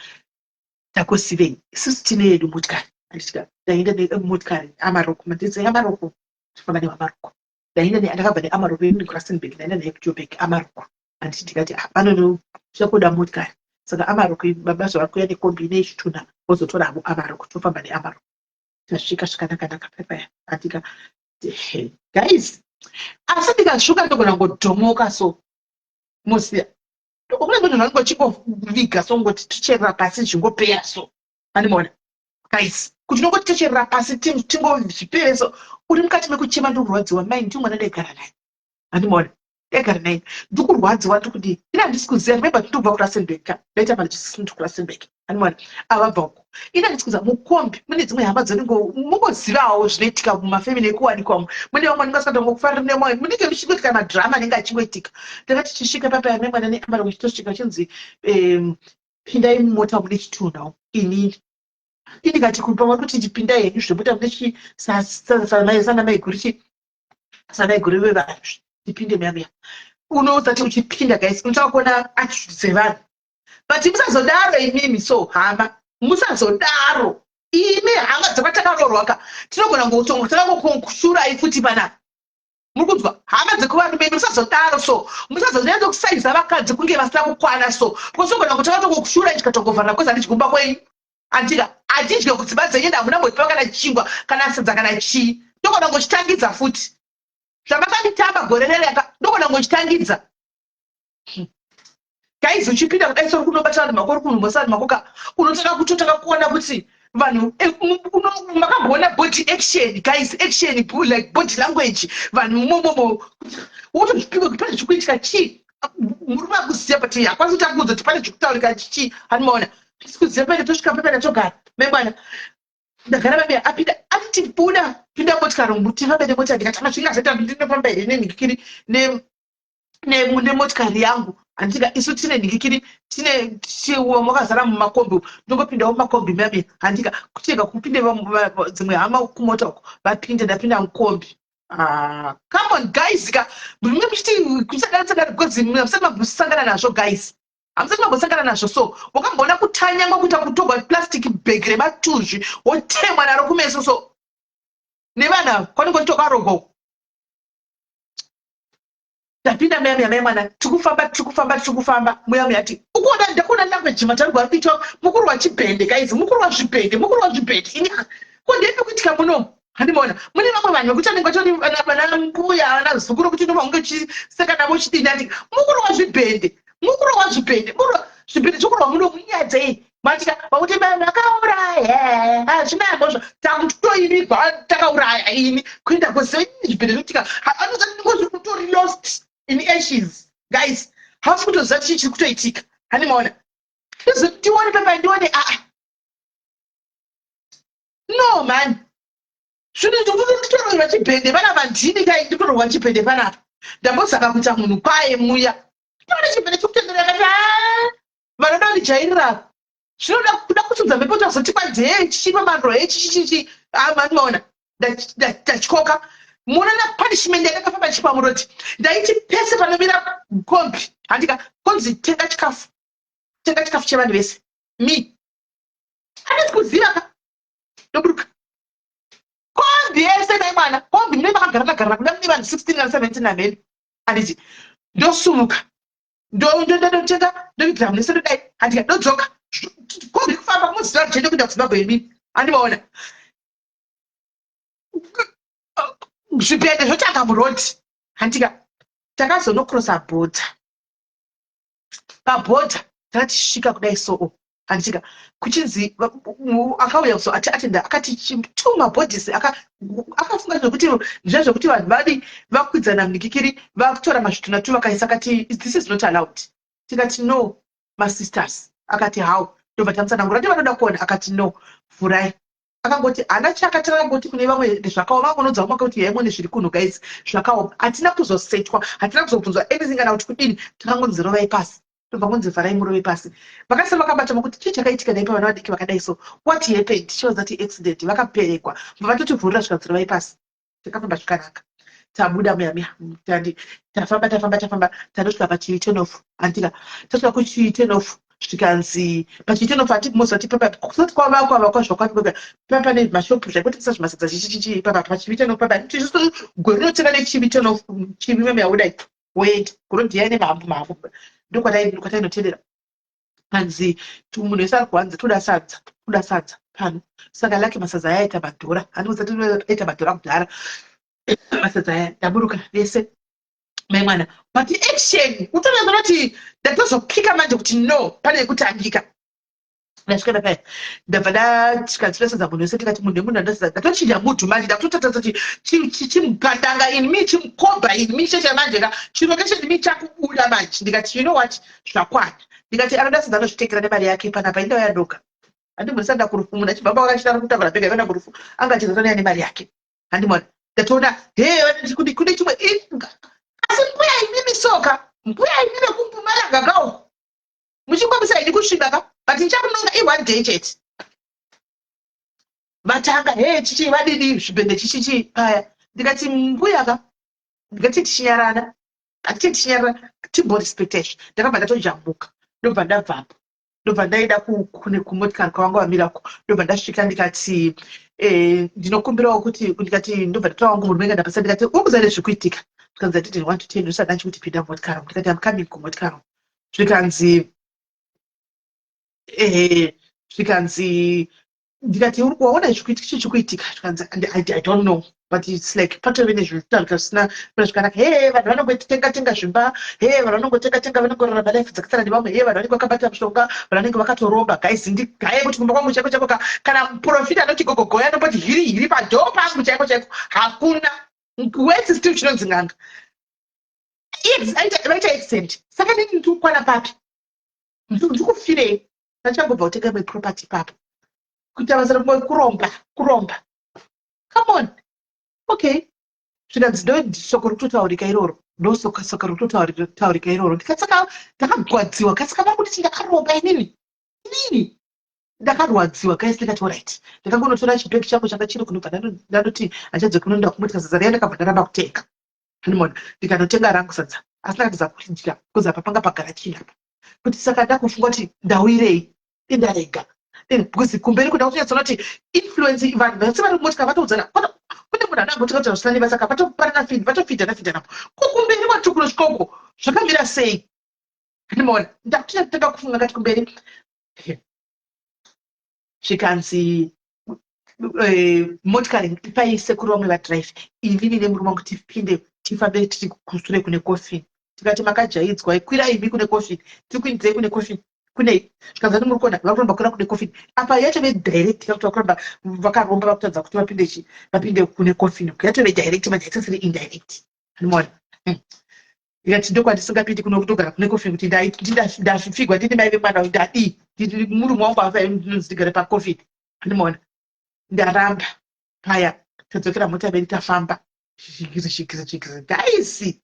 takosivei isusu tine yedu motikari. Handitika ndaenda nemotikari Amarok, mandidzi Amarok, tifamba neAmarok, ndaenda ndakabva neAmarok yedu kuRustenburg, ndaenda naye kuJobek Amarok. Handiti ndikati pano chakuda motikari, saka Amarok baba zvavari kuuya nekombi ine chitunha, vozotora havo Amarok, tofamba neAmarok. Tasvika zvakanaka-naka pepaya. Andika guys, asi ndikasvuka ndogona kungodhomoka so.
Mosiya kune zvinhu zvanenge uchingoviga so ngoti ticherera pasi zvingopera so. Andimaona guys, kuti unongoti ticherera pasi tingozvipere so. Uri mukati mekuchema, ndikurwadziwa mai, ndi mwana ndaigara naye. Andimaona, ndaigara naye, ndikurwadziwa, ndikudii, ini handisi kuziva. Remember, ndinobva kuRustenburg ka, ndaita mari kuRustenburg. Andimaona, avabva uko, ini handisi kuziva. Mukombi mune dzimwe hama dzinenge mungozivawo zvinoitika mumafamily ekuwanikwa, mune vamwe vanenge vasingatongokufariri nemwe, munenge muchingoitika madrama anenge achingoitika. Takati tichisvika papa nemwana neambara, kuchitosvika chinzi, "Pindai mumota mune chitunha." Inini indikati, "Kupa vari kuti chipindai henyu zvemota mune chi sana maiguru chi sana maiguru vevanhu, tipinde muya muya." Unouzati uchipinda, guys, unotanga kuona attitude dzevanhu. But musazodaro imimi so, hama, musazodaro imi hama dzakatakaroorwa ka. Tinogona ngokutongokushurai futi panapa. Muri kunzwa, hama dzekuvarume, musazodaro so. Musazonyatsa kusaiza vakadzi kunge vasina kukwana so, because unogona kutanga tongokushurai chikatongovharira, because handidyi kumba kwenyu. Andika handidye kudzimba dzenyu, ende hamuna mbotipa kana chingwa kana sadza kana chii. Ndogona ngochitangidza futi zvamakanditamba gore rereka, ndogona ngochitangidza. Guys, uchipinda kudai sori kunobata vanhu mako, uri kunhumbosa vanhu mako ka, unotanga kutotanga kuona kuti vanhu makamboona body action, guys, action like body language. Vanhu momomo wotozvipika kuti pane zvikuitika chii. Murume akuziva, but hakwanisi kuti akuudza kuti pane zvekutaurika chichii. Hanimaona, tisi kuziva pene. Tosvika pepena, togara memwana, ndagara mami apinda, atiti, "Buda, pinda motikari, tifambe nemota." Ndikati, "Zvingazoita ndinofamba here nenhikiri nemotikari yangu?" Handika isu tine nhikikiri, tine wakazara mumakombi, ndongopindawo mumakombi mami. Handika kutega kupinde dzimwe hama kumota uko, vapinde, ndapinda mukombi. Ah, come on guys ka, mune muchiti kusadaro sadaro because musati mambosangana nazvo. Guys, hamusati mambosangana nazvo. So wakamboona kutanyangwa, kuita kutogwa plastic bag rematuzvi, wotemwa naro kumeso so nevana kwanenge uchitokarogwa. Ndapinda muya muya, mai mwana, tikufamba, tikufamba, tikufamba muya muya, ti ukuona, ndakuona language mataurwa ari kuitwa. Mukuru wachibhende, guys, mukuru wazvibhende, mukuru wazvibhende. Ini ko ndeipi kuitika munomu? Handimaona, mune vamwe vanhu vekuti anenge vatori vana mbuya, vana zukuru, kuti ndova unge uchiseka navo uchidini. Ati mukuru wazvibhende, mukuru wazvibhende, mukuru zvibhende zvokurwa munomu. Inyaya dzei matika vakuti vanhu vakauraya? Hazvina mhosva, takutoirigwa takauraya. Ini kuenda kuziva ini zvibhende zvinoitika, anozati lost in ashes. Guys, hausi kutoziva chii chiri kutoitika. Handimaona, tione pepa, ndione. Aa, no man, zvinhu nditororwa chibhende panapa, ndini kai nditororwa chibhende panapa. Ndambozama kuita munhu kwaye muya, tione chibhende chikutenderera kati vanoda kundijairira, zvinoda kuda kusudza mhepo, tazotipa dhee chichipa mariro chichichichi. Manimaona, ndatyoka. Munoona punishment yandakafamba chipa muroti. Ndaiti pese panomira kombi, handika konzi, "Tenga chikafu, tenga chikafu chevanhu vese." Me handisi kuziva ka, ndoburuka kombi yese nai mwana. Kombi mune makagara nagarana kuda mune vanhu 16 kana 17 namheni, handiti? Ndosumuka, ndotenga, ndovigira munhu wese, ndodai, handika, ndodzoka. Kombi kufamba, muziva jende kuenda kuZimbabwe imini. Handimaona, zvibhende zvotanga murodhi, handika. Takazonokrosa bhodha, pabhodha takatisvika kudai so, handitika, kuchinzi akauya kuzo atenda, akati two mabodies. Akafunga zvekuti zvezvekuti vanhu vadi vakwidzana mudikikiri, vatora mazvitunha tu vakaisa. Akati, "This is not allowed." Tikati, "No, masisters." Akati, "How?" Ndobva tamutsanangura ti vanoda kuona. Akati, "No, vhurai." Akangoti hana chakati, akangoti kune vamwe zvakaoma. Angonodza vamwe kuti yaimone zviri kunhu. Guys, zvakaoma. Hatina kuzosetwa, hatina kuzobvunzwa anything kana kuti kudini. Takangonzi, "Rovai pasi." Ndobva ngonzi, "Vharai, murove pasi." Vakasara vakabata makuti chii chakaitika naipa vana vadiki vakadai so? What happened? Chivaudza ti accident, vakaperekwa. Vatotivhurira, zvikanzi, "Rovai pasi." Takafamba zvakanaka, tabuda muya muya, tandi tafamba, tafamba, tafamba, tandosvika pachivi turn off. Handika tasvika kuchivi turn off, zvikanzi pachivi turn off, handi mozati papa kusati kwavakwa vakwa zvakwa papa pane mashopu zvaikotengesa zvimasadza chichichichi papa pachivi turn off papa. Gore rinotenga nechivi turn off, chivi meme yaudai woenda gorodhi yaine mahambu mahambu, ndokwatainotendera. Hanzi munhu wese ari kuhanzi, "Toda sadza, toda sadza pano." Saka lake masadza aya aita madhora, handikuzati aita madhora kudhara masadza aya. Ndaburuka vese.
Mai mwana, but action utoona kuti ndatozopika manje kuti no, pane yekutangika. Ndasvika paya, ndabva ndasvika sadza munhu wese. Tikati munhu nemunhu andasadza, ndatochinja mood manje. Ndakutotatadza kuti chimukandanga in me, chimukobha in me cheche manje ka, chirokesheni me chakubuda manje. Ndikati, "You know what, zvakwana." Ndikati, "Anoda sadza anozvitengera nemari yake panapa." Indau yadoka, handimbonisanda kurufu. Munhu achibva wakachitara kutaura bhega ivana kurufu, anga achizotonaya nemari yake. Handimona ndatoona he kune chimwe. Asi mbuya imimi soka, mbuya imimi kuMpumalanga kauko, muchingomisa ini kusviba ka, but ndichakunonga i-one day chete. Vatanga he chichi vadidi zvibhende chichichi paya. Ndikati, "Mbuya ka, ndikati tichinyarana, hatiti tichinyarana, timborespecta izvi." Ndakabva ndatojambuka, ndobva ndabvapo, ndobva ndaida kune kumotikari kwavanga vamirako. Ndobva ndasvika, ndikati, "Ndinokumbirawo kuti," ndikati, ndobva ndatora wangu murume ngandapasa. Ndikati, "Uri kuziva nezvekuitika?" Zvikanzi, "I didn't want to tell you." Usada chikuti pinda mumotikari. Ndikati, "I'm coming kumotikari." Zvikanzi, ndikati, "Uri kuwaona chii chikuitika?" Zvikanzi, "I don't know, but it's like patove nezvinotaurika zvisina kuna zvakanaka. He, vanhu vanongotenga tenga zvimba, he, vanhu vanongotenga tenga, vanongorarama life dzakasiyana nevamwe. He, vanhu vanenge vakabata mushonga, vanhu vanenge vakatoromba." Guys, ndigaye kuti kumba kwangu chaiko chaiko kana muprofita anoti gogogoya anomboti hiri hiri padhoo pangu chaiko chaiko, hakuna wesi still chinonzi n'anga. Vaita accent. Saka nini ndikukwana papi? Ndikufirei? Ndachangobva kutenga imwe property ipapo, kuita basa rekumwe kuromba kuromba. Come on. Okay, zvikanzi, ndo soko rikutotaurika iroro, ndo soko rikutotaurika iroro. Ndikati, saka ndakagwadziwa kasi kana kuti ndakaromba inini? Inini ndakarwadziwa, guys. Ndikati, "Alright." Ndakangonotora chibhegi changu changa chiri kunobva ndandoti handichadzoki kunoenda kumutika sadza riya. Ndakabva ndaramba kutenga, andimona. Ndikanotenga rangu sadza, asi ndakatadza kuridya because apa panga pagara chinhu apa kuti. Saka ndakufunga kuti ndawirei, indarega, because kumberi kuda kunyatsoona kuti influence. Vanhu vese vari mumotika vatoudzana, kune munhu anambotika kuti zvisina nebasa ka, vatoparana feed, vatofidhana fidhana. Ko kumberi kwatiri kunosvika uko zvakamira sei? Andimona ndakutotanga kufunga ngati kumberi. Zvikanzi, "Motikari ipai sekuru vamwe vadhiraivhi, inini nemurume wangu tipinde tifambe tiri kusure kune coffin." Tikati, "Makajaidzwa, kwirai imi kune coffin, tiri kuinzei kune coffin kunei?" Zvikanzi, "Ani muri kuona vakuramba kukwira kune coffin apa, yatove direct kakuti vakuramba, vakaromba, vakutadza kuti vapinde chi vapinde kune coffin. Yatove direct manje, haisisiri indirect." Andimona. Ndikati, "Ndokwandisingapindi kuno kutogara kune coffin kuti ndafigwa, ndini mai vemwana uyu, ndadii? Murume wangu afa, ndinonzi ndigare pacoffin." Andimona ndaramba paya. Tadzokera mota vedu, tafamba zhigiri zhigiri zhigiri. Guys,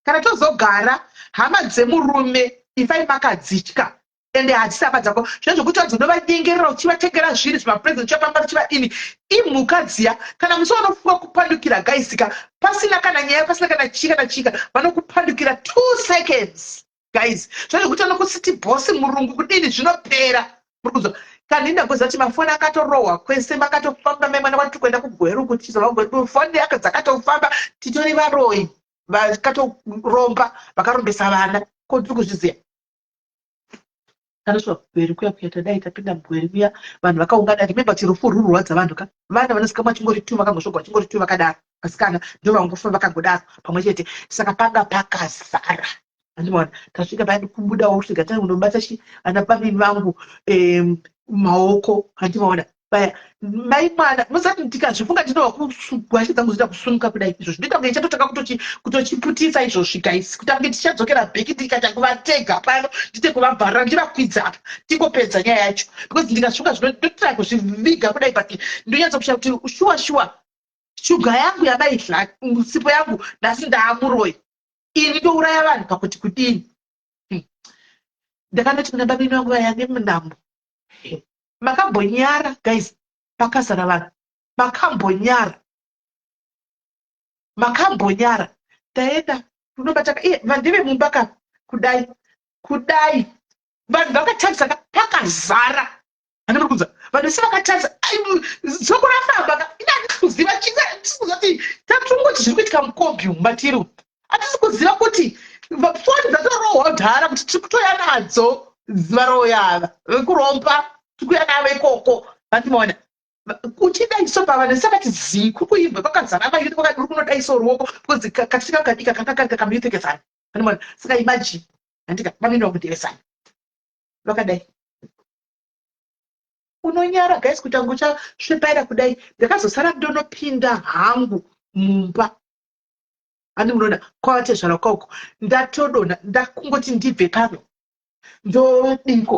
kana tozogara, hama dzemurume ifai makadzitya, ende hadzisi hama dzako. Zvino zvokuti vadzinovanyengerera uchivatengera zvinhu, zvimapresent, uchivapamba, uchivadini, imhuka dziya. Kana musi wanofunga kupandukira, guys ka, pasina kana nyaya, pasina kana chii kana chika, vanokupandukira 2 seconds, guys. Zvino zvekuti vanokusiti bhosi murungu kudini, zvinopera. Muri kunzwa? Kana indangoziva kuti mafoni akatorohwa kwese, makatofamba mai mwana kwatiri kuenda kuGweru, kuti chizova foni yake dzakatofamba, titori varoyi vakatoromba, vakarombesa vana. Ko tiri kuzviziva? Tanosvika kuGweru kuya kuya, tadai tapinda muGweru kuya, vanhu vakaungana. Remember kuti rufu rwurwadza vanhu ka. Vana vanosvika vachingori tu, vakangosvogwa vachingori tu, vakadaro. Vasikana ndo vangofa vakangodaro pamwe chete. Saka panga pakazara. Andimona tasvika paya, kubudawo kusvika tangunobata chi ana pamini vangu maoko. Handimaona paya mai mwana musati. Ndikazvifunga ndinova gwasha dzangu dzinoita kusunuka kudai. Izvo zvinoita kunge ichatotanga kutochiputisa izvozvi, guys, kuita kunge tichadzokera back. Ndikata kuvatega pano, ndite kuvabvarira, ndivakwidza apa, tingopedza nyaya yacho, because ndikazvifunga zvino ndotira kuzviviga kudai, but ndonyatsa kushaya kuti shuwa shuwa shuga yangu yamaidla, sipo yangu, nhasi ndaamuroyi ini, ndouraya vanhu pakuti kudini? Ndakandoti kuna bamini vangu vaya nemunamo, "Makambonyara, guys, pakazara vanhu, makambonyara, makambonyara." Taenda kunobata iye vandeve mumba ka, kudai kudai, vanhu vakatarisa ka, pakazara. Handi muri kunzwa? Vanhu vese vakatarisa. Soko rafamba ka. Ine handisi kuziva chii, handisi kuziva kuti tatongoti zviri kuitika mukombi umu matiri umu. Hatisi kuziva kuti foni dzatorohwa kudhara kuti tiri kutoya nadzo varoyi ava vekuromba, tiri kuya navo ikoko. Vandimaona.
Uchidai so pavanhu sakati zii kuri kuimbwa kwakazara mayouth kwakati uri kunodai so ruoko because katika kadika kanga kari kakamuyouth kezana. Anoona saka imagine handika vanoenda kundevesana vakadai. Unonyara guys kuti angu uchasvepaira kudai. Ndakazosara ndonopinda hangu mumba. Handi munoona kwavatezvara kwauko ndatodonha ndakungoti ndibve pano ndodiko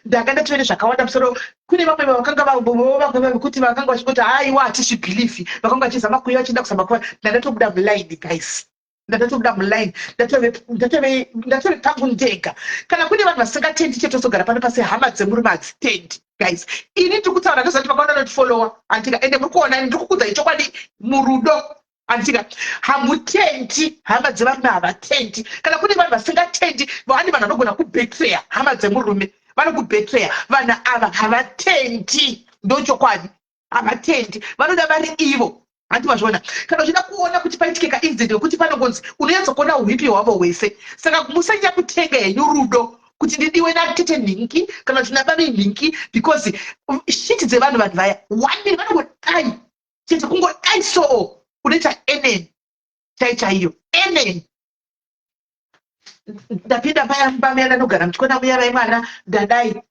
ndanga ndatove nezvakawanda musoro kune vamwe vakanga vekuti vakanga vachingoti haiwa hatizvibhilivhi vakanga vachizama kuuya vachienda kuzama kuva ndandatobuda muline guys ndandatobuda muline ndatove pangu ndega kana kune vanhu vasingatendi chetozogara pano pasi hama dzemurume hadzitendi guys ini ndiri kutaura ndozati vakaona notifolowa andika ende muri kuona ndiri kukudzai chokwadi murudo Andika hamutendi hama dzevarume havatendi kana kune vanhu vasingatendi vane vanhu vanogona kubetreya hama dzemurume vanokubetreya vanhu ava havatendi ndochokwadi havatendi vanoda vari ivo hanti mazviona kana uchida kuona kuti paitike kaincident yekuti panongonzi unonyatsokuona uhipi hwavo hwese saka musanyanya kutenga henyu rudo kuti ndidiwe natete nhingi kana kuti nababe nhingi because shiti dzevanhu vanhu vaya one vanongodai chete kungodai so unoita amen chai chaiyo amen ndapinda paya mumba muya ndanogara muchikona muya vai mwana ndadai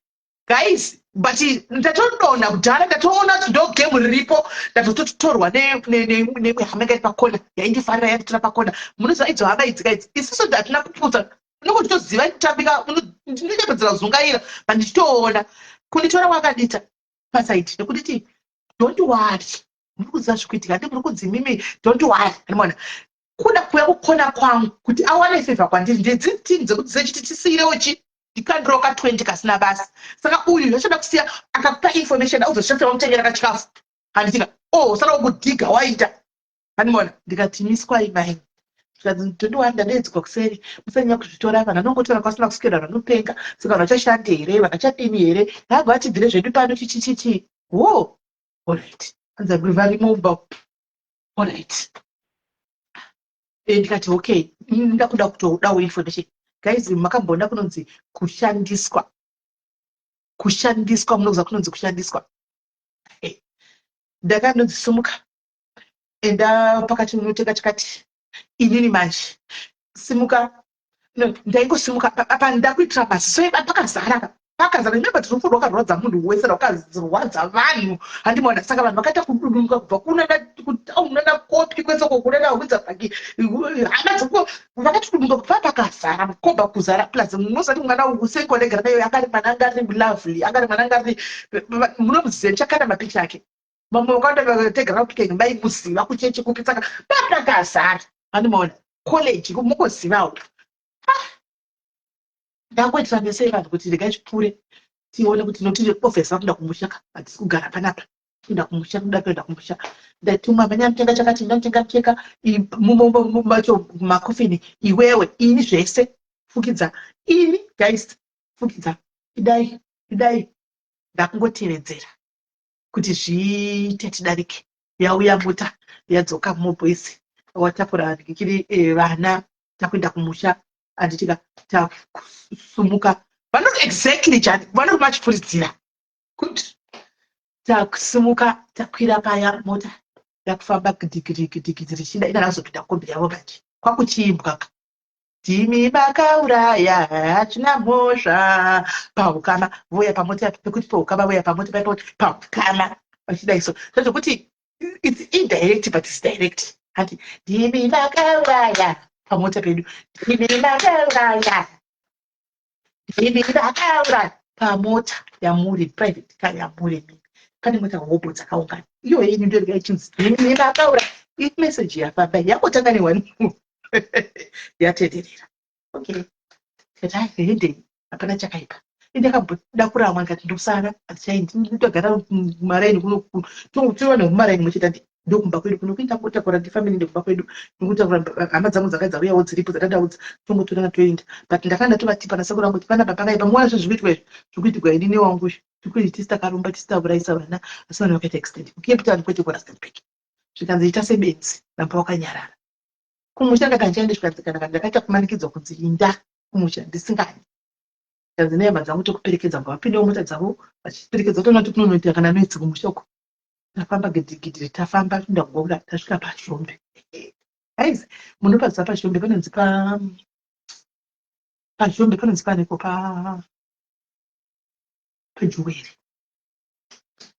guys but ndatodonha kudhara ndatoona kuti ndo game riripo ndatototorwa nemwe hama inga iri pakona yaindifarira yanditora pakona munoziva idzo hama idzi kaidzi isusu hatina kuputsa unenge uchitoziva kutambika ndinonyepedzera kuzungaira but ndichitoona kunditora kwakadita pasaidi nekunditi don't worry muri kuziva zvikuitika andi muri kunzi mimi don't worry anoona kuda kuya kukona kwangu kuti awane favor kwandiri ndedzitini dzekuti dzechiti tisiyirewo chi ndikandirewo ka 20 kasina basa saka uyu zvachada kusiya akakupa information auzoshandisa wamutengera kachikafu handitika oh sara ukudhiga waita handimaona ndikati miswai mai zvikanzi don't worry ndadeedzwa kuseri musanyanya kuzvitora vanhu vanongotora kwasina kuswera vanopenga saka vanhu vachashande here vanhu vachadini here ngabva vatibvire zvedu pano chichichichi wo alright anzi varimo mumba alright eh, ndikati okay ndakuda kutodawo information guys makamboona kunonzi kushandiswa kushandiswa munoziva kunonzi kushandiswa eh, ndakanonzi sumuka enda pakati unotenga chakati inini manje simuka ndaingosimuka apa ndakuitira maziso eba pakazara pakazara remember rufu rwakarwadza munhu wese rwakarwadza vanhu handimaona saka vanhu vakaita kududumuka kubva kunana kutown nana kopi kwese uko kunana hwidza paki hama dzako vakatodumuka kubva pakazara mukobha kuzara plus munozati mwana usenkonegara nayo angari mwana angari lovely angari mwana angari munomuziva chakana mapicha ake vamwe vakawanda vakategera kupika vaimuziva kuchechi kupi saka papakazara anomaona college mukozivawo ah! ndangoitira mese vanhu kuti regai zvipfuure tione kuti noti obviously vakuenda kumusha ka hatisi kugara panapa kuenda kumusha kuda kuenda kumusha ndatuma manya mutenga chakati ndamutenga cheka macho makofini iwewe ini zvese fukidza ini guys fukidza idai idai ndakungotevedzera kuti zviite tidarike yauya mota yadzoka muboys watakura kiri eh, vana takuenda kumusha anditika tasumuka vanoti exactly chani vanoti vachipuridzira kuti takusumuka takwira paya mota yakufamba gidigidi richida ina razopinda kombi yavo manje kwakuchiimbwa ka ndimi makauraya hatina mhosva paukama voya pamota pekuti paukama voya pamota paipa paukama vachidai so zvazvokuti it's indirect but it's direct hati ndimi makauraya pamota pedu ndimi makauraya ndimi makauraya pamota yamuri private car yamuri mimi pane mota hobo dzakaungana iyo yenyu ndoirega ichinzi ndimi makauraya imeseji yafamba yakotanga neone yatenderera okay tikati hai hendei hapana chakaipa indakamboda kuramwa ndikati ndosara handichaendi ndogara mumaraini kuno towana mumaraini muchita ndokumba kwedu kuno kuita kutakura ndifambe nende kumba kwedu nokutakura hama dzangu dzanga dzauyawo dziripo dzatadaudza tongotorana toenda but ndakanga ndatovatipa nasekuru vangu kuti panapa pakaipa muona zve zvikuitwa izvi zvikuitigwa ini newangu izvi tikuti tisi takaromba tisi taurayisa vana asi vanhu vakaita accident kucape town kwete kurustenburg zvikanzi ita sebenzi ramba wakanyarara kumusha ndakati handichaendi zvikanzi kana ndakaita kumanikidzwa kunzi inda kumusha ndisingadi zvikanzi nehama dzangu tokuperekedza ngo vapindewo mota dzavo vachiperekedza toona kuti kunonoita kana noitsi kumusha uko
Tafamba gidigidi, tafamba toenda kugoda, tasvika paZhombe. Guys, munopaziva paZhombe panonzi pa paZhombe panonzi paneko pa paJuweri.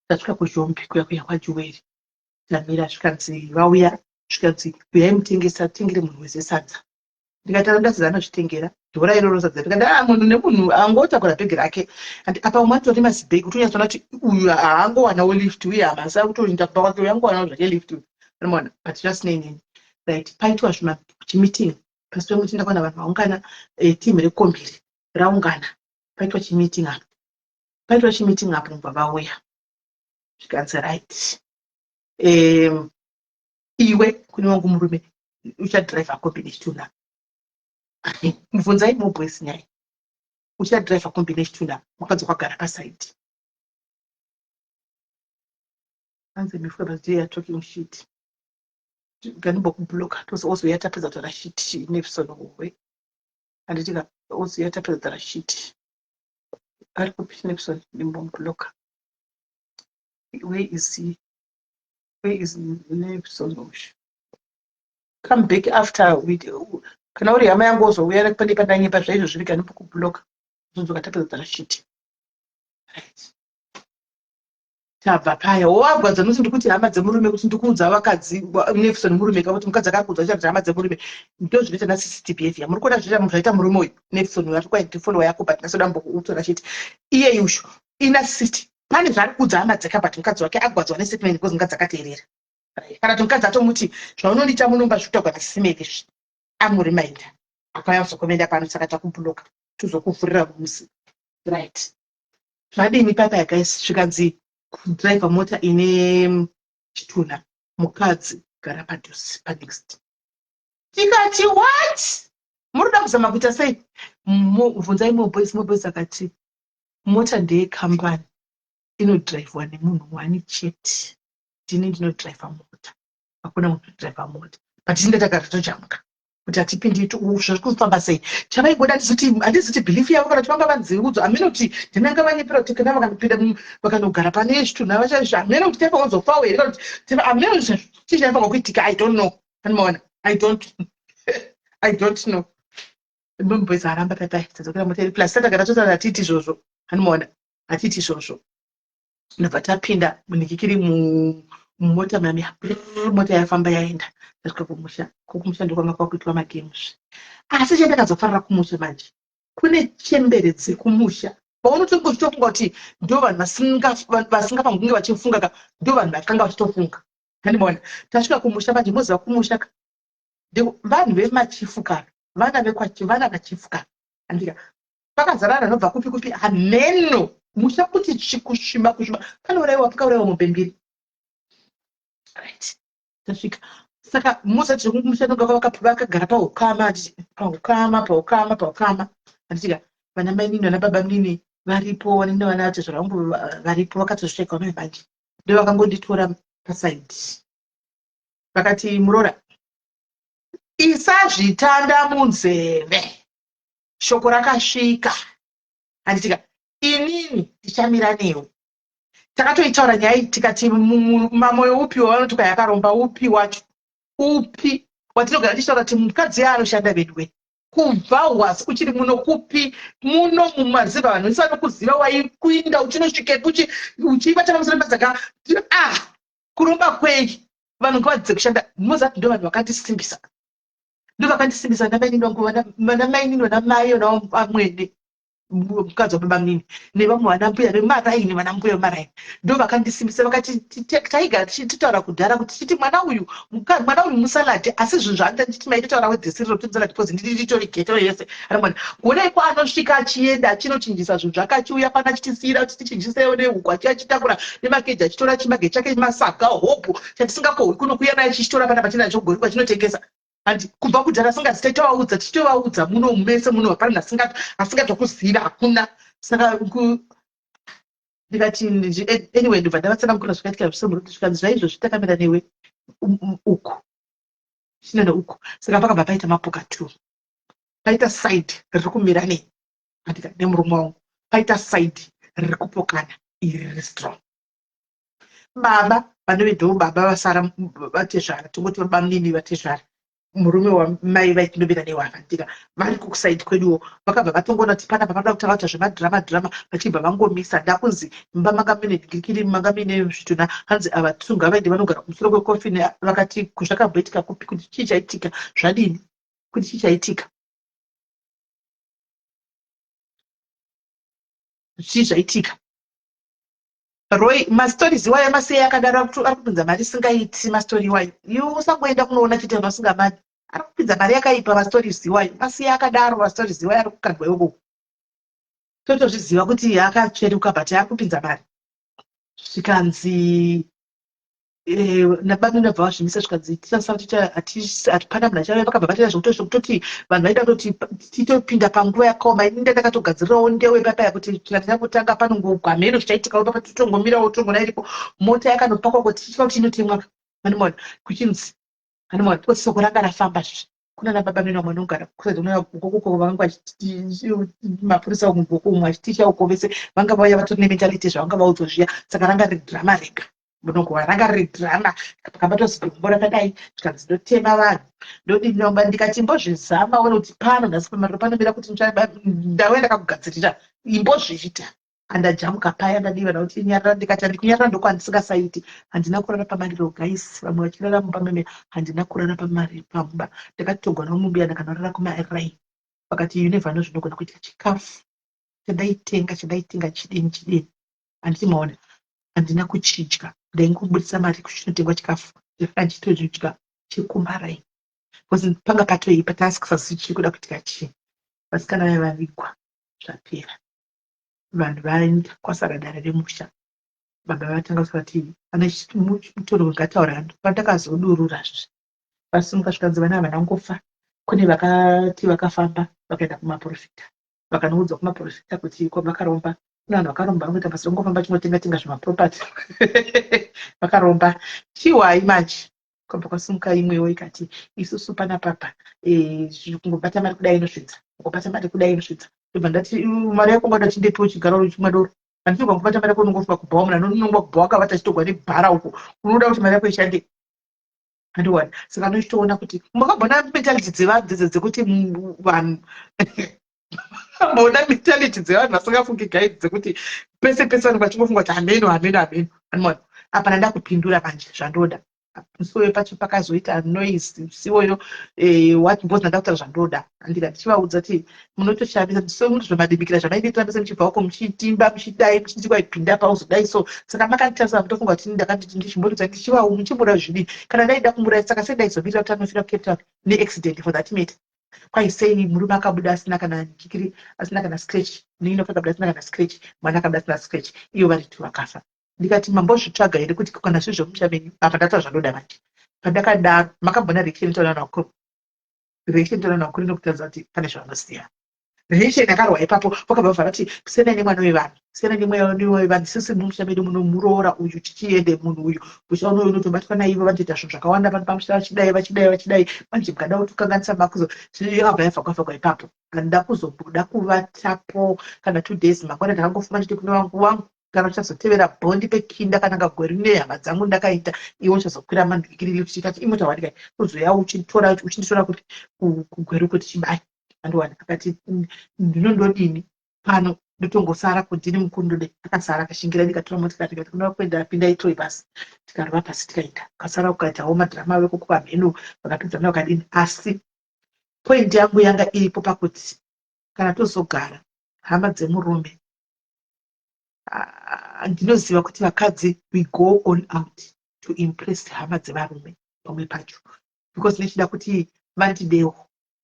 Tasvika kuZhombe kuya kuya kwaJuweri, tamira, zvikanzi vauya, zvikanzi uyai mutengesa, tengere munhu wese sadza. Ndikati anoda sadza anozvitengera dhora iroro sadza. Ndikati ah, munhu nemunhu angotakura bhegi rake. And apa umwe atori mazibhegi kuti unyatsoona kuti uyu haangowanawo lift, uye hamasa kutoinda kumba kwake, uyu angowanawo zvake lift, unoona. But zvasinei neni, right? Paitwa zvima chimeeting pasi pemuti, ndakaona vanhu vaungana, team rekombiri raungana, paitwa chimeeting apo, paitwa chimeeting apo, mubva vauya, zvikanzi right, iwe kune wangu murume uchadhiraivha kombi nechitunha. Mubvunzai mobwesi nyaya, uchadhiraivha kombi nechitunha, mukadzi wakagara pasaidi. Hanzi mifuka but they are talking shit. Gandimbokubloka, tozouya tapedza kutaura shit. Nelson howe, handiti ka? Oziya tapedza kutaura shit. Ari kupi Nelson? Ndimbomubloka. Where is he? Where is Nelson? Come back after we, kana uri hama yangu ozouya pane pandanyepa zvaizvo zviri, kanimbokubloka, zodzoka tapedza kutaura shit, right? Tabva paya, wowagwadza nokuti ndikuti hama dzemurume, kuti ndikuudza vakadzi Nelson murume ka, kuti mukadzi akakuudza uchati hama dzemurume. Ndo zvinoita narcissistic behavior. Muri kuona zvoita zvaita murume uyu Nelson uyu ari kwaindifollow yako, but nasoda mbokuutora chete. Iye usho inarcissist, pane zvaari kuudza hama dzake, but mukadzi wake agwadzwa nestatement because mukadzi akateerera, kana kuti mukadzi atomuti zvaunondiita munomba zvekutaurwa nasimeke izvi. Amurimainda akauya kuzokomenda pano, saka takubloka, tozokuvhurira musi, right? Zvadini papa guys? Zvikanzi kudhiraivha mota ine chitunha, mukadzi gara padhuze panext. Tikati what? Muri kuda kuzama kuita sei? Bvunzai moboys. Moboys akati mota ndeyekambani, inodhiraivhwa nemunhu one chete. Ndini ndinodhiraivha mota, hakuna munhu unodhiraivha mota. But tinde tagara tojamuka kuti hatipindi, zviri kufamba sei? Chavaingoda, handiziti belief yavo kana kuti vanga vanziudzo, hamene kuti ndinanga vanyepera kuti kana vakanopinda vakanogara pane zvitunha vacha, hamene kuti taifa kuzofawo here, kana kuti hamene chii chaifanwa kuitika. I don't know, anomaona. I don't know. Mboys aramba papai, tadzokera mota iri plus tatagara totaura, hatiiti izvozvo, anomaona, hatiiti izvozvo. Ndobva tapinda munikikiri mumota mami, mota yafamba yaenda, tasvika kumusha. Kumusha ndokwanga kwakuitwa magames, asi chandakazofarira kumusha manje, kune chembere dzekumusha paunotonge uchitofunga kuti ndo vanhu vasingafangi kunge vachifunga ka, ndo vanhu vakanga vachitofunga, handimaona. Tasvika kumusha manje, moziva kumusha ka, vanhu vemachifu kana vana vana kachifu kana, andika pakazara vanobva kupi kupi, hameno musha kuti kusviba kusviba, panourayiwa, pakaurayiwa mombe mbiri, right? Tasvika, saka mozati kumusha nonga vakagara paukama, paukama, paukama, paukama, handitika vana mainini, vana baba munini varipo, vanini, vana tezvara vangu varipo, vakatozvishaika mai manje. Ndo vakangonditora pasaidi, vakati muroora, isazvitanda munzeve, shoko rakasvika, handitika inini ndichamira newe. Takatoitaura nyaya iyi, tikati mamoyo upi wavanoti kwayakaromba, upi wacho, upi watinogara tichitaura kuti mukadzi yaanoshanda veduwe kubva wasi uchiri muno kupi muno mumaziva, vanhu vese vanokuziva, waikuinda uchinosvikepi, uchibata pamusoro padzaka. Ah, kuromba kwei? Vanhu ngavadzidze kushanda. Mozati ndo vanhu vakandisimbisa, ndo vakandisimbisa, vana mainini vangu, vana mainini, vana mai, vana vamwene, mukadzi wababa munini, nevamwe vana mbuya vemaraini, vana mbuya vemaraini, ndo vakandisimbisa. Vakati taigara tichitaura kudhara kuti tichiti mwana uyu, mwana uyu musaladi, asi zvinhu zvaanoita, ndichiti maitotaura wedhesiriro kuti musaladi because ndiri nditori geto yese arimona kuonai kwaanosvika achienda achinochinjisa zvinhu zvake, achiuya pano achitisiyira kuti tichinjisewo nehuku, achiuya achitakura nemakeji, achitora chimage chake, masaga, hobho chatisingakohwi kuno, kuuya naye chichitora panapa chinacho kugori kwachinotengesa. Handi kubva kudhara asingazi taitovaudza, tichitovaudza muno mese muno, hapana asingatokuziva, hakuna. Saka ndikati anyway, ndobva ndavatsanangurira zvakaitika zvise muruti, zvikanzi zvaizvozvi takamira newe uku chinene uku. Saka pakabva paita mapoka two, paita side riri kumira nei, andika nemurume wangu, paita side riri kupokana, iri riri strong. Baba Vanove ndo baba vasara vatezvara, tongoti babamunini vatezvara, murume wamai vaitinovira newavandika vari kukusaidi kweduwo, vakabva vatongoona kuti panapa panoda kutanga kuita zvemadhirama dhirama, vachibva vangomisa. Ndakunzi mumba manga muine dhikiri, manga muine zvitunha. Hanzi ava tunga vaende vanogara kumusoro kwekofini. Vakati zvakamboitika kupi, kuti chii chaitika, zvadini, kuti chii chaitika, chii zvaitika. Roy, mastories iwayo masiya akadaro, ari kupinza mari isingaiti mastori iwayo. Iwe usangoenda kunoona chete kana usingamadi. Ari kupinza mari yakaipa mastories iwayo, masiya akadaro mastories iwayo ari kukandwa ikoko. Totozviziva kuti akatsveruka, but ari kupinza mari. Zvikanzi nababa ndabva vazvimisa, zvikanzi tisasara tiita hapana munhu achauya. Vakabva vatoita zvekutoti vanhu vaida kutoti titopinda panguva yakaoma. Ini ndandakatogadzirirawo ndewe papa kuti kana tichangotanga panongogwa mheno zvichaitika papa, totongomirawo tongona iripo mota yakanopakwa kuti tichida kuti inotemwa. Anomaona kuchinzi, anomaona kuti soko ranga rafamba zve kuna baba mene vamwe vanogara ukoko, vanga vachiti mapurisa ukoko, umwe achiticha uko, vese vanga vauya vatori nementality zvavanga vaudzwa zviya. Saka ranga riri drama rega, munogova ranga riri drama. Pakabatwa zidombo rakadai, zvikanzi ndotema vanhu, ndodini. Ndikati imbozvizama one kuti pano nhasi pamariro panomira kuti ndauya ndakakugadzirira, imbozviita. Andajamuka paya, ndadiva ndakuti nyarara, ndikati handikunyarara, ndokwandisingasaiti. Handina kurara pamariro guys, vamwe vachirara mumba meme, handina kurara pamari pamba. Ndakatogwa nomumbuya, ndakanorara kumarai. Vakati you never know zvinogona kuitika. Chikafu chandaitenga, chandaitenga chidini chidini, handiti maona, handina kuchidya. Ndaingobudisa mari kuchinotengwa chikafu, ndofika ndichitozvidya chekumarai because panga patoipa, taasikazivi chiri kuda kuitika chii. Vasikana vaya vavigwa, zvapera, vanhu vaenda, kwasara dare remusha. Baba vatanga kuti ane mutoro wekataura. Pandakazodururazve vasimuka, zvikanzi vana havana kungofa. Kune vakati vakafamba vakaenda kumaprofita, vakanoudzwa kumaprofita kuti kwavakaromba kune vanhu vakaromba, vangoita basa rekungofamba chingotenga tenga zvemaproperty, vakaromba chiwai. Manje kwabva kwasimuka imwewo ikati isusu panapapa kungobata mari kudai inosvidza, kungobata mari kudai inosvidza. Ndobva ndati mari yako ungada chindepiwo chigaro uchimwa doro, handiti? Ukangobata mari yako unongofunga kubhawa, munhu anonongwa kubhawa akavata achitogwa nebhara uko, unoda kuti mari yako ishande, handiwani? Saka anochitoona kuti makambona mentality dzevanhu dzidze dzekuti vanhu mboona mentality dzevanhu vasingafungi guide, dzekuti pese pese vanenge vachingofunga kuti hameno, hameno, hameno, handiwani? Apa ndanda kupindura manje zvandoda. Musi uyo pacho pakazoita noise musi iwoyo, what, because ndanda kutaura zvandoda. Handika ndichivaudza kuti munotoshamisa, so munotozvamadimikira zvamaindiitira mese muchibva uko muchitimba, muchidai, muchiti kwaipinda pauzodai. So saka makanditarisa mutofunga kuti ndakanditi ndichimboridza ndichivawo muchimura zvidii kana ndaida kumuuraya. Saka sei ndaizomirira kuti anofira kuCape Town neaccident for that matter? Kwai sei murume akabuda asina kana chikiri, asina kana scratch, nino akabuda asina kana scratch, mwana akabuda asina scratch, iyo vari two vakafa? Ndikati mambozvitsvaga here kuti kana zviri zvemusha menyu? Apa ndataura zvandoda manje. Pandakadaro makambona reaction itaura nakuru, reaction itaura nakuru inokutaridza kuti pane zvavanoziva. Reaction yakarwa ipapo, vakabva vabva vati siyanai nemwana wevanhu, siyanai nemwana wevanhu, sisi mumusha medu muno muroora uyu chichiende munhu uyu, musha unoyu unotobatwa naivo, vanotoita zvinhu zvakawanda pano pamusha, vachidai, vachidai, vachidai. Manje mukada kutokanganisa makuzo yakabva yavhakwa ipapo. Handida kuzomboda kuvatapo kana 2 days. Mangwana ndakangofuma nditi kune wangu wangu, kana uchazotevera bhondi pekinda kana kagweru nehama dzangu ndakaita, iwe uchazokwira mandikiriri tichikati imota wadikai uzoya uchitora uchinditora kuti kugweru kuti chibai, andiwana. Akati ndinondodini pano, ndotongosara kudini mukundode. Akasara akashingira, ndikatora motikari, tikati kunoda kuenda, pinda itoi basi, tikarova pasi, tikaenda. Kasara ukaitawo madhirama vekukuva mheno, vakapedzana vakadini. Asi point yangu yanga iripo pakuti kana tozogara, hama dzemurume, ndinoziva kuti vakadzi we go on out to impress hama dzevarume pamwe pacho, because nechida kuti vandidewo,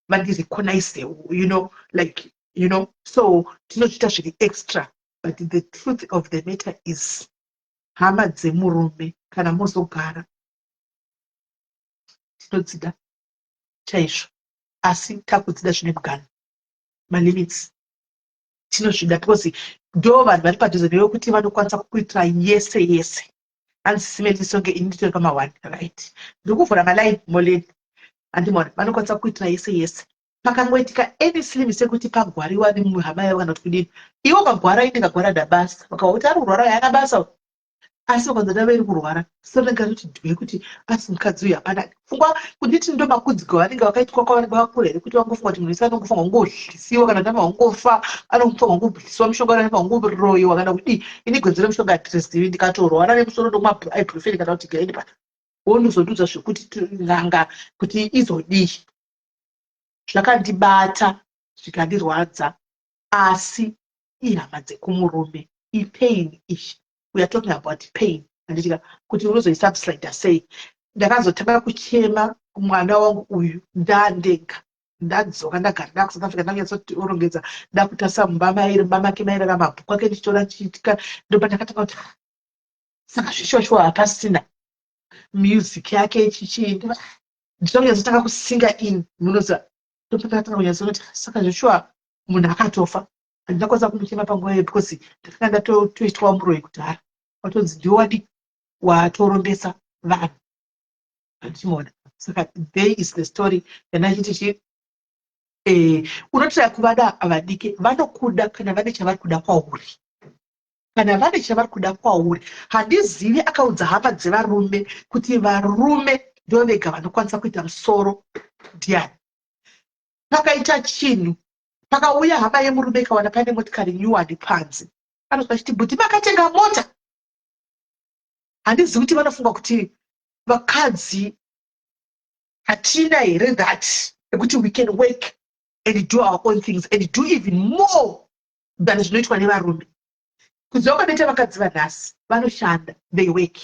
vandirecognizewo, like, so tinozviita zviri extra. But the truth of the matter is, hama dzemurume kana mozogara, tinodzida chaizvo, asi takudzida zvine muganho, malimits. Tinozvida because ndo vanhu vari padhuze newe kuti vanokwanisa kukuitira yese yese. Hanzi simelisonge, ini nditori pama1, right? Ndiri kuvhura maline moleni, handimona vanokwanisa kukuitira yese yese. Pakangoitika any slim sekuti pagwariwa nemuhama yavo kana kuti kudini, iwe ukagwara, ini ndikagwara, dabasa vakawa kuti ari kurwara, haana basa. Asi vakanzi dave iri kurwara, soro rinenge ratoti dhwe kuti asi mukadzi uyu hapana pfungwa. Kunditi ndo makudziko avanenge vakaitwa kwavanenge vakura here, kuti vangofunga kuti munhu wese anongofanwa kungohlisiwa, kana kuti anofanwa kungofa, anofanwa kungohlisiwa mushonga, anofanwa kungoroyiwa kana kudii. Ini gwenzi remushonga hatirizivi. Ndikatorwara nemusoro, ndomwa ibuprofen kana kuti gaini pa wondozondudza zvekuti n'anga kuti izodii. Zvakandibata, zvikandirwadza, asi ihama dzekumurume, ipain ishi. We are talking about pain, handitika? Kuti unozoisubslida sei? Ndakazotanga kuchema mwana wangu uyu ndandega, ndadzoka, ndagara ndakuSouth Africa, ndanyatsoorongedza, ndakutarisa mumba mairi, mumba make mairara mabhuku ake, ndichitora chiitika. Ndopa ndakatanga kuti, "Ah, saka zvishosho hapasina music yake chichii." Ndinonyatsotanga kusinga in, munoziva, ndopandakatanga kunyatsoti, saka zveshuwa munhu akatofa. Handina kwanisa kumuchema panguva iyoyo because ndakanga ndatoitwa muroyi kudhara, watonzi ndiwe wadi watorombesa vanhu, handichimaona. Saka there is the story yandachiti chi unotiraya kuvada vadike vanokuda kana vane chavari kuda kwauri, kana vane chavari kuda kwauri. Handizivi akaudza hama dzevarume kuti varume ndo vega vanokwanisa kuita musoro ndiani. Pakaita chinhu, pakauya hama yemurume ikawana paine motikari nyuwani panze, anozwa chiti, "Bhuti, makatenga mota." Handizivi kuti vanofunga kuti vakadzi hatina here that ekuti we can work and do our own things and do even more than zvinoitwa nevarume. Kuziva kwanoita vakadzi vanhasi, vanoshanda, they work.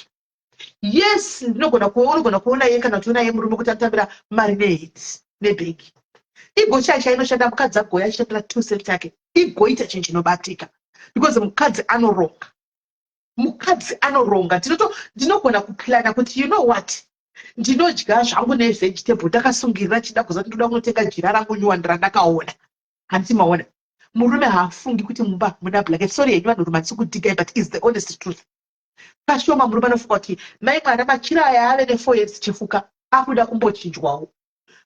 Yes, ndinogona unogona kuona iye kana kuti ona iye murume kuti anotambira mari nehiti nebhegi, igochacha inoshanda. Mukadzi agoya achishandira 2 cent yake, igoita chinhu chinobatika because mukadzi anoronga. Mukadzi anoronga. Ndinogona kuplana kuti, you know what, ndinodya zvangu nevegetable ndakasungirira chida kuza kuti ndoda kunotenga jira rangu nyuwani randakaona. Handiti maona, murume haafungi kuti mumba muna blanket. Sorry henyu vanhurume, handisi kudhigai, but is the honest truth. Kashoma murume anofunga kuti mai mwana, machira aya ave ne4 years chifuka, akuda kumbochinjwawo.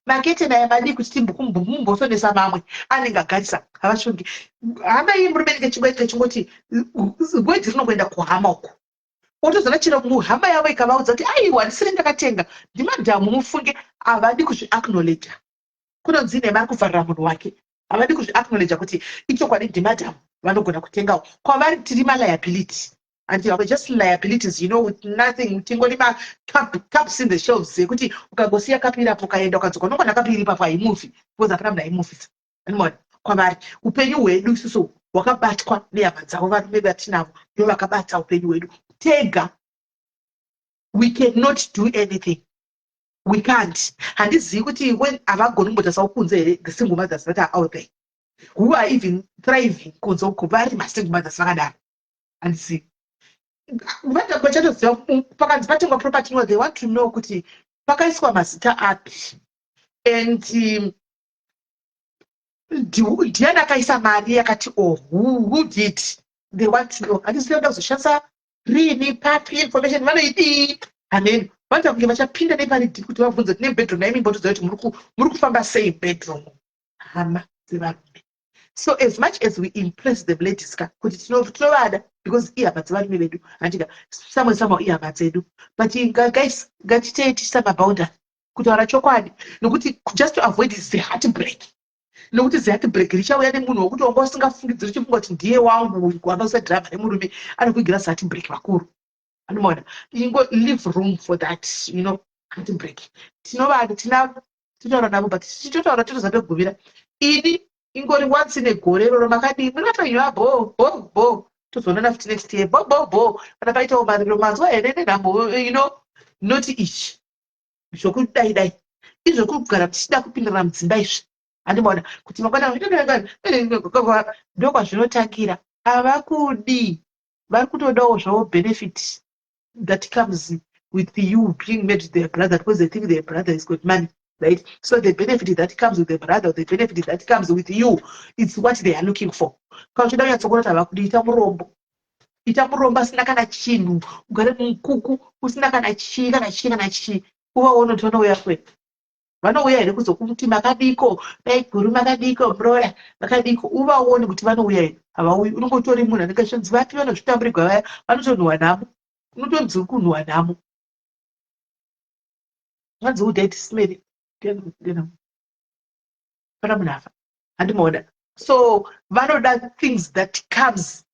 Maketeni aya madii kuti timbosonesa mamwe? Anenge agarisa, havashungi. Hama iyi murume inenge chingoita chingoti wedhi rinongoenda kuhama uko, otozoona chero muhama yavo ikavaudza kuti, "Aiwa, ndisiri ndakatenga, ndimadhamu," mufunge havadi kuzviacknowledja. Kunonzi nhema, ari kuvharira munhu wake. Havadi kuzviacknowledja kuti ichokwadi, ndimadhamu vanogona kutengawo. Kwavari tiri maliability and we're just liabilities with nothing. Tingori macups in the shelves yekuti ukangosiya kapu irapo, ukaenda, ukadzoka, unongona kapu iri ipapo, haimuvi because hapana munhu aimuvhisa. Anoona kwavari upenyu hwedu isusu hwakabatwa nehama dzavo. Varume vatinavo ndo vakabata upenyu hwedu. Tega we cannot do anything, we can't. Handizivi kuti when havagoni kumbotasawo kunze here, the single mothers that are out there who are even thriving kunze uko, vari masingle mothers vakadaro, handizivi vachatoziva. Pakanzi patengwa property, no, they want to know kuti pakaiswa mazita api and ndiani akaisa mari yakati, oh, who did. They want to know. Handizivi vanoda kuzoshandisa rini, papi, information vanoidii. Amen. Vanoita kunge vachapinda nepari deep kuti vabvunze kuti nebedroom naimi mbotoziva kuti muri kufamba sei bedroom. Hama dzevarume. So as much as we impress them, ladies ka, kuti tinovada because ihama dzevarume vedu, handika? Samwe somehow ihama dzedu, but guys, ngatitei tichisa maboundary, kutaura chokwadi, nokuti just to avoid the heartbreak, nokuti ziheartbreak richauya nemunhu wekuti wanga usingafungidziri, uchifunga kuti ndiye wangu, wanga usadhirabha nemurume, anokuigira ziheartbreak vakuru. Anomaona, ingo leave room for that heartbreak. Tinovada, tinavo, tinotaura navo, but tichitotaura tinoziva pekugumira. Ini ingori once negore iroro, "Makadii, muri vapenyu?" "Bo bo bo." Tozoonana futi next year. "Bo bo bo." Kana paitawo mariro, manzwa here nenhamo, not ichi zvokudai dai izvokugara tichida kupindirana mudzimba izvi. Handimaona kuti mangwana ndokwazvinotangira. Havakudi, vari kutodawo zvavo benefit that comes with you being married to their brother, because they think their brother has got money, right? So the benefit that comes with the brother, the benefit that comes with you, it's what they are looking for. Kana uchida kunyatsokuona kuti havakudi, ita murombo, ita murombo asina kana chinhu, ugare mukuku usina kana chii, kana chii, kana chii, uvaone kuti vanouya kwe vanouya here kuzokuti, "Makadiko dai guru, makadiko muroora, makadiko?" Uvaone kuti vanouya here. Havauyi. Unongotori munhu anenge achinzi vapi vanozvitamburigwa vaya vanotonhuhwa nhamo. Unotonzi uri kunhuwa nhamo. Hanzi who died smelly. Pana munhu afa. Handimaona. So vanoda things that comes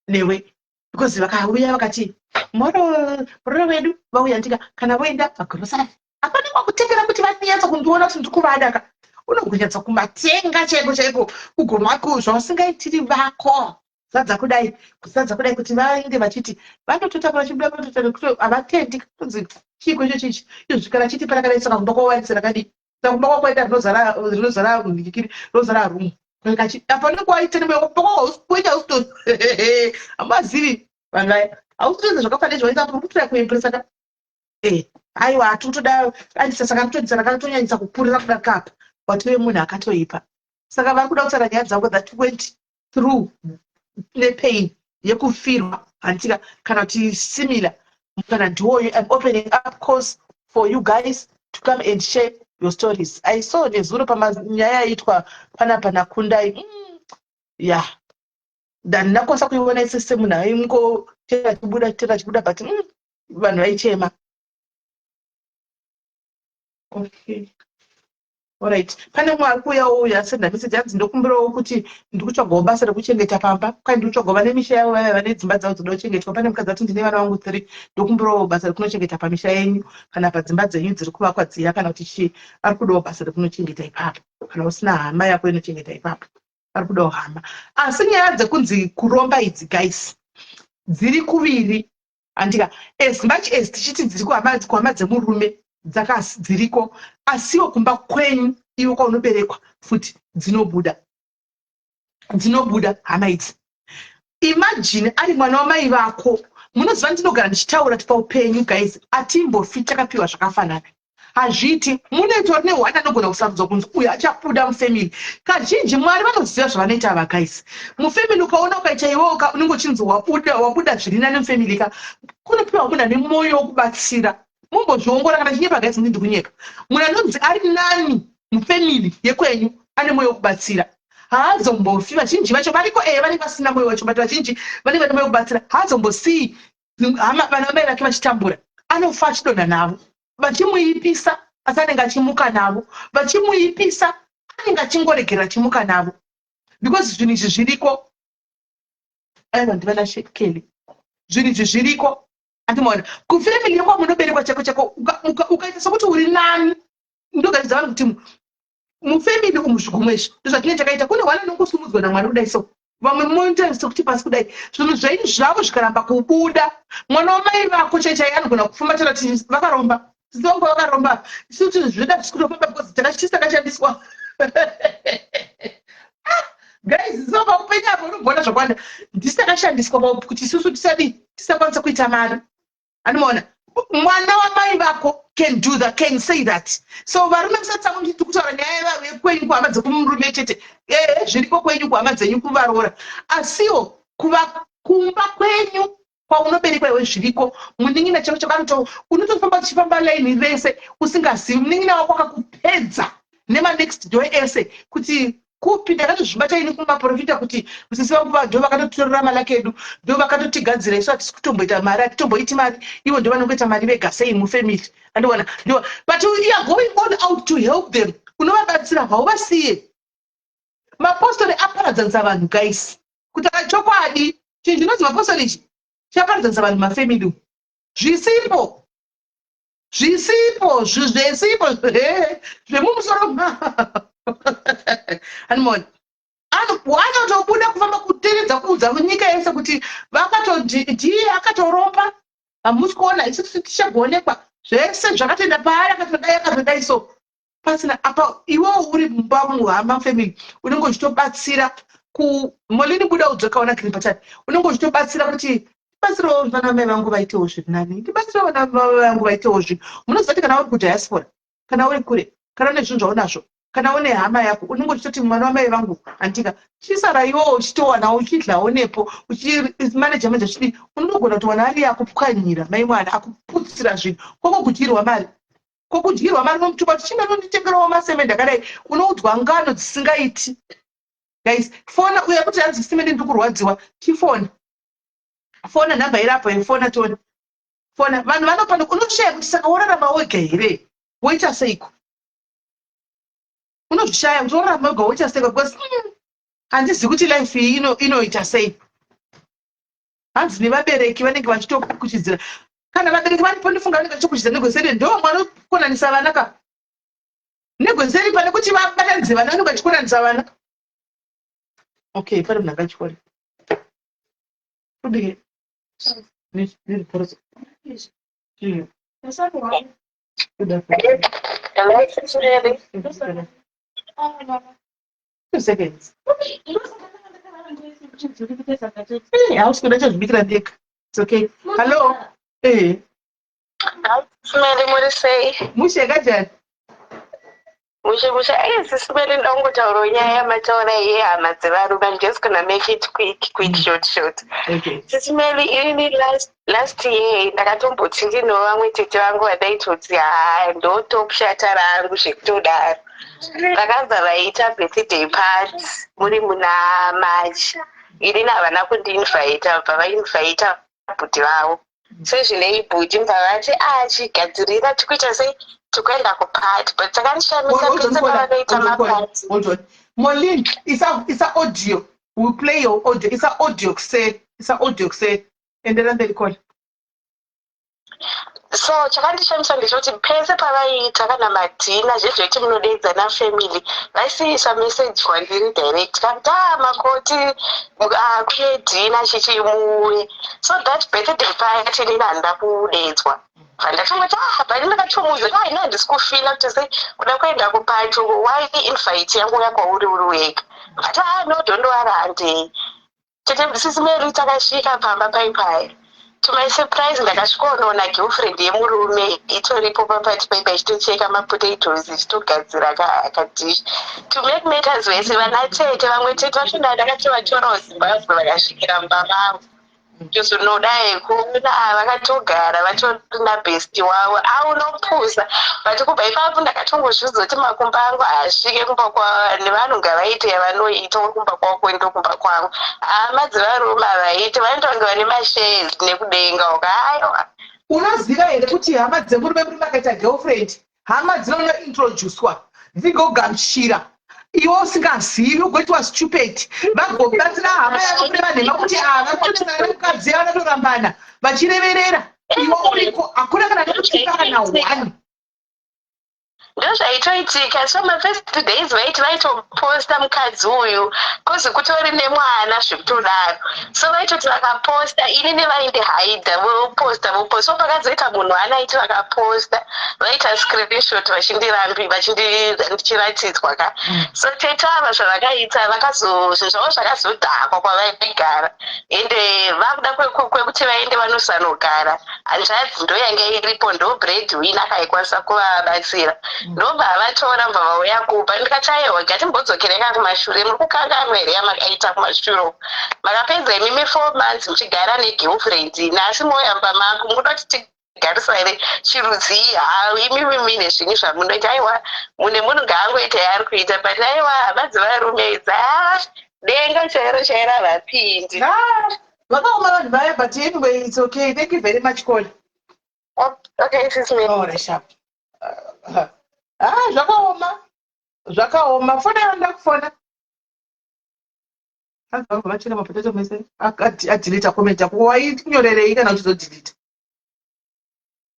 newe because vakauya vakati moro muroro wedu vauya ndika kana voenda magrosari hapana kwakutengera kuti vanyatsa kundiona kuti ndiri kuvada ka unogonyatsa kumatenga chaiko chaiko kugomako zvausingaitiri vako sadza kudai kusadza kudai kuti vaende vachiti vanototakura chibuda vanototakura havatendi kunzi chiiko icho chichi izvo kana chiti parakadai saka kumba kwavo rakadii saka kumba kwako kwaita rinozara rinozara ndikiri rinozara room apa unenge waita nemoyo kumba kwako hausi hausitori hamazivi vanhu vaya hausi zvakafanira zvawaita apa uri kuimpresa ka eh aiwa hatikutoda andisa saka kutodisa rakatonyanyisa kukurira kudarika apa watove munhu akatoipa saka vari kuda kutaura nyaya dzavo that went through nepain yekufirwa handitika kana kuti similar kana ndiwoyo. I'm opening up course for you guys to come and share your stories. I saw nezuro pamanyaya yaitwa panapa nakundai ya handina kukwanisa kuiona ise semunhu aingotera chibuda tera chibuda, but vanhu vaichema. Okay, alright, pane mumwe ari kuuyawo uyu asenda message, anzi ndokumbirawo kuti ndikutsvagawo basa rekuchengeta pamba kwai ndikutsvagawo vane misha yavo vaya vane dzimba dzavo dzoda kuchengetwa. Pane mukadzi ati ndine vana vangu three, ndokumbirawo basa rekunochengeta pamisha yenyu kana padzimba dzenyu dziri kuvakwa dziya kana kuti chii. Ari kudawo basa rekunochengeta ipapo. Kana usina hama yako inochengeta ipapo, ari kudawo hama. Asi nyaya dzekunzi kuromba idzi, guys, dziri kuviri, handika? As much as tichiti dziri kuhama dzemurume dziriko, asiwo kumba kwenyu iwe kwaunoberekwa futi dzinobuda, dzinobuda hama idzi. Imagine ari mwana wamai vako. Munoziva ndinogara ndichitaura kuti paupenyu, guys, atimbofi takapiwa zvakafanana, hazviiti. Munoitori nehwana anogona kusarudzwa kunzi uyu achabuda mufamily. Kazhinji Mwari vanoziva zvavanoita ava, guys. Mufamily ukaona ukaita iwewo unenge uchinzi wabuda, wabuda zviri nani mufamily ka. Kunopiwa munhu ane mwoyo wokubatsira. Mumbozviongora kana chinyepa, guys, ndindi kunyepa. Munhu anonzi ari nani mufamily yekwenyu ane mwoyo wokubatsira haazombofi. Vazhinji vacho variko, ee, vanenge vasina mwoyo wacho, but vazhinji vanenge vane mwoyo wekubatsira. Haazombosiyi vana vamai vake vachitambura. Anofa achidonha navo vachimuipisa, asi anenge achimuka navo vachimuipisa, anenge achingoregera achimuka navo because zvinhu izvi zviriko. Aiwa, ndivana Shekeli, zvinhu izvi zviriko. Andimaona kufamily yekwamunoberekwa chako chako, ukaita sekuti uri nani, ndogaridza vanhu kuti mufamily umu zvigumwe izvi ndozvatinenge takaita. Kune hwana anongosumudzwa naMwari kudai, so vamwe moita sekuti pasi kudai zvinhu zvenyu zvavo zvikaramba kubuda, mwana wamai vako chaichai anogona kufamba chara ti vakaromba, sisongo vakaromba, isuti zvinhu zvedu hatisi kutofamba because takachisi takashandiswa. Ah, guys, so paupenyu apo unobona zvakawanda. Ndisi takashandiswa kuti isusu tisadi tisakwanisa kuita mari. Anomaona mwana wamai vako can do that, can say that. So varume, musatsamwa kuti kutaura nyaya yekwenyu kuhama dzekumurume chete. Ehe, zviriko kwenyu kuhama dzenyu kuvaroora, asiwo kuva kumba kwenyu kwaunoberekwa iwe zviriko. Munin'ina chako chako unotofamba uchifamba laini rese usingazivi munin'ina wako akakupedza nemanext door ese kuti kupi. Ndakatozvibata ini kumaprofita kuti sisi vangu ndo vakatotorera malaki edu, ndo vakatotigadzira isu hatisi kutomboita mari, hatitomboiti mari, ivo ndo vanongoita mari vega sei mufamily. Andiona ndo, but you are going all out to help them, unovabatsira, hauvasiye. Mapostori aparadzanisa vanhu, guys. Kutaura chokwadi, chinhu chinonzi mapostori ichi chaparadzanisa vanhu mafamily zvisipo, zvisipo, zvesipo zvemumusoro. Animona anotobuda kufamba kutevedza kuudza nyika yese kuti vakatodiye akatoromba, hamusi kuona isusu tichagoonekwa zvese zvakatoenda paari, akatodai, akatodai. So pasina apa iwewo uri mumba muhama family unenge uchitobatsira kumolini buda udzokaona green button, unenge uchitobatsira kuti ndibatsirewo vana mai vangu vaitewo zviri nani, ndibatsirewo vana mai vangu vaitewo zvinhu. Munoziva kuti kana uri kudiaspora, kana uri kure, kana une zvinhu zvaunazvo, kana une hama yako, unenge uchitoti mwana wamai vangu handika chisara iwowo uchitowanawo uchidlawo nepo uchimaneja maneja chidii, unogona kutowana ari akupwanyira mai mwana akuputsira zvinhu kwako kudyirwa mari, kwokudyirwa mari nomutuka kuti chinge nonditengerawo masemende akadai. Unoudzwa ngano dzisingaiti, guys. Fona uya kuti hanzi simende ndiri kurwadziwa, chifona. Fona nhamba irapo, fona tione. Fona. Vanhu vanopano unoshaya kuti saka worarama wega here, woita seiko? Unozvishaya kuti worarama wega woita seiko, because handizivi kuti life iyi inoita sei. Hanzi nevabereki vanenge vachitokuchidzira. Kana vabereki varipo, ndifunga vanenge vachitokuchidzira negweseri. Ndo vanokonanisa vana ka negweseri, pane kuti vabatanidze vana, vanenge vachikonanisa vana. Okay, pane munhu angachikona kubike.
Hello, Sis Melly.
2 seconds. Hausi kuda, chazvibikira ndega. It's okay. Hello.
Sis Melly, muri sei?
Mushe kajani?
Mushe mushe. Sis Melly, ndongotaurawo nyaya yamataura yehama dzevarume. I'm just gonna make it quick, quick, short, short.
Okay.
Sis Melly, ini last year ndakatomboti ndino vamwe tete vangu vandaitoti haa, ndo top shata rangu zvekutodaro. Vakabva vaita birthday party muri muna March. Inini havana kundiinvita, bva vainvita bhuti vavo. Sezvinei bhuti mbva vati, "Achigadzirira tikuita sei, tikuenda kuparty." But chakandishamisa, pese pavanoita maparty
Hold on. Molin, it's a audio. We'll play your audio. It's a audio say. It's a audio say. Endera mberi, call.
So chakandishamisa ndechekuti pese pavaiita kana madinner zvezvekuti munodedzana family, vaisiisa message kwandiri direct kakuti, "A makoti, kune dinner chichimuwe." So that birthday party inini handida kudedzwa. Bva ndakangoti, ah, but ndakatomuudza kuti, "Ah, ini handisi kufeela kuti sei kuda kuenda kuparty. Why invite yangu uya kwauri uri wega?" But, "Ah, no, don't worry, handei." Tete Sis Melly, takasvika pamba paipai. To my surprise, ndakasvikonoona girlfriend yemurume itoripo paparty paipa, ichitocheka mapotatoes, ichitogadzira kadish. To make matters worse, vana tete, vamwe tete vacho ndakatovatora kuZimbabwe, vakasvikira mumba mangu. Tozonodai kuona vakatogara vatori nabestie wavo aunopusa. But kubva ipapo ndakatongozviudza kuti makumba angu haasvike kumba kwa nevanhu. Ngavaite yavanoita, uri kumba kwako, ndo kumba kwangu. Hama dzevarume havaite, vanoita kunge vane mashares nekudenga uko. Aiwa.
Unoziva here kuti hama dzemurume, murume akaita girlfriend, hama dzinonointroducwa dzigogamuchira iwe usingazivi, ugoitwa stupid, vagobatsira hama yako kureva nhema kuti ava kutotisana nemukadzi, vanotorambana vachireverera iwe uriko, hakuna kana nekuchipa kana one.
Ndozvaitoitika. So mafirst days vaiti vaitoposta mukadzi uyu kozi kutori nemwana zvekutodaro. So vaitoti vakaposta, inini vaindihaidha, voposta, voposta. So pakazoita munhu anaiti vakaposta, vaita screenshot vachindirambi ndichiratidzwa ka. So tete ava zvavakaita, zvinhu zvavo zvakazodhakwa kwavaigara, ende vakuda kwekuti vaende vanosanogara. Hanzvadzi ndo yanga iripo, ndo breadwinner akaikwanisa kuvabatsira. Ndobva vatora, mbva vauya kupa. Ndikati, "Aiwa, ngatimbodzokereka kumashure. Muri kukanganwa here yamakaita kumashure uku? Makapedza imimi 4 months muchigara negirlfriend, nhasi mouya mumba mangu, mukuda kuti tigarisa here? Chirudzii? Ha, imimi mine zvinhu zvamunoita. Aiwa, mune munhu ngaangoita yaari kuita." But aiwa, hama dzevarume idzi, a denga chairo chairo havapindi.
Ah, vakaoma vanhu vaya. But anyway, it's okay. Thank you very much, call.
Okay, Sis Melly.
Alright, sharp. Ah, zvakaoma, zvakaoma. Fona yanoda kufona. Hanzi vabva vacheka mapotato mese. Adelete comment yako. Wainyorerei kana uchizodelete?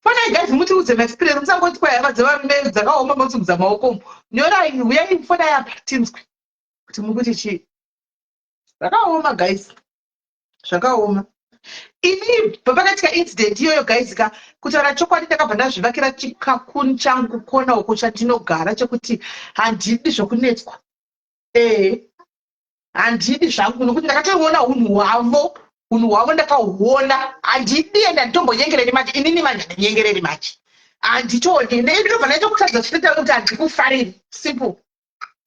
Fonai guys, mutiudze maexperience. Musangoti kwai hama dzevarume dzakaoma motsumudza maoko. Nyorai, uyai, fonai apa tinzwe kuti mukuti chii. Zvakaoma guys, zvakaoma. Ini pakatika incident iyoyo guys ka, kutaura chokwadi, ndakabva ndazvivakira chikakuni changu kona uko chandinogara, chekuti handidi zvokunetswa. Ee, handidi zvangu, nokuti ndakatoona unhu hwavo, unhu hwavo ndakahuona. Handidi, ende handitombonyengereri manje. Inini manje handinyengereri manje, handitodi. Ndinobva ndaita kutaridza chitoita kuti handikufariri. Simple.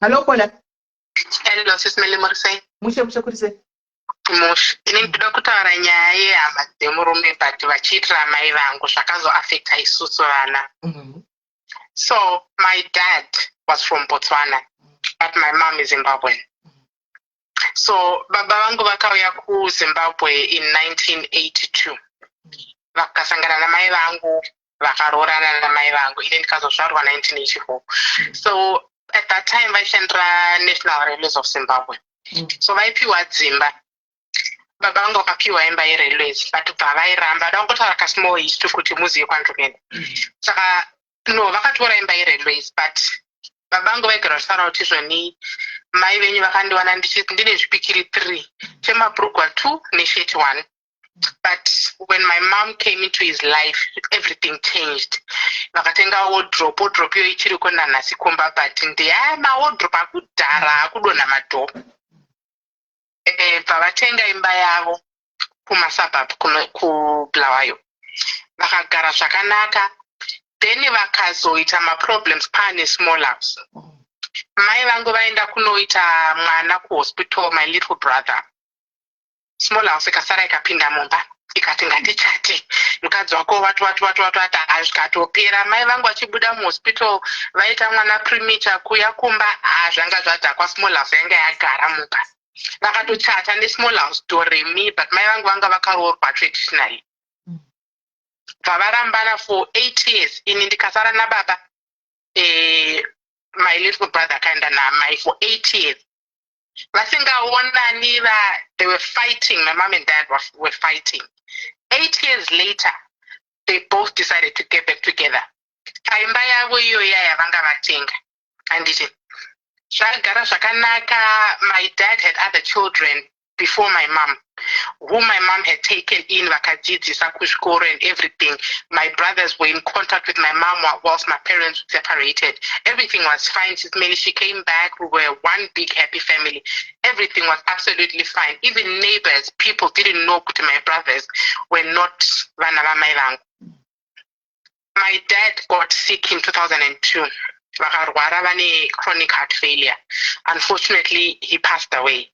Hello, caller.
Hello, Sis Melly, muri sei?
Mushe mushe, kuri sei?
Mushe. Ini ndoda kutaura nyaya yehama dzemurume, but vachiitira mai vangu zvakazoafecta isusu vana. So my dad was from Botswana, but my mom is Zimbabwean. So baba vangu vakauya kuZimbabwe in 1982, vakasangana namai vangu, vakaroorana namai vangu. Ine ndikazozvarwa 1984. So at that time vaishandira National Railways of Zimbabwe. So vaipiwa dzimba. Baba vangu vakapiwa imba yerailways, but bva vairamba. Da kungotaura kasmall history kuti muzive kwandiri kuenda. Saka no, vakatora imba yerailways, but baba vangu vaigara vachitaura kuti izvoni mai venyu vakandiwana ndine zvipikiri 3, chemabhurugwa 2 nesheti 1. But when my mom came into his life, everything changed. Vakatenga wardrobe. Wardrobe iyo ichiriko nanhasi kumba, but ndeya mawardrobe akudhara, akudonha madhoo. Bva vatenga imba yavo kumasuburb kuBulawayo, vakagara zvakanaka. Then vakazoita maproblems paane small house. Mai vangu vaenda kunoita mwana kuhospital, my little brother. Small house ikasara, ikapinda mumba, ikati, "Ngatichate, mukadzi wako." Wati wati wati wati wati, hazvikatopera. Mai vangu vachibuda muhospital, vaita mwana premature, kuya kumba, hazvanga zvadhakwa. Small house yanga yagara mumba. Vakatochata nesmall house doremi, but mai vangu vanga vakaroorwa traditionally. Bva varambana for 8 years. Ini ndikasara nababa. My little brother akaenda namai for 8 years vasingaonani. They were fighting. My mom and dad were fighting. 8 years later they both decided to get back together paimba yavo iyoya yavanga vatenga, handiti? Zvagara zvakanaka. My dad had other children before my mom, who my mom had taken in, vakadzidzisa kuzvikoro and everything. My brothers were in contact with my mom whilst my parents separated. Everything was fine. Since Mary, she came back, we were one big happy family. Everything was absolutely fine. Even neighbors, people didn't know kuti my brothers were not vana vamai vangu. My dad got sick in 2002. Vakarwara vane chronic heart failure. Unfortunately, he passed away.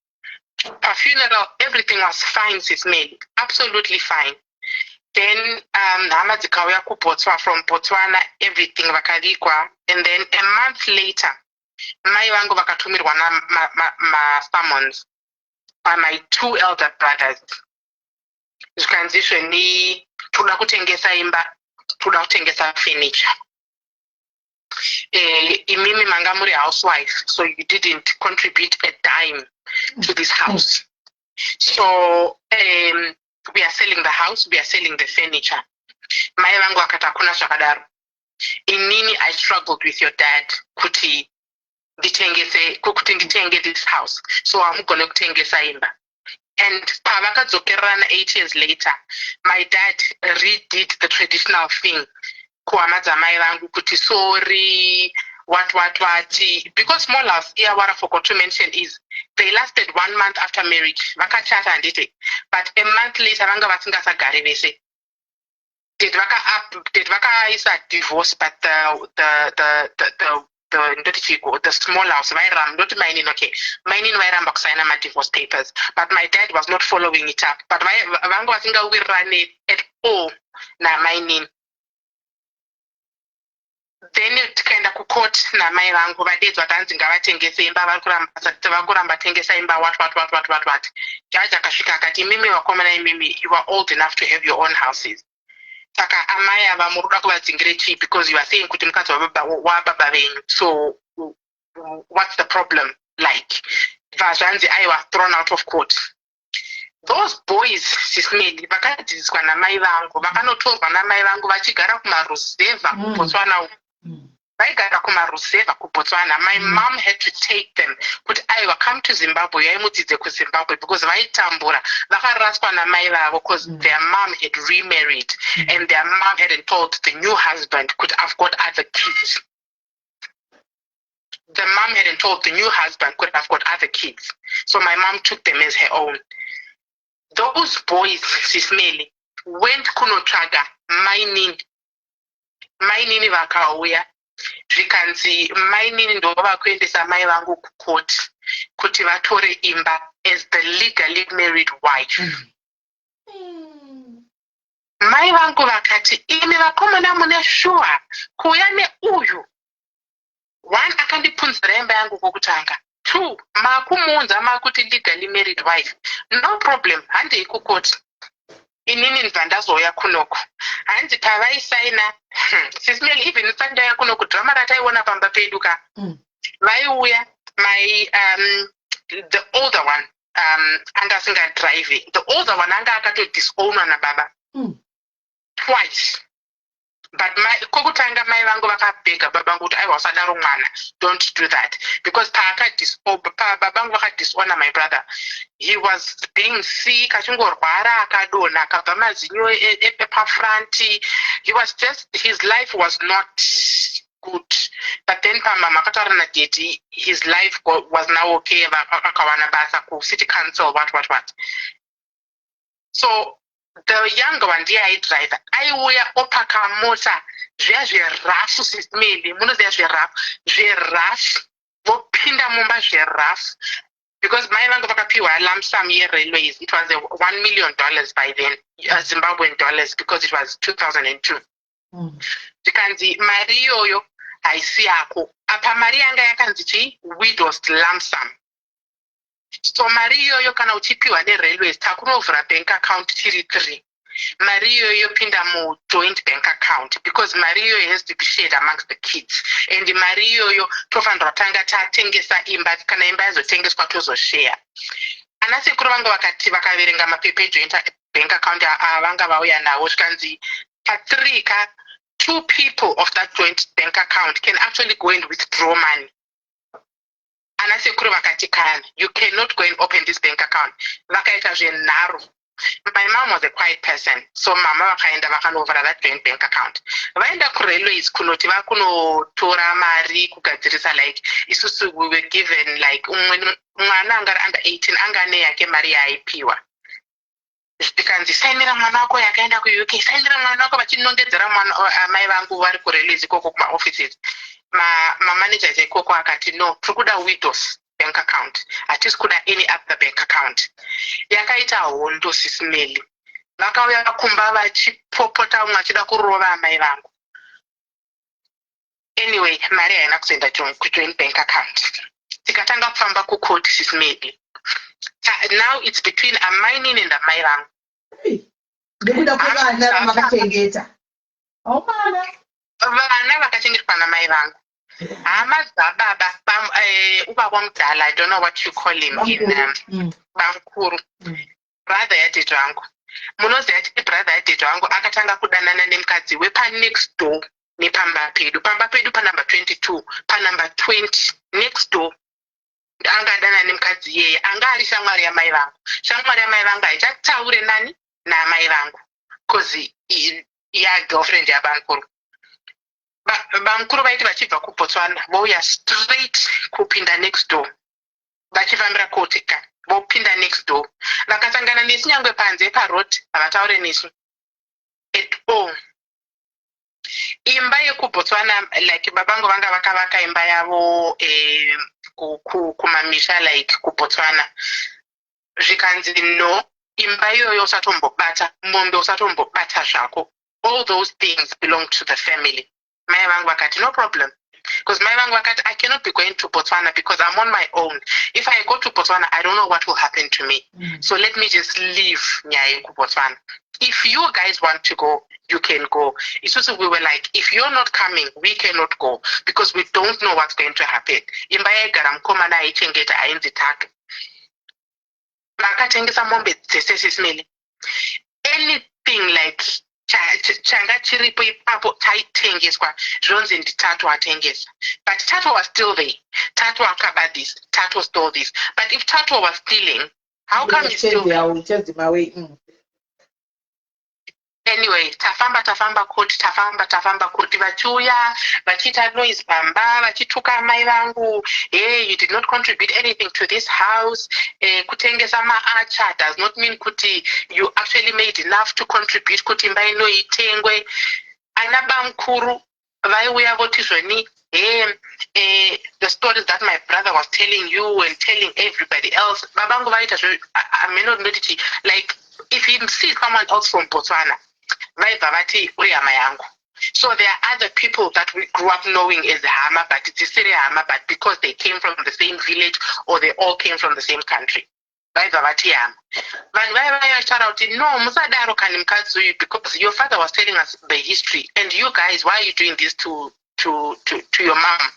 Pafuneral everything was fine, Sis Meli, absolutely fine. Then hama dzikauya kuBotswana, from Botswana, everything, vakavigwa. And then a month later mai vangu vakatumirwa namasummons by my two elder brothers, zvikanzi izveni toda kutengesa imba, toda kutengesa furniture. Imimi manga muri housewife, so you didn't contribute a dime to this house. So we are selling the house, we are selling the furniture. Mai vangu vakati, "Hakuna zvakadaro. Inini I struggled with your dad kuti nditengese, kuti nditenge this house, so hamugone kutengesa imba." And pavakadzokererana 8 years later, my dad redid the traditional thing kuhama dzamai vangu kuti sorry, what what what, because small house iya, what I forgot to mention is they lasted one month after marriage. Vakachata, handiti? But a month later vanga vasingasagari vese. Did vakaisa divorce, but the ndoti chiko, the small house vairamba, ndoti mainini, okay, mainini vairamba kusaina madivorce papers, but my dad was not following it up. But vanga vasingawirirani at all namainini. Then tikaenda kucourt namai vangu, vadedzwa, tanzi ngavatengese imba, vari kuramba tengesa imba, what what what what what what. Jaji akasvika akati, "Imimi vakomana, imimi, you are old enough to have your own houses. Saka amai ava muri kuda kuvadzingire chii? Because you are saying kuti mukadzi wababa venyu, so what's the problem?" Like, bva zvanzi aiwa, thrown out of court. Those boys, Sis Meli, vakadzidziswa namai vangu, vakanotorwa namai vangu vachigara kumaruzevha kuBotswana uku. Vaigara kumaruzevha kuBotswana. My mom had to take them kuti aiwa, come to Zimbabwe, yaimudzidze kuZimbabwe, because vaitambura, vakaraswa namai vavo, because their mom had remarried and their mom hadn't told the new husband kuti I've got other kids. The mom hadn't told the new husband kuti I've got other kids. So my mom took them as her own. Those boys, Sis Meli, went kunotsvaga mainini. Mainini vakauya, zvikanzi mainini ndo vakuendesa mai vangu kukoti kuti vatore imba as the legally married wife. Mai vangu vakati, "Imi vakomana, mune shuwa kuuya neuyu one akandipunzira imba yangu kwokutanga? Two, makumuunza makuti legally married wife. No problem, handei kukoti. Inini ndibva ndazouya kunoku. Hanzi pavaisaina, Sis Melly, even isati ndauya kunoku, drama rataiona pamba pedu ka. Vaiuya, my the older one anga asingadrive. The older one anga akatodisownwa nababa twice. But my, kokutanga mai vangu vakabhega baba vangu kuti, "Aiwa, usadaro mwana, don't do that," because baba vangu vakadisowna my brother, he was being sick, achingorwara, akadonha, akabva mazinyo epafront. He was just, his life was not good. But then pamama akataura nadaddy, his life was now okay, akawana basa kucity council, what what what. So the younger one ndiye aidriver, aiuya opaka mota zviya zverafu. Sis Melly, munoziva zverafu, zverafu, vopinda mumba zverafu, because mai vangu vakapiwa lump sum yerailways. It was a $1 million by then, Zimbabwean dollars, because it was 2002. Zvikanzi mari iyoyo haisi yako. Apa mari yanga yakanzi chii? Widows lump sum. So mari iyoyo kana uchipiwa nerailways, takunovhura bank account tiri three, mari iyoyo yopinda mujoint bank account, because mari iyoyo has to be shared amongst the kids, and mari iyoyo tofanirwa tanga tatengesa imba. Kana imba yazotengeswa, tozoshare. Ana sekuru vanga vakati vakaverenga mapepa ejoint bank account avanga vauya nawo, zvikanzi pathree ka, two people of that joint bank account can actually go and withdraw money. Ana sekuru vakati, "Kana, you cannot go and open this bank account." Vakaita zvenharo. My mom was a quiet person, so mama vakaenda vakanovhura that joint bank account. Vaenda kurailways kunoti vakunotora mari kugadzirisa, like isusu we were given, like umwe mwana anga ari under 18 anga ane yake mari yaaipiwa. Zvikanzi, "Sainira mwana wako yakaenda kuUK, sainira mwana wako." Vachinongedzera mwana, amai vangu vari kurailways ikoko kumaoffices, mamanagers ikoko akati, "No, tiri kuda widows bank account, hatisi kuda any other bank account." Yakaita hondo, Sis Melly. Vakauya kumba vachipopota, umwe achida kurova amai vangu. Anyway, mari haina kuzoenda kujoint bank account. Tikatanga kufamba kukoti, Sis Melly. Now it's between amainini and amai vangu.
Nekuda kwevana vamakachengeta aumana.
Vana vakachengetwa namai vangu. Hama dzababa, ubaba mudala, I don't know what you call him in bamukuru. Brother yadaddy vangu, munoziva kuti brother yadaddy vangu akatanga kudanana nemukadzi wepanext door nepamba pedu, pamba pedu panumber 22, panumber 20, next door. Angadana nemukadzi iyeye anga ari shamwari yamai vangu. Shamwari yamai vangu haichataure nani? Namai vangu, 'cause yagirlfriend yabamukuru. Bamukuru vaiti vachibva kuBotswana vouya straight kupinda next door, vachifambira kotika, vopinda next door, vakasangana nesu nyangwe panze paroad havataure nesu at all. Imba yekuBotswana, like babangu vanga vakavaka imba yavo kumamisha, like kuBotswana. Zvikanzi, "No, imba iyoyo usatombobata, mombe usatombobata zvako, all those things belong to the family." Mai vangu vakati, "No problem," because mai vangu vakati, "I cannot be going to Botswana because I'm on my own. If I go to Botswana, I don't know what will happen to me. So let me just leave nyaya yekuBotswana. If you guys want to go, you can go." Isusu we were like, "If you're not coming, we cannot go because we don't know what's going to happen." Imba yaigara mukomana aichengeta ainzi Take. Vakatengesa mombe dzese, Sis Melly. Anything like changa chiripo ipapo chaitengeswa, zvonzi nditato atengesa. But Tato was still there. Tato akaba this, Tato stole this. But if Tato was stealing, how come he's still there?
I will chase him away.
Anyway, tafamba, tafamba koti, tafamba, tafamba koti, vachiuya vachiita noise pamba, vachituka mai vangu, "Hey, you did not contribute anything to this house. Kutengesa maatchar does not mean kuti you actually made enough to contribute kuti imba ino itengwe." Ana bamukuru vaiuya voti zvoni, "Hey, the stories that my brother was telling you and telling everybody else." Babangu vaita zve amenondoti, like if he sees someone else from Botswana, vaibva vati, "Uri hama yangu." So there are other people that we grew up knowing as hama, but dzisiri hama, but because they came from the same village or they all came from the same country, vaibva vati hama. Vanhu vaiva vachitaura kuti, "No, musadaro kani mukadzi uyu, because your father was telling us the history and you guys, why are you doing this to your mom?"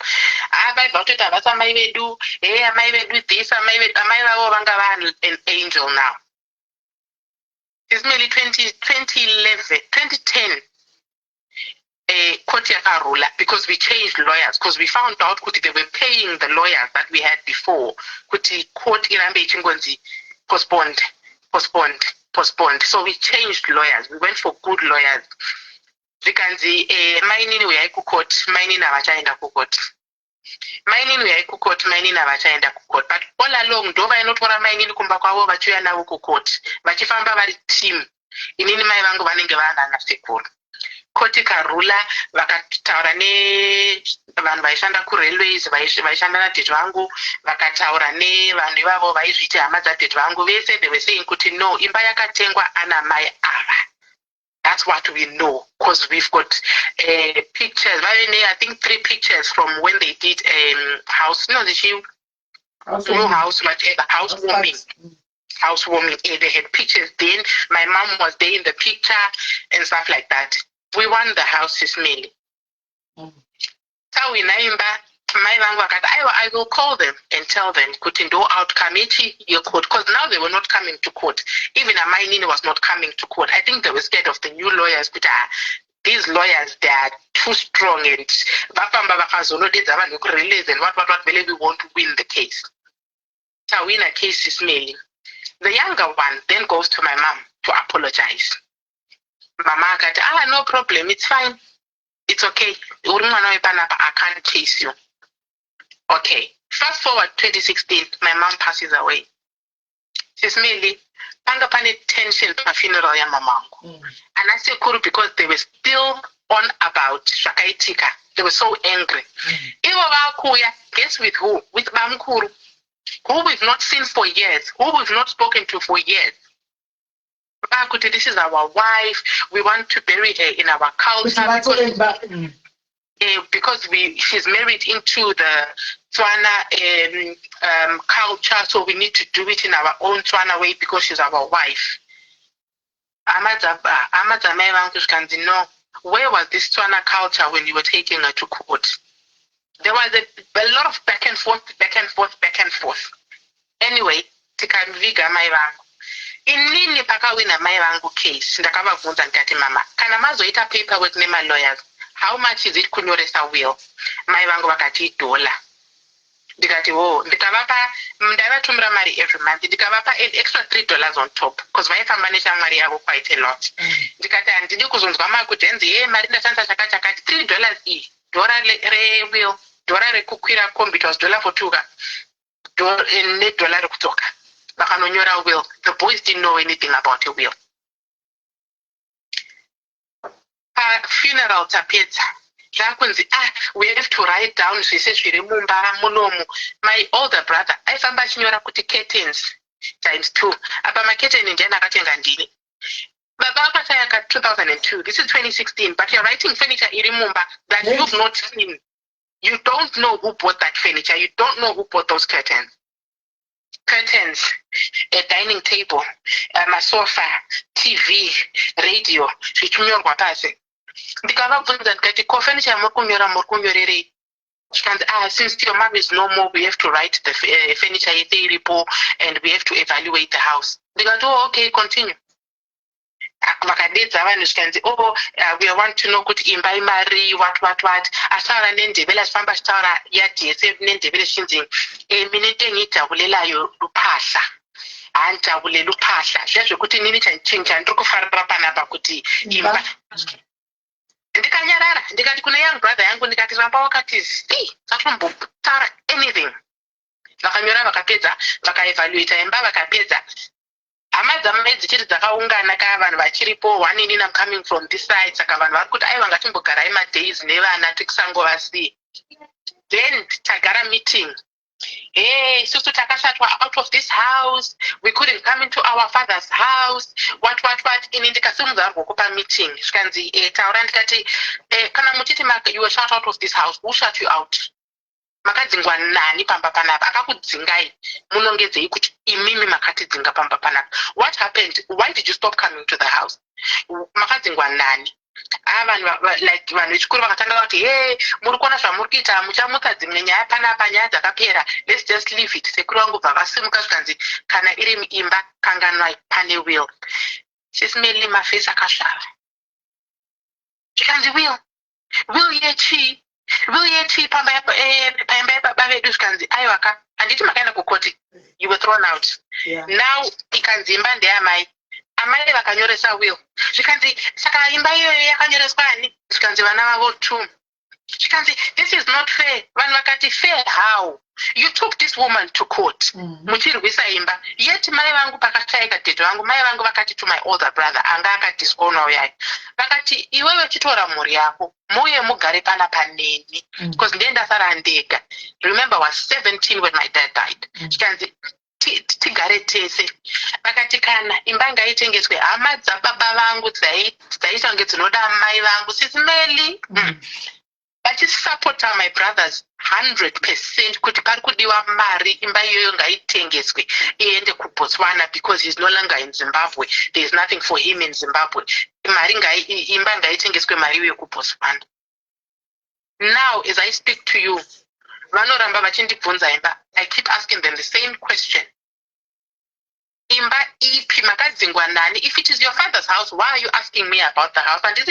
Ah, vaibva kutoti havasi amai vedu. Hey, amai vedu this, amai vedu, amai vavo vanga va an angel. Now Sis Melly, 2011, 2010, court yakarula because we changed lawyers, because we found out kuti they were paying the lawyers that we had before kuti court irambe ichingonzi postponed, postponed, postponed. So we changed lawyers, we went for good lawyers. Zvikanzi, mainini uyai kucourt. Mainini havachaenda kucourt. Mainini uyai kucourt. Mainini havachaenda kucourt. But all along ndo vainotora mainini kumba kwavo vachiuya navo kucourt, vachifamba vari team. Inini mai vangu vanenge vaanana sekuru. Koti ikarula, vakataura nevanhu vaishanda kurailways, vaishanda nadaddy vangu, vakataura nevanhu ivavo vaizviti hama dzadaddy vangu vese. They were saying kuti, "No, imba yakatengwa ana mai ava. That's what we know, because we've got pictures." Vave ne, I think, three pictures from when they did house, no, the new house, whatever, house warming, housewarming. They had pictures then. My mom was there in the picture and stuff like that. We won the house, Sis Melly. Tawina imba, mai vangu vakati, "Aiwa, I will call them and tell them kuti ndo outcome ichi yecourt," because now they were not coming to court. Even amainini was not coming to court. I think they were scared of the new lawyers, kuti, ah, these lawyers, they are too strong and vafamba vakazonodedza vanhu vekurelease and what, what, what, vele we won't win the case. Tawina case, Sis Melly. The younger one then goes to my mom to apologize. Mama akati, "Ah, no problem, it's fine, it's okay, uri mwana wepanapa, I can't chase you." Okay, fast forward 2016, my mom passes away. Sis Melly, panga pane tension pafuneral yamama vangu. Ana sekuru, because they were still on about zvakaitika, they were so angry. Ivo vakuuya, guess with who? With bamukuru, who we've not seen for years, who we've not spoken to for years. Vakuti, "This is our wife, we want to bury her in our culture because we she's married into the Tswana culture, so we need to do it in our own Tswana way because she's our wife." Hama dzamai vangu zvikanzi, "No, where was this Tswana culture when you were taking her to court?" There was a lot of back and forth, back and forth, back and forth. Anyway, tikaviga mai vangu. Inini pakawina mai vangu case, ndakavabvunza ndikati, "Mama, kana mazoita paperwork nemalawyers, how much is it kunyoresa will?" Mai vangu vakati, "Idhola." Ndikati, "Wo." Ndikavapa, ndaivatumira mari every month, ndikavapa an extra $3 on top because vaifamba neshamwari yavo quite a lot. Ndikati, "Handidi kuzonzwa makuti henzi ye mari ndashandisa chakati chakati. $3 iyi, dhora rewill, dhora rekukwira kombi, it was dollar for two ka, nedhora rekudzoka." Vakanonyora will. The boys didn't know anything about a will. Pafuneral tapedza, zvakunzi, "Ah, we have to write down zvese zviri mumba munomu." My older brother aifamba achinyora kuti curtains times two. Apa maketeni ndiani akatenga? Ndini. Baba vakashaya ka 2002, this is 2016, but you're writing furniture iri mumba that you've not seen. You don't know who bought that furniture, you don't know who bought those curtains. Curtains, a dining table, masofa, TV, radio, zvichinyorwa pasi. Ndikavabvunza ndikati, "Ko furniture muri kunyora, muri kunyorerei?" Zvikanzi, "Ah, since your mom is no more, we have to write the furniture yese iripo and we have to evaluate the house." Ndikati, "Oh, okay, continue." Vakadedza vanhu, zvikanzi, "Oh, we want to know kuti imba imari, what, what, what." Achitaura nendebele, achifamba achitaura yadhi yese nendebele, zvichinzi, "Mina into engiyijabulelayo luphahla, handijabulela uphahla." Zviya zvekuti inini chinhu chandiri kufarira panapa kuti imba. Ndikanyarara, ndikati kune young brother yangu, ndikati, "Ramba wakati zi, satombotaura anything." Vakanyora, vakapedza, vakaevaluata imba, vakapedza. Hama dzamai dzichiri dzakaungana ka, vanhu vachiripo. One, inini am coming from this side, saka vanhu vari kuti, "Aiwa, ngatimbogarai madays nevana, tisangovasiye." Then tagara meeting. Hey, isusu takashatwa out of this house. We couldn't come into our father's house. What, what, what? Ini ndikasimudza ruoko pameeting. Zvikanzi, taura. Ndikati, kana muchiti you were shut out of this house, who shut you out? Makadzingwa nani pamba panapa? Akakudzingai munongedzei kuti imimi makatidzinga pamba panapa? What happened? Why did you stop coming to the house? Makadzingwa nani? Ah, vanhu like vanhu vechikuru vakatanga kuti, "He, muri kuona zvamuri kuita, muchamutsa dzimwe nyaya panapa, nyaya dzakapera. Let's just leave it." Sekuru vangu bva vasimuka, zvikanzi, "Kana iri imba, kanganwai, pane will." Sis Melly, mafesi akasvava. Zvikanzi, "Will? Will yechii? Will yechii pamba paimba yababa vedu?" Zvikanzi, "Aiwaka, handiti makaenda kukoti? You were thrown out." Now ikanzi imba ndeyamai, amai vakanyoresa will. Zvikanzi, "Saka imba iyoyo yakanyoreswa ani?" Zvikanzi, "Vana vavo two." Zvikanzi, "This is not fair." Vanhu vakati, "Fair how? You took this woman to court muchirwisa imba, yet mai vangu pakashayika dhedhe vangu, mai vangu vakati to my older brother anga akadisowna uyai, vakati, 'Iwewe chitora mhuri yako, muuye mugare panapa neni, because ndiye ndasara ndega.'" Remember, was 17 when my dad died. Zvikanzi, "Tigare tese." Vakati, "Kana imba ngaitengeswe." Hama dzababa vangu dzaita kunge dzinoda mai vangu, Sis Melly, vachisapota my brothers 100% kuti pari kudiwa mari, imba iyoyo ngaitengeswe iende kuBotswana, because he's no longer in Zimbabwe. There is nothing for him in Zimbabwe. Mari imba ngaitengeswe, mari iuye kuBotswana. Now as I speak to you, vanoramba vachindibvunza imba. I keep asking them the same question: "Imba ipi? Makadzingwa nani? If it is your father's house, why are you asking me about the house? Handiti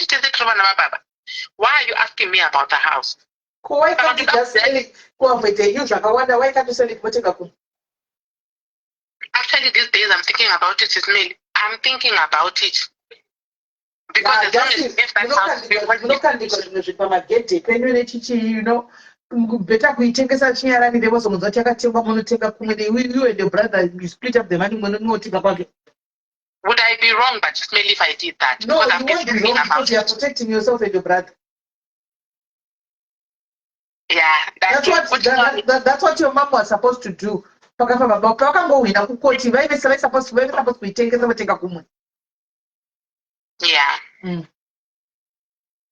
tese tiri vana vababa? Why are you asking me about the house?"
Ko why can't you just sell it kuavoid henyu zvakawanda? Why can't you sell it, motenga kuno?
Actually, these days I'm thinking about it, Sis Melly. I'm thinking about it because as long as we have that house, we want.
Munokandikwa zvimwe zvinhu pamagedhe penyu nechichi, better kuitengesa chinyararire. Vozongonzwa kuti yakatengwa, munotenga kumwe. You and your brother, you split up the money, mumwe notenga kwake.
Would I be wrong, but Sis Melly, if I did that?
No,
Because
you
I've been
won't be
thinking
wrong
about
because you are
it.
protecting yourself and your brother.
Yeah,
that's
that's
what that's what your mom was supposed to do pakafa baba. Pavakangohwina kukoti, vaive supposed kuitengesa, votenga kumwe.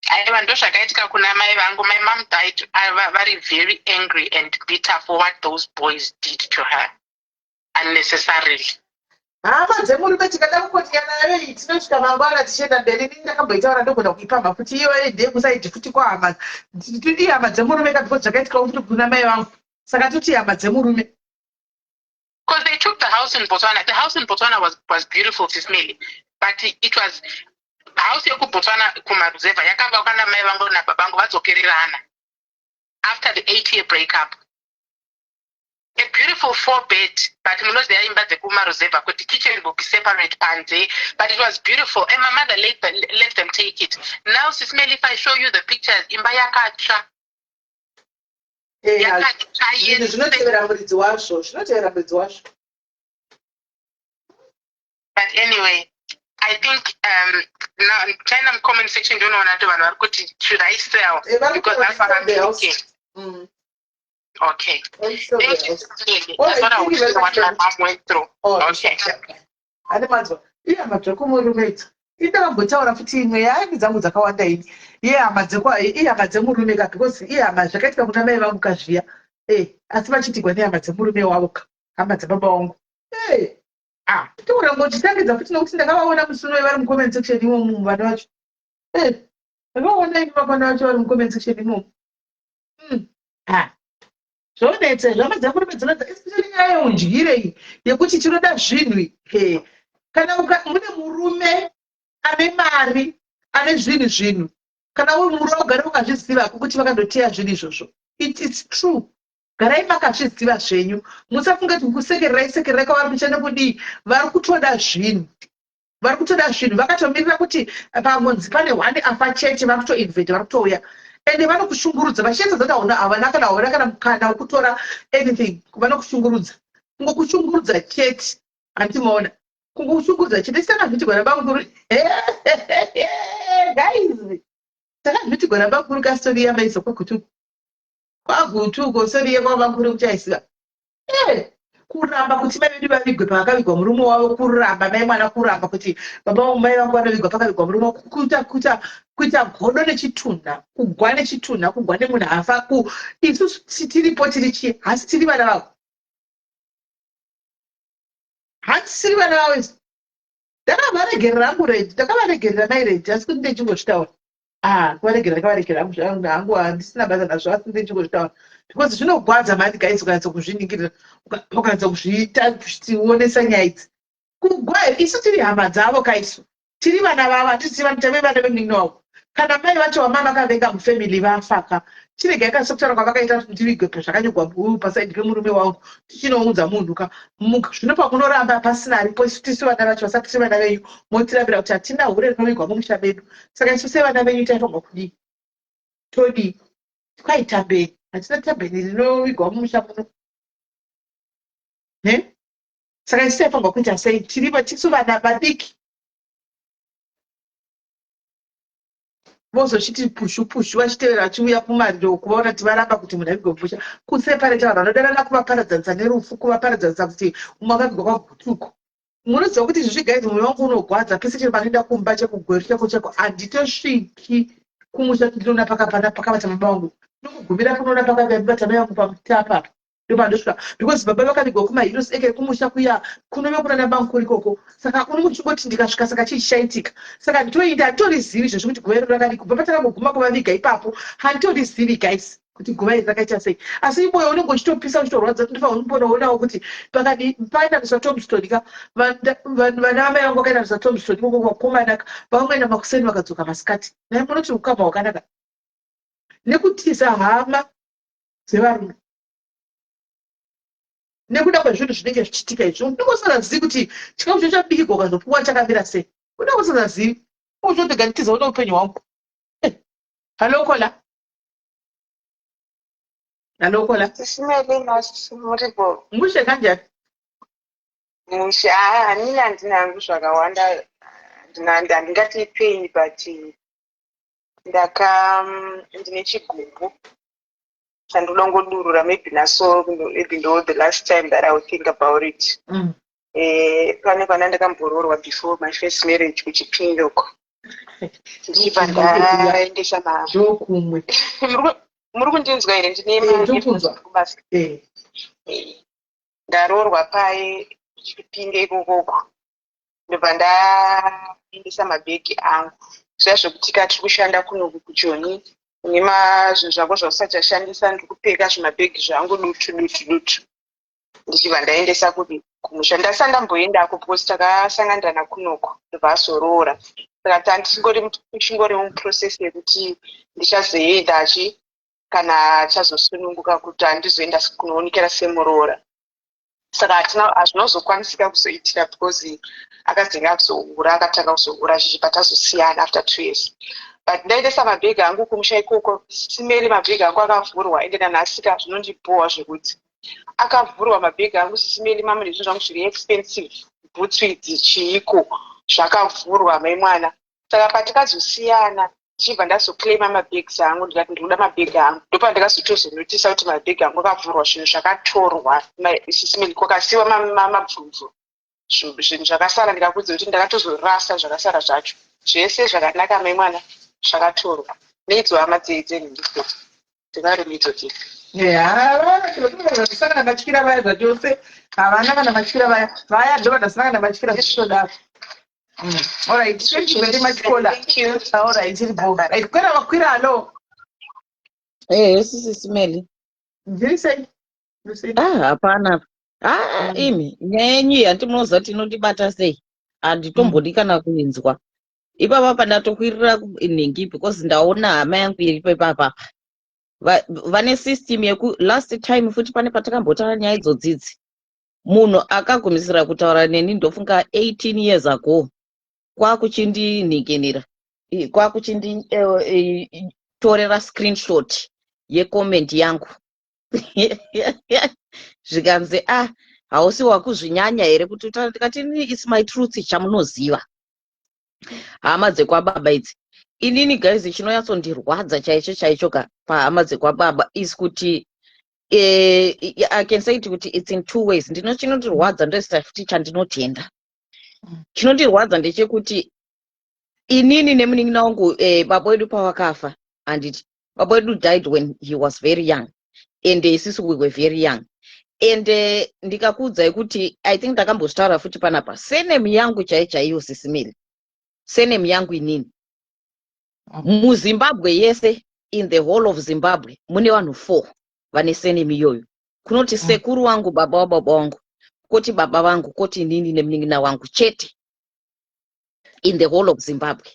Aiwa, ndo zvakaitika kuna mai vangu. My mom died very very angry and bitter for what those boys did to her unnecessarily.
Hama dzemurume, tikada kukotinyana nayo iyi, tinosvika mangwana tichienda mberi. Inini ndakamboitaura, ndogona kuipamha futi iyoyo. Ndeyekusaidi futi kwahama, tidi hama dzemurume ka, because zvakaitikawo futi kuna mai vangu, saka toti hama dzemurume.
Because they took the house in Botswana. The house in Botswana was beautiful, Sis Melly, but it was house yekuBotswana kumaruzevha yakavakwa namai vangu nababa vangu vadzokererana after the 8-year breakup. A beautiful four bed, but munoziva imba dzekumaruzevha kuti kitchen will be separate panze, but it was beautiful and my mother let them take it. Now, Sis Melly, if I show you the pictures, imba yakatsva. Yakatsva
Zvinhu
yese.
zvinotevera muridzi wazvo, zvinotevera muridzi wazvo.
But anyway, I think now china comment section, ndonoona kuti vanhu vari kuti, "Should I sell?"
Vari
Because that's what I'm
sell the house.
thinking. Okay.
Don't sell the
Thank you.
house.
Really.
All
That's
right,
what I
thank you
would
very
say,
much.
what my mom went through.
Oh,
Okay.
Ane manzwa ihama dzekumurume idzo. Indakambotaura futi imwe yaani dzangu dzakawanda ini, yehama dzekwa, ihama dzemurume ka, because ihama zvakaitika kuna mai vangu kazviya, asi vachiitigwa nehama dzemurume wavo ka, hama dzababa vangu. Ah, tokuramba uchitangidza futi nokuti ndakavaona musi unoyi vari mucomment section imomo. Vana vacho, ndakavaona ini, vapana vacho vari mucomment section imomo. Ah, zvonetsa izvo. Hama dzemurume dzinonetsa, especially nyaya yeundyire iyi yekuti tinoda zvinhu iyi. Kana mune murume ane mari, ane zvinhu zvinhu, kana uri murume ugare ukazviziva kuti vakandoteya zvinhu izvozvo. It's true, garai makazviziva zvenyu. Musafunga kuti kusekererai sekererai kwavari kuchanda kudii. Vari kutoda zvinhu, vari kutoda zvinhu. Vakatomirira kuti pangonzi pane one afa chete, vari kutoinvade, vari kutouya ende vanokushungurudza vachiedza kuti hauna, havana kana, hauna kana mukana wekutora anything. Vanokushungurudza, kungokushungurudza chete. Handimaona kungokushungurudza chete. Isi takazviitigwa nabamukuru, guys, takazviitigwa nabamukuru kastori yamaizo kwakutuku. KwaGutu uko sori yekwabamkuru kuchaisiva. Eh, kuramba kuti mai vedu vavigwe pakavigwa murume wavo kuramba mai mwana kuramba kuti baba vangu mai vangu vanovigwa pakavigwa murume wavo kuita kuita kuita godo nechitunha kugwa nechitunha kugwa nemunhu afa ku isusu tiripo tiri chii hasi tiri vana vavo hasi tiri vana vavo isu ndakavaregerera hangu redi ndakavaregerera mai redi asi kuti ndechingozvitaura ah kuvaregerera ndakavaregerera hangu zvangu hangu handisina basa nazvo asi ndechingozvitaura because zvinogwadza mani guys ukanatsa kuzviningirira ukanatsa kuzviita kuzvionesa nyaya idzi kugwa isu tiri hama dzavo kaisu tiri vana vavo hatisi vana tave vana vemunin'ina wavo kana mai vacho vamai vakavenga mufamily vafaka chiregai ka sekutaura kwavakaita kuti ndivigwe pazvakanyorwa bhuru pasaidi pemurume wangu tichinounza munhu ka zvino pamunoramba pasina aripo isu tisu vana vacho vasati tiri vana venyu motirambira kuti hatina hure rinovigwa mumusha medu saka isu sevana venyu taifanirwa kudii todii kwaitambeni hatina tambeni rinovigwa mumusha muno ne saka isu taifanirwa kuita sei tirivo tisu vana vadiki vozochiti pushu pushu vachitevera vachiuya kumariro kuvaona kuti varamba kuti munhu avigwe mumusha kusepareta vanhu vanodanana kuvaparadzanisa nerufu kuvaparadzanisa kuti umwe akavigwa kwagutuko munoziva kuti izvi guys mwoyo wangu unogwadza pese chero panoenda kumba chekugweru chako chako handitosviki kumusha ndinoona pakapana pakavata baba vangu ndokugumira kunoona pakavata mai vangu pamutapa apa ndopandosvika because baba vakavigwa kumaheroes eke kumusha kuya kunove kunana bamukuru ikoko saka unenge uchingoti ndikasvika saka chii chichaitika saka nditoenda handitorizivi izvozvi kuti guva iro rakadii kubva patakangoguma kuvaviga ipapo handitorizivi guys kuti guva iri rakaita sei asi moyo unenge uchitopisa uchitorwadza kuti ndifanira kumbonoonawo kuti pakadi painamiswa tombstone ka vana vamai vangu vakainamiswa tombstone ikoko vakomana ka vakamboenda makuseni vakadzoka masikati nai munoti ukama hwakanaka nekutiza hama dzevarume nekuda kwezvinhu zvinenge zvichiitika izvi unenge usingazivi kuti chikafu chacho chabikirwa ukazopuwa chakamira sei unenge usingazivi uzotega nditiza une upenyu hwangu eh, hallo kola hallo kola mushe kanjani
mushe haa hanini handina hangu zvakawanda handingati pain but ndaka ndine chigumbu chandoda kungodurura maybe naso maybe ndo the last time that i will think about it mm. eh, pane kwana ndakamboroorwa before my first marriage kuchipinge uko ndichibva ndaendesa
makumwe
muri kundinzwa here ndine eh, eh. eh, ndaroorwa paye kuchipinge ikokoko ndobva ndaendesa mabhegi angu zviya zvekuti ka tiri kushanda kunoku kujoni une zvinhu zvako zvausati ashandisa ndiri kupfeka zvimabhegi zvangu dutu dutu dutu ndichibva ndaendesa kudi kumusha ndasati ndamboendako because takasanganirana kunoku ndobva azoroora saka tandichingori muprocess yekuti ndichazoenda chi kana achazosununguka kuti andizoenda kunoonekera semuroora saka hatina hazvina kuzokwanisika kuzoitira because akazenge akuzohura akatanga kuzohura zvichibva tazosiyana after two years but ndaendesa mabhegi angu kumusha ikoko simeri mabhegi angu akavhurwa ende nanhasika zvinondibhowa zvekuti akavhurwa mabhegi angu sisimeri mamwe nezvinhu zvangu zviri expensive bhutsu idzi chiiko zvakavhurwa mai mwana saka patikazosiyana ndichibva ndazoclaima mabags angu ndikati ndikuda mabhegi angu ndopandakazotozonotisa kuti mabhegi angu akavhurwa zvinhu zvakatorwa sisimeli kwakasiwa mabvumvu zvinhu zvakasara ndikakuudza kuti ndakatozorasa zvakasara zvacho zvese zvakanaka mai mwana zvakatorwa neidzo hama dzenhingi dzevarume idzodzi
havana kana matyira vaya zvachose havana kana matyira vaya vaya ndo vanhu vasina kana matyira zvitodaro Mm. All right, thank you very much caller.
Thank you.
All right, tiri bho. Right, kwera vakwira alo.
Eh, sisi Simeli.
Ndiri sei? Ndiri sei?
Ah, hapana. Ah, mm. imi nyaya yenyu iyi hanti munoziva kuti inondibata sei. Handitombodi mm. kana kuinzwa. Ipapa pandatokwirira nhingi because ndaona hama yangu iripo ipapa. Vane system yeku last time futi pane patakambotaura nyaya idzodzidzi. Munhu akagumisira kutaura neni ndofunga 18 years ago kwakuchindinhikinira kwakuchinditorera eh, screenshot yecomment yangu zvikanzi ah hausi wakuzvinyanya here kuti ndikati its my truth chamunoziva hama dzekwababa idzi inini guys chinonyatsondirwadza chaicho chaicho ka pahama dzekwababa is kuti eh, I can say it kuti it's in two ways. Ndino chinondirwadza ndoisa futi chandinotenda. Chinondirwadza ndechekuti inini nemunin'ina wangu eh, baba wedu pawakafa handiti baba wedu died when he was very young and isusu we were very young and eh, ndikakuudzai kuti i think ndakambozvitaura futi panapa surname yangu chaiyo chaiyo sisimili surname yangu inini muzimbabwe yese in the whole of zimbabwe mune vanhu four vane surname iyoyo kunoti sekuru wangu baba wababa wangu koti baba vangu koti inini nemunin'ina wangu chete in the whole of zimbabwe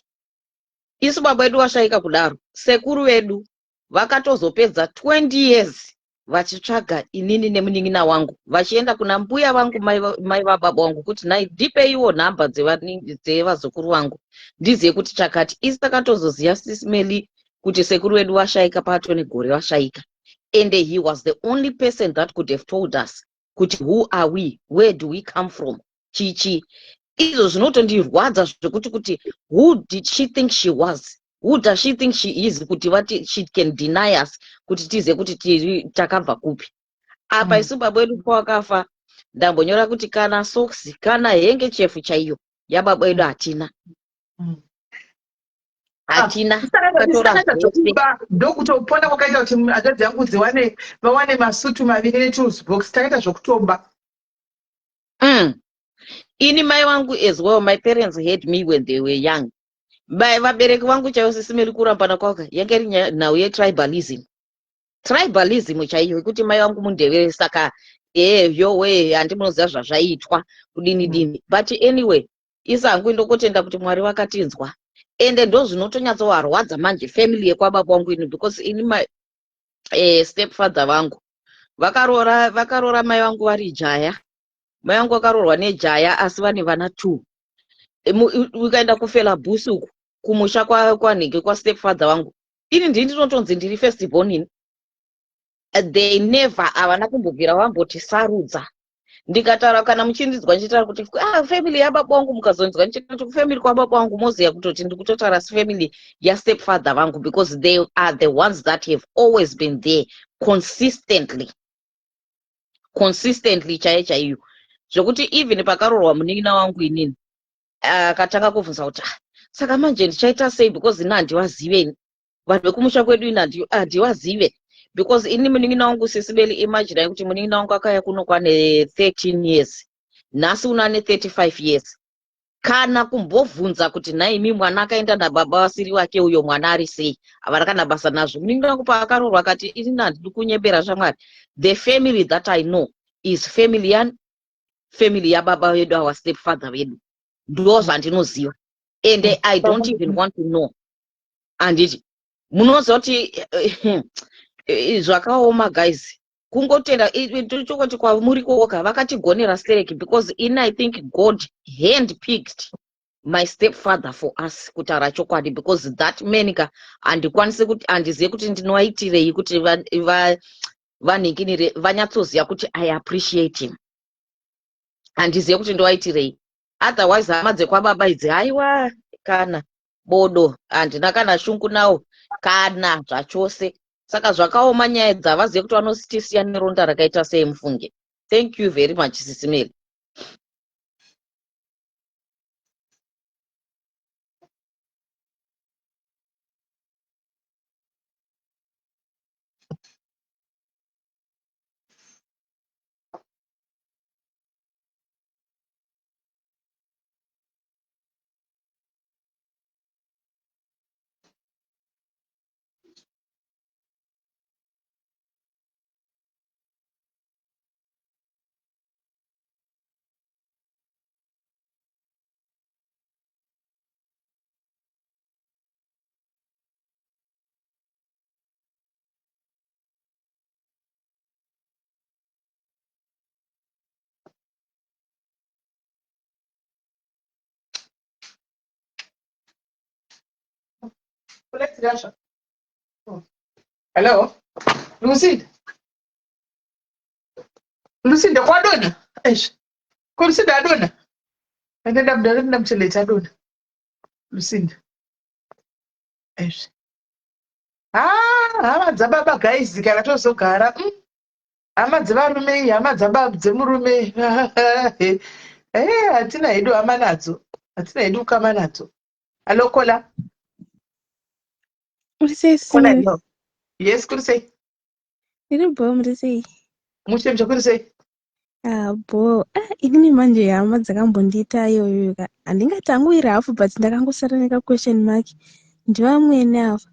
isu baba vedu vashaika kudaro sekuru vedu vakatozopedza 20 years vachitsvaga inini nemunin'ina wangu vachienda kuna mbuya vangu mai vababa wangu kuti nhai ndipeiwo nhamba dzevazukuru vangu ndizive kuti chakati isi takatozoziva sismeli kuti sekuru vedu vashaika pato negore vashaika and he was the only person that could have told us kuti who are we where do we come from chii chii izvo zvinotondirwadza zvekuti kuti who did she think she was who does she think she is kuti vati she can deny us kuti tizive kuti tiri takabva kupi apa isu baba wedu pawakafa ndambonyora kuti kana socks kana henge chefu chaiyo yababa wedu hatina Hatina
takatora zvese ndokutopona kwakaita kuti hanzvadzi yangu dziwane vawane masutu maviri netools box takaita zvokutomba
Ini mai vangu as well my parents had me when they were young vabereki vangu chaivo sisimeri kurambana kwaka yanga iri nhau yetribalism tribalism chaiyo yekuti mai vangu mundevere saka ee yowe handi munoziva zvazvaiitwa kudini dini but anyway isa hangu ndokotenda kuti mwari vakatinzwa ende ndozvinotonyatsovarwadza manje family yekwababa vangu ini because ini my step father vangu vakaroora vakaroora mai vangu vari jaya mai vangu vakaroorwa nejaya asi vane vana two ukaenda kufela bhusi uku kumusha kwanhingi kwastep father vangu ini ndini ndinotonzi ndiri first born ini they never havana kumbobvira vambotisarudza ndikataura kana muchindidzwa ndichitaura kuti ah, family yababa wangu mukazonzwa ndichitaura kuti family kwababa wangu moziva kutoti ndikutotaura family yastep father vangu because they are the ones that have always been there consistently consistently chaiyo chaiyo zvekuti even pakaroorwa munin'ina wangu inini akatanga kubvunza kuti ah, saka manje ndichaita sei because ini handivazive ini vanhu vekumusha kwedu ini handivazive because ini munin'ina wangu sisibeli imaginai kuti munin'ina wangu akauya kuno kwane 13 years nhasi uno ane 35 years kana kumbobvunza kuti nhaimi mwana akaenda nababa vasiri vake uyo mwana ari sei havana kana basa nazvo munin'ina wangu paakaroorwa akati ini handidi kunyembera shamwari the family that i know is family yani family yababa vedu our step father vedu ndo zvandinoziva and i don't even want to know handiti munoziva kuti zvakaoma guys kungotenda tochokoti kwamuri kuoka vakatigonera stereki because in i think god hand picked my step father for us kutaura chokwadi because that man ka handikwanisi kuti handizive kuti ndinoaitirei kuti vanhinginire vanyatsoziva kuti i appreciate him handizive kuti ndoaitirei otherwise hama dzekwababa idzi haiwa kana bodo handina kana shungu nawo kana zvachose saka zvakaoma nyaya idzi havazive kuti vanositisiya neronda rakaita sei mufunge thank you very much sisimeri
Hello, Lucinda. Lucinda kwadona. Eish. Ko Lucinda adona. Ndenda mdara ndamcheleta adona. Lucinda. Eish. Ah.
Hama dzababa guys kana tozogara Hama dzevarume iyi hama dzababa dzemurume eh hatina hedu hama nadzo. Hatina hedu ukama nadzo. Hello Kola.
Muri sei
Kola
sis?
no. Yes kuri sei?
Ndiri bho muri sei?
Mushe mushe kuri sei?
Ah bho. Ah inini manje hama dzakambondiita iyoyo ka. Handingati hangu iri hafu but ndakangosara neka question mark. Ndivamwene ava.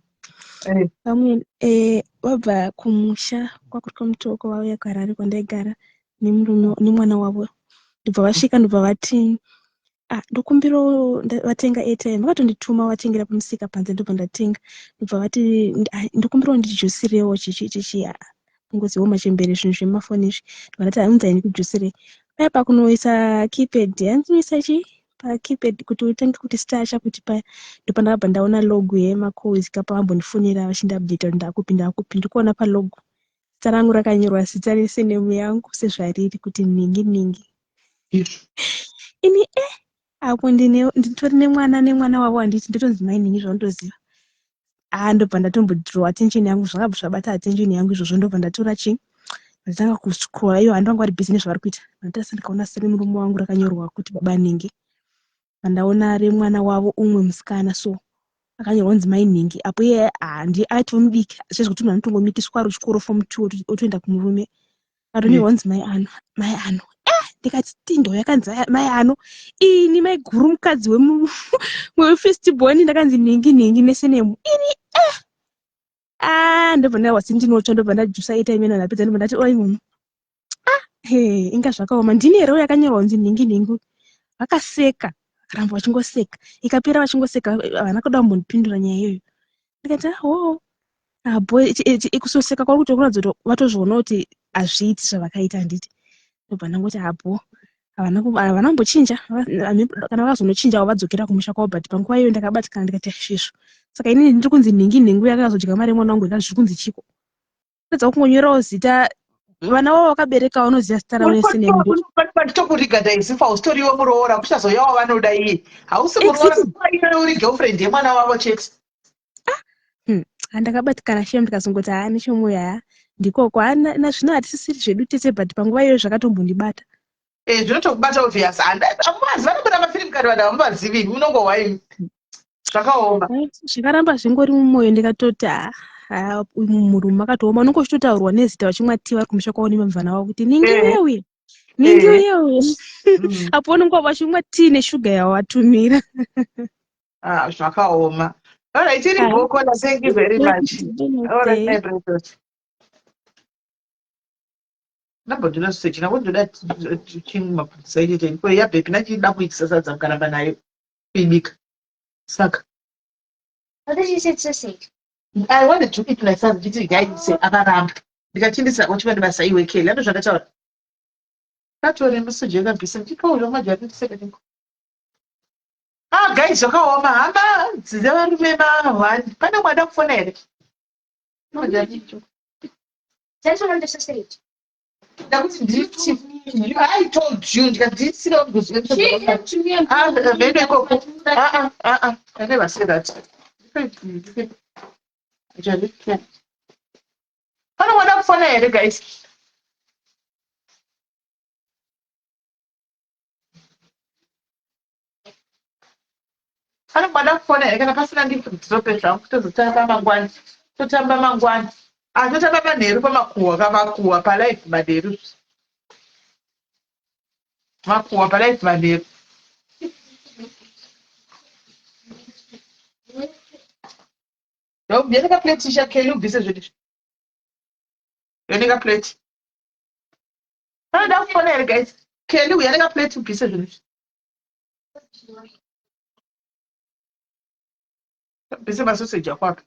Eh.
Vamwene eh vabva kumusha kwakuri kwamutoko vauya kuHarare kwandaigara nemurume nemwana wavo. Ndobva vasvika ndobva vati ah ndokumbirawo vatenga airtime vakatondituma vatengera pamusika panze ndobva ndatenga ndobva vati ah, ndokumbirawo ndijusirewo chichi chichi ah, kungoziwo machembere zvinhu zvemafoni izvi ndobva ndati hanzi haindikujusirei paya pakunoisa keypad handinoisa chi pakeypad kuti utange kuti star chakuti paya ndopandakabva ndaona log yemacalls kapa vambondifonera vachindiupdata kuti ndakupi ndakupi ndikuona palog zita rangu rakanyorwa zita resenemu yangu sezvariri kuti ningi ningi ini eh apo ndine nditori nemwana nemwana wavo handiti ndotonzi mai ningi zvaunotoziva haa ndobva ndatombodrow attention yangu zvakabva zvabata attention yangu izvozvo ndobva ndatora chii ndatanga kuscrolla iyo handu vanga vari busy nezvavari kuita ndatarisa ndikaona zita remurume wangu rakanyorwa kuti baba ningi pandaona remwana wavo umwe musikana so akanyorwa kunzi mai nhingi apo iye handi aitova mudiki sezvekuti munhu anotongomitiswa ari kuchikoro form two otoenda kumurume atonyorwa kunzi mai ano mai ano eh ndikati tindo yakanzi mai ano ini mai guru mukadzi wefirst born ndakanzi nhingi nhingi nesenemu ini eh ah ndobva ndawasi ndinotsva ndobva ndajusa airtime ino ndapedza ndobva ndati oi munhu ah he inga zvakaoma ndini here uyo akanyorwa kunzi nhingi nhingi vakaseka vakaramba vachingoseka ikapera vachingoseka havana kuda kumbondipindura nyaya iyoyo ndikati ah hoo ah boy kusoseka kwari kuti kuratidza kuti vatozviona kuti hazviiti zvavakaita handiti ndobva ndangoti habo havana kumbochinja kana vakazonochinjawo vadzokera kumusha kwavo but panguva iyoyo ndakabatikana ndikati shisvo saka inini ndiri kunzi nhingi nhingi uyo akazodya mari yemwana wangu ndikati zviri kunzi chiko Kutadza kungonyorawo zita vana wavo vakabereka vanoziva zita ravo rese nembo.
Panditokuriga daizifa usitoriwe muroora kuchazouya wavanoda iye. Hausi muroora iwe uri girlfriend yemwana wavo chete.
Ah, Handakabatikana shem ndikazongoti haa nechemuya haa ndikoko haa nazvino hatisisiri zvedu tese but panguva iyoyo zvakatombondibata.
Eh, zvinotokubata obvious. Hamuvazi vanobuda mafirimu kare vanhu hamuvazivi imi munongohwa imi. Zvakaoma.
Zvakaramba zvingori mumwoyo ndikatoti haa uyu murume akatooma unonge uchitotaurwa nezita vachimwa tii vari kumusha kwavo nemamvana wavo kuti ningi uye uye ningi uye uye apo unonge vachimwa tii neshuga yavatumira.
Ah, zvakaoma. All right, iri boko, thank you very much. All right, my precious. Ndambodira sechi ndambodira chimwe mapurisa chete ko yabvepi ndachida kuitisa sadza mukaramba nayo kuibika saka
What did you say sausage?
I wanted to eat my sadza chiti gaise akaramba ndikachindisa ochiva nebasa iwe Kelly ando zvakataura katore musuji akabvisa ndichipa uyo majari ndisekaniko ah guys zvakaoma hama dzevarume mahwani pane mwada kufona here ndakuti nditi i told you ndikati ndisira ikoko ah, ah, ah, i never say that pane wada kufona here guys Pane kwada kufona here kana pasina ndidrope zvangu tozotamba mangwana totamba mangwana ah totamba manheru pamakuhwa kamakuhwa palive manheru makuhwa palive manheru Yoneka plate isha Kelly ubvise zvedu izvi. Yoneka plate. Panoda kufona here guys? Kelly uyaneka plate ubvise zvinhu izvi. Bvise masoseji ako apa.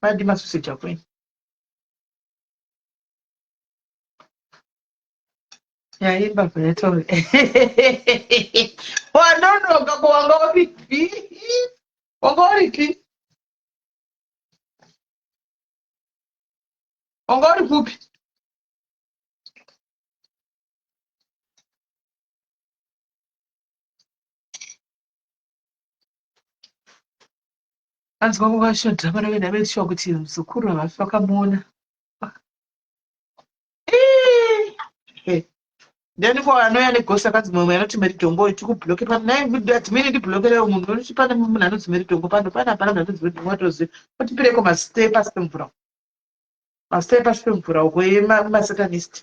Padi masoseji ako ini. Yaimba yataura. Wanonoka ko wanga uripi? Wanga uripi? Wanga uri kupi? Hanzi kwanga kwashodha vana vedu vave sure kuti muzukuru havafi vakamuona. Ndiani ko anouya negosi akanzi mumwe anoti Mary Dongo tikubloke pano naye admin ndiblokere munhu unoti pane munhu anonzi Mary Dongo pano pane hapana munhu anonzi Mary Dongo atoziva otipireko mazita epasi pemvura mazita epasi pemvura uko emasatanist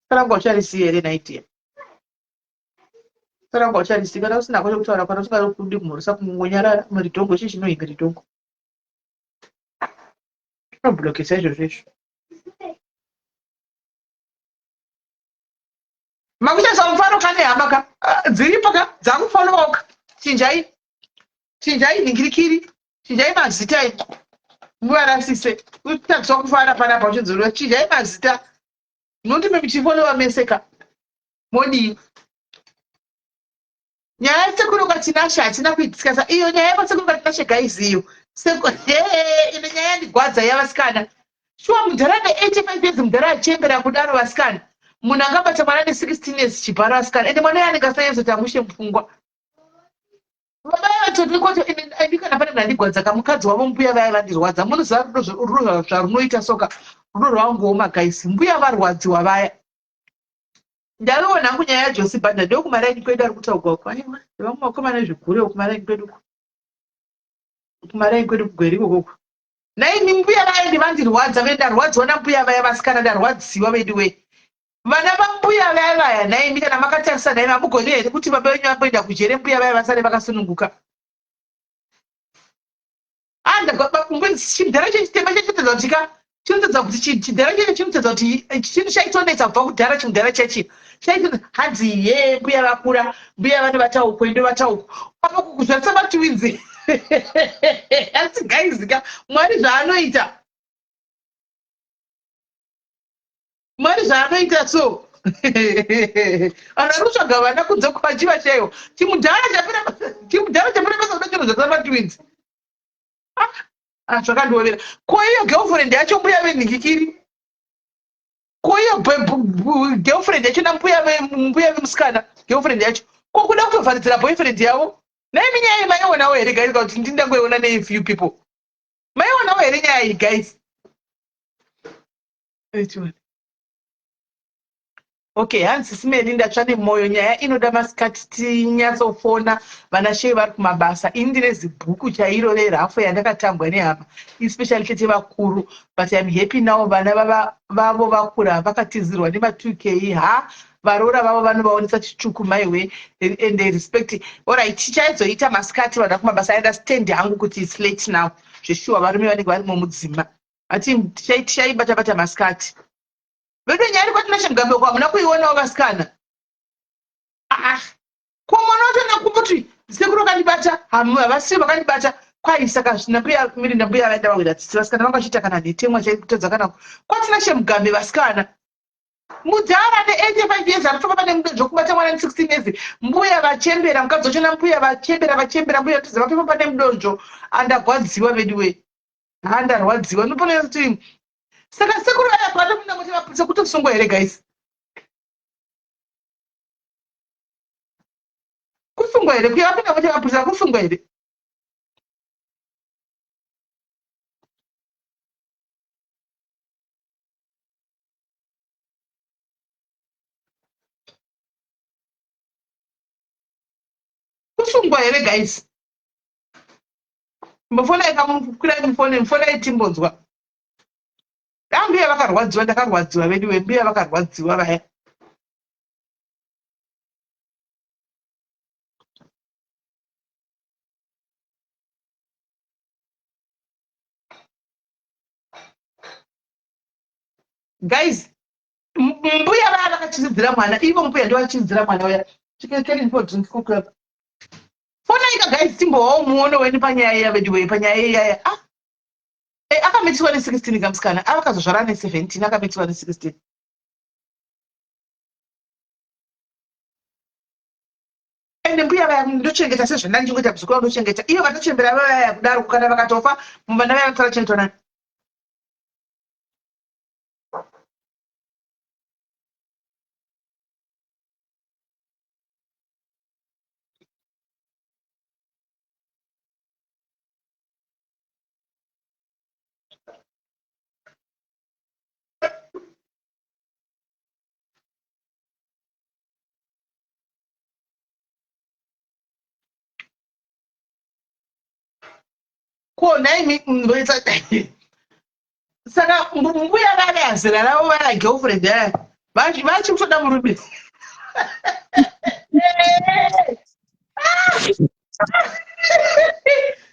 saranga ucharisiya here naidia saranga ucharisiya kana usina kwete kutaura kana usingadi kumhoresa kungonyarara Mary Dongo chii chinoyi Mary Dongo zvinoblokesa izvozvo izvo makuchaisa mufaro kane hama ka ah, dziripo ka dzakufolowawo ka chinjai chinjai nhingirikiri chinjai mazita i muvarasise utadzwa kufara panapa uchinzorora chinjai mazita munoti muchifolowa mese ka modii Nyaya yasekuru kwaTinashe hatina kuidiscussa iyo nyaya yekwasekuru kwaTinashe guys iyo ine nyaya yandigwadza iya vasikana shuwa mudhara ane 85 years mudhara achembera kudaro vasikana munhu angabata mwana ane 16 years chibharo vasikana ende mwana uyo anenge asanyatsoita mushe mupfungwa baba vatoti koto ini kana pane munhu andigwadza kamukadzi wavo mbuya vaya vandirwadza munoziva rudo zvarunoita soka rudo rwanguoma guys mbuya varwadziwa vaya Ndaiona hangu nyaya yaJosi Banda ndokumaraini kwedu ari kutaugwa uko aiwa vamwe vakomana zvigure uko kumaraini kwedu uko kumaraini kwedu kugweri ikoko uko naini mbuya vaya ndivandirwadza ve ndarwadziwa nambuya vaya vasikana ndarwadziwa veduwe vana vambuya vaya vaya naimi kana makatarisa naimi hamugoni here kuti baba venyu vamboenda kujere mbuya vaya vasare vakasununguka chidhara chechitema chachitadza kuti ka chinotadza kuti chidhara chacho chinotadza kuti eh, chinhu chaitonetsa kubva kudhara chimudhara chachi chaito hanzi ye mbuya vakura mbuya vanovata uko indovata uko apo kuzvarisa matiwinzi asi guys ka mwari zvaanoita mwari zvaanoita so vanhu vari kutsvaga vana kunze kwachiva chaiwo chimudhara chapera chimudhara chapera basa kuda chiro zvasara matwins ah, ah, zvakandiovera ko iyo girlfriend yacho mbuya venhikikiri ko iyo girlfriend yacho nambuya mbuya vemusikana girlfriend yacho ko kuda kutovharidzira boyfriend yavo naimi nyaya iyi maionawo here guys kuti ndindangoiona nei few people maionawo here nyaya iyi guys Okay, hanzi simeni ndatsva nemoyo nyaya inoda masikati tinyatsofona vana shei vari kumabasa ini ndine zibhuku chairo rerafu yandakatambwa nehama especially tete vakuru but im happy now vana vavo vakura vakatizirwa nema 2k ha varoora vavo vanovaonesa chitsvuku maiwe and they respect orit tichaizoita masikati vana kumabasa i understand hangu kuti its late now zveshuwa varume vanenge varimo mudzimba ati tichaibata bata masikati vedu nyaya iri kwatinashe mugabe uko hamuna kuionawo vasikana ah ko mwana wacho nakumboti sekuru vakandibata havasiri vakandibata kwai saka zvina mbuya mirinda mbuya vaenda vawira tsitsi vasikana vanga vachiita kana nhetemwa chaikutadza kana kwatinashe mugambe vasikana mudhara ane 85 years arikufamba pane mudonzvo kubata mwana ane 16 years mbuya vachembera mukadzi wacho nambuya vachembera vachembera mbuya tiza vapfamba pane mudonzvo andagwadziwa veduwe haa ndarwadziwa ndopona kuti saka sekuru vaya patopinda muti vapurisa kutosungwa here guys kusungwa here kuya vapinda muti vapurisa kusungwa here kusungwa here guys Mbofonai kamukwirai mufone mfonai timbonzwa. Da mbuya vakarwadziwa ndakarwadziwa veduwe mbuya vakarwadziwa vaya. Guys, mbuya vaya vakachizidzira mwana ivo mbuya ndovachizidzira mwana uya. Chicken for drink cook up. Fonai ka guys timbowawo muono wenyu panyaya iya veduwee panyaya iyaya ah eh, akamitiswa ne 16 kamusikana avakazozvara ne 17 akamitiswa ne 16 ende mbuya vaya ndochengeta sezvandandingoita muzukuru ndochengeta iyo vatochembera vaya kudaro kana vakatofa muvana vaya vanotora chengetwa nani
Ko nhaimi ndoita saka mbuya vave azera ravo vana girlfriend aya vachikutoda murume.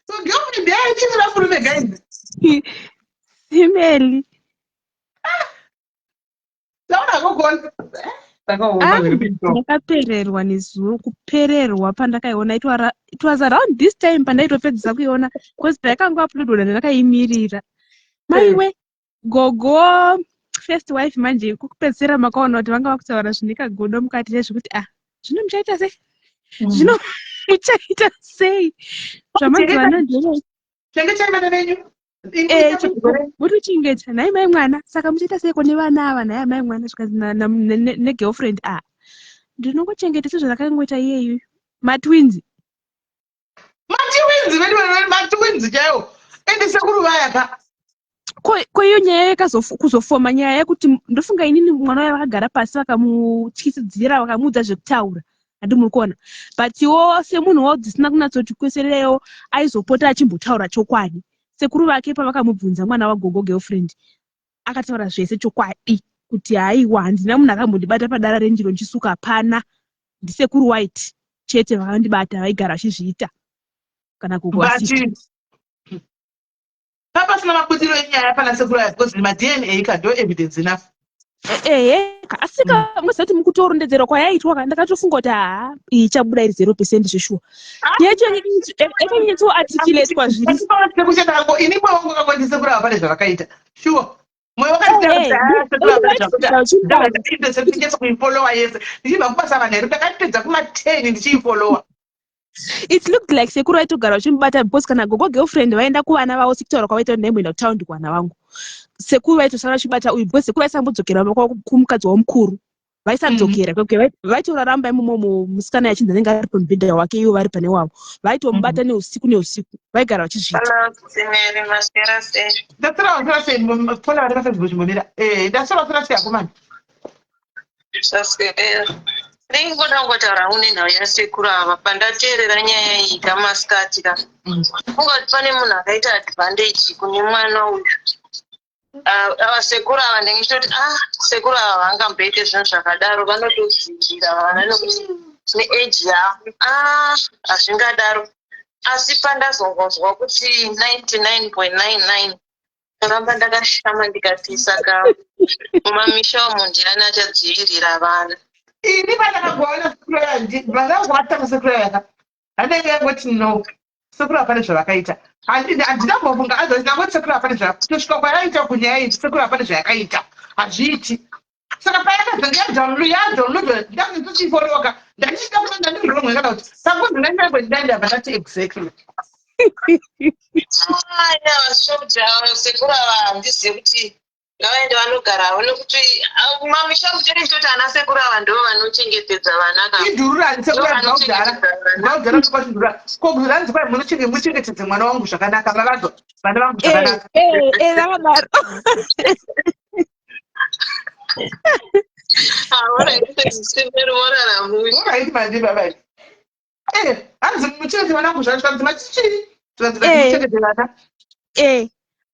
So girlfriend yaya ichikuda murume guys.
Simeli.
Ah,
ndakapererwa nezuro kupererwa pandakaiona it was around this time pandaitopedzisa kuiona bcause payakanga uploadwa ndakaimirira maiwe gogo first wife manje kukupedzisira makaona kuti vanga vakutaura zvine kagodo mukati nezvekuti ah zvino muchaita sei zvino muchaita sei zvamanzi vana ndeve
chengetai vana venyu
Eh, votochengeta nhai mai mwana saka muchaita seiko nevana ava nhai amai mwana zvikanzi negirlfriend a ah, ndinongochengeta sezvatakangoita iyeyu matwins
matwins vedu matwins chaiwo ende sekuru vaya ka
ko iyo nyaya yakazofoma nyaya yekuti ndofunga inini mwana waye vakagara pasi vakamutyisidzira vakamuudza zvekutaura handi muri kuona but iwo semunhu wo dzisina kunatsoti kwesererewo aizopota achimbotaura chokwadi sekuru vake pavakamubvunza mwana wagogo girlfriend akataura zvese chokwadi kuti haiwa handina munhu akambondibata padara rendiro ndichisuka hapana ndisekuru white chete vakandibata vaigara vachizviita kana gogo
vasiti Papasina mabudiro enyaya pana sekuru aya because maDNA ka ndo evidence enough.
Ehe, asi ka muziva kuti mukutorondedzerwa kwayaitwa ka ndakatofunga kuti haa iyi ichabuda iri 0% zveshuwa. Yacho yakanyatsoarticulatwa zviri.
Sekuchandango ini moyo wangu wakangoti sekuru ava pane zvavakaita. Sure. Moyo wakanditaura sekuru ava pane zvavakaita. Ndakaita sekunyatsa kuifollowa yese. Ndichibva kubasa manheru ndakatopedza kuma 10 ndichiifollowa.
It looked like sekuru vaitogara vachimubata because kana gogo girlfriend vaenda kuvana vavo sekutaura kwavaita kuti ndaimboenda kutaundi kuvana vangu sekuru vaitosara vachibata uyu because sekuru vaisambodzokera kumukadzi wavo mukuru vaisadzokera mm -hmm. vaitoraramba imomo musikana yachinzi anenge ari pamubhedha wake ivo vari pane wavo vaitomubata mm -hmm. neusiku neusiku vaigara vachizviita
Zvaswedera. Ndingoda kungotaura hangu nenhau yasekuru ava pandateerera nyaya iyi kamasikati ka. Funga kuti pane munhu akaita advantage kune mwana uyu. Ah, ava sekuru ava ndingichitoti ah sekuru ava vangamboite zvinhu zvakadaro vanotodzidzira vana nekuti neage yavo ah hazvingadaro asi pandazongonzwa kuti 99.99 Ndaramba ndakashama ndikati saka mumamisha umu ndiani achadzivirira vana?
Ini pandakagoona sekuru aya pandakagovatanga sekuru aya ka handenge yangoti no sekuru hapane zvavakaita handina kumbofunga otherwise ndangoti sekuru hapane zvakutosvika kwayaita kunyaya iyi sekuru hapane zvayakaita hazviiti saka payakazenge yadownload yadownloadwa ndakutochiiforoka ndandichida kuti ndandiri wrong kana kuti pakunzi nandangwe ndandabva ndati exactly
Sekuru ava handizivi kuti ngavaende vanogarawo nekuti mamisha muchene chitoti ana sekuru ava ndo vanochengetedza vana ka
idhururani sekuru vaudhara vaudhara kwachidhura ko kuranzi kwai munochenge muchengetedze mwana wangu zvakanaka vavanzwa vana vangu zvakanaka
eh, eh, vakadaro
Hanzi muchengete vana vangu zvakanzi machichii zvikanzi muchengete vana
eh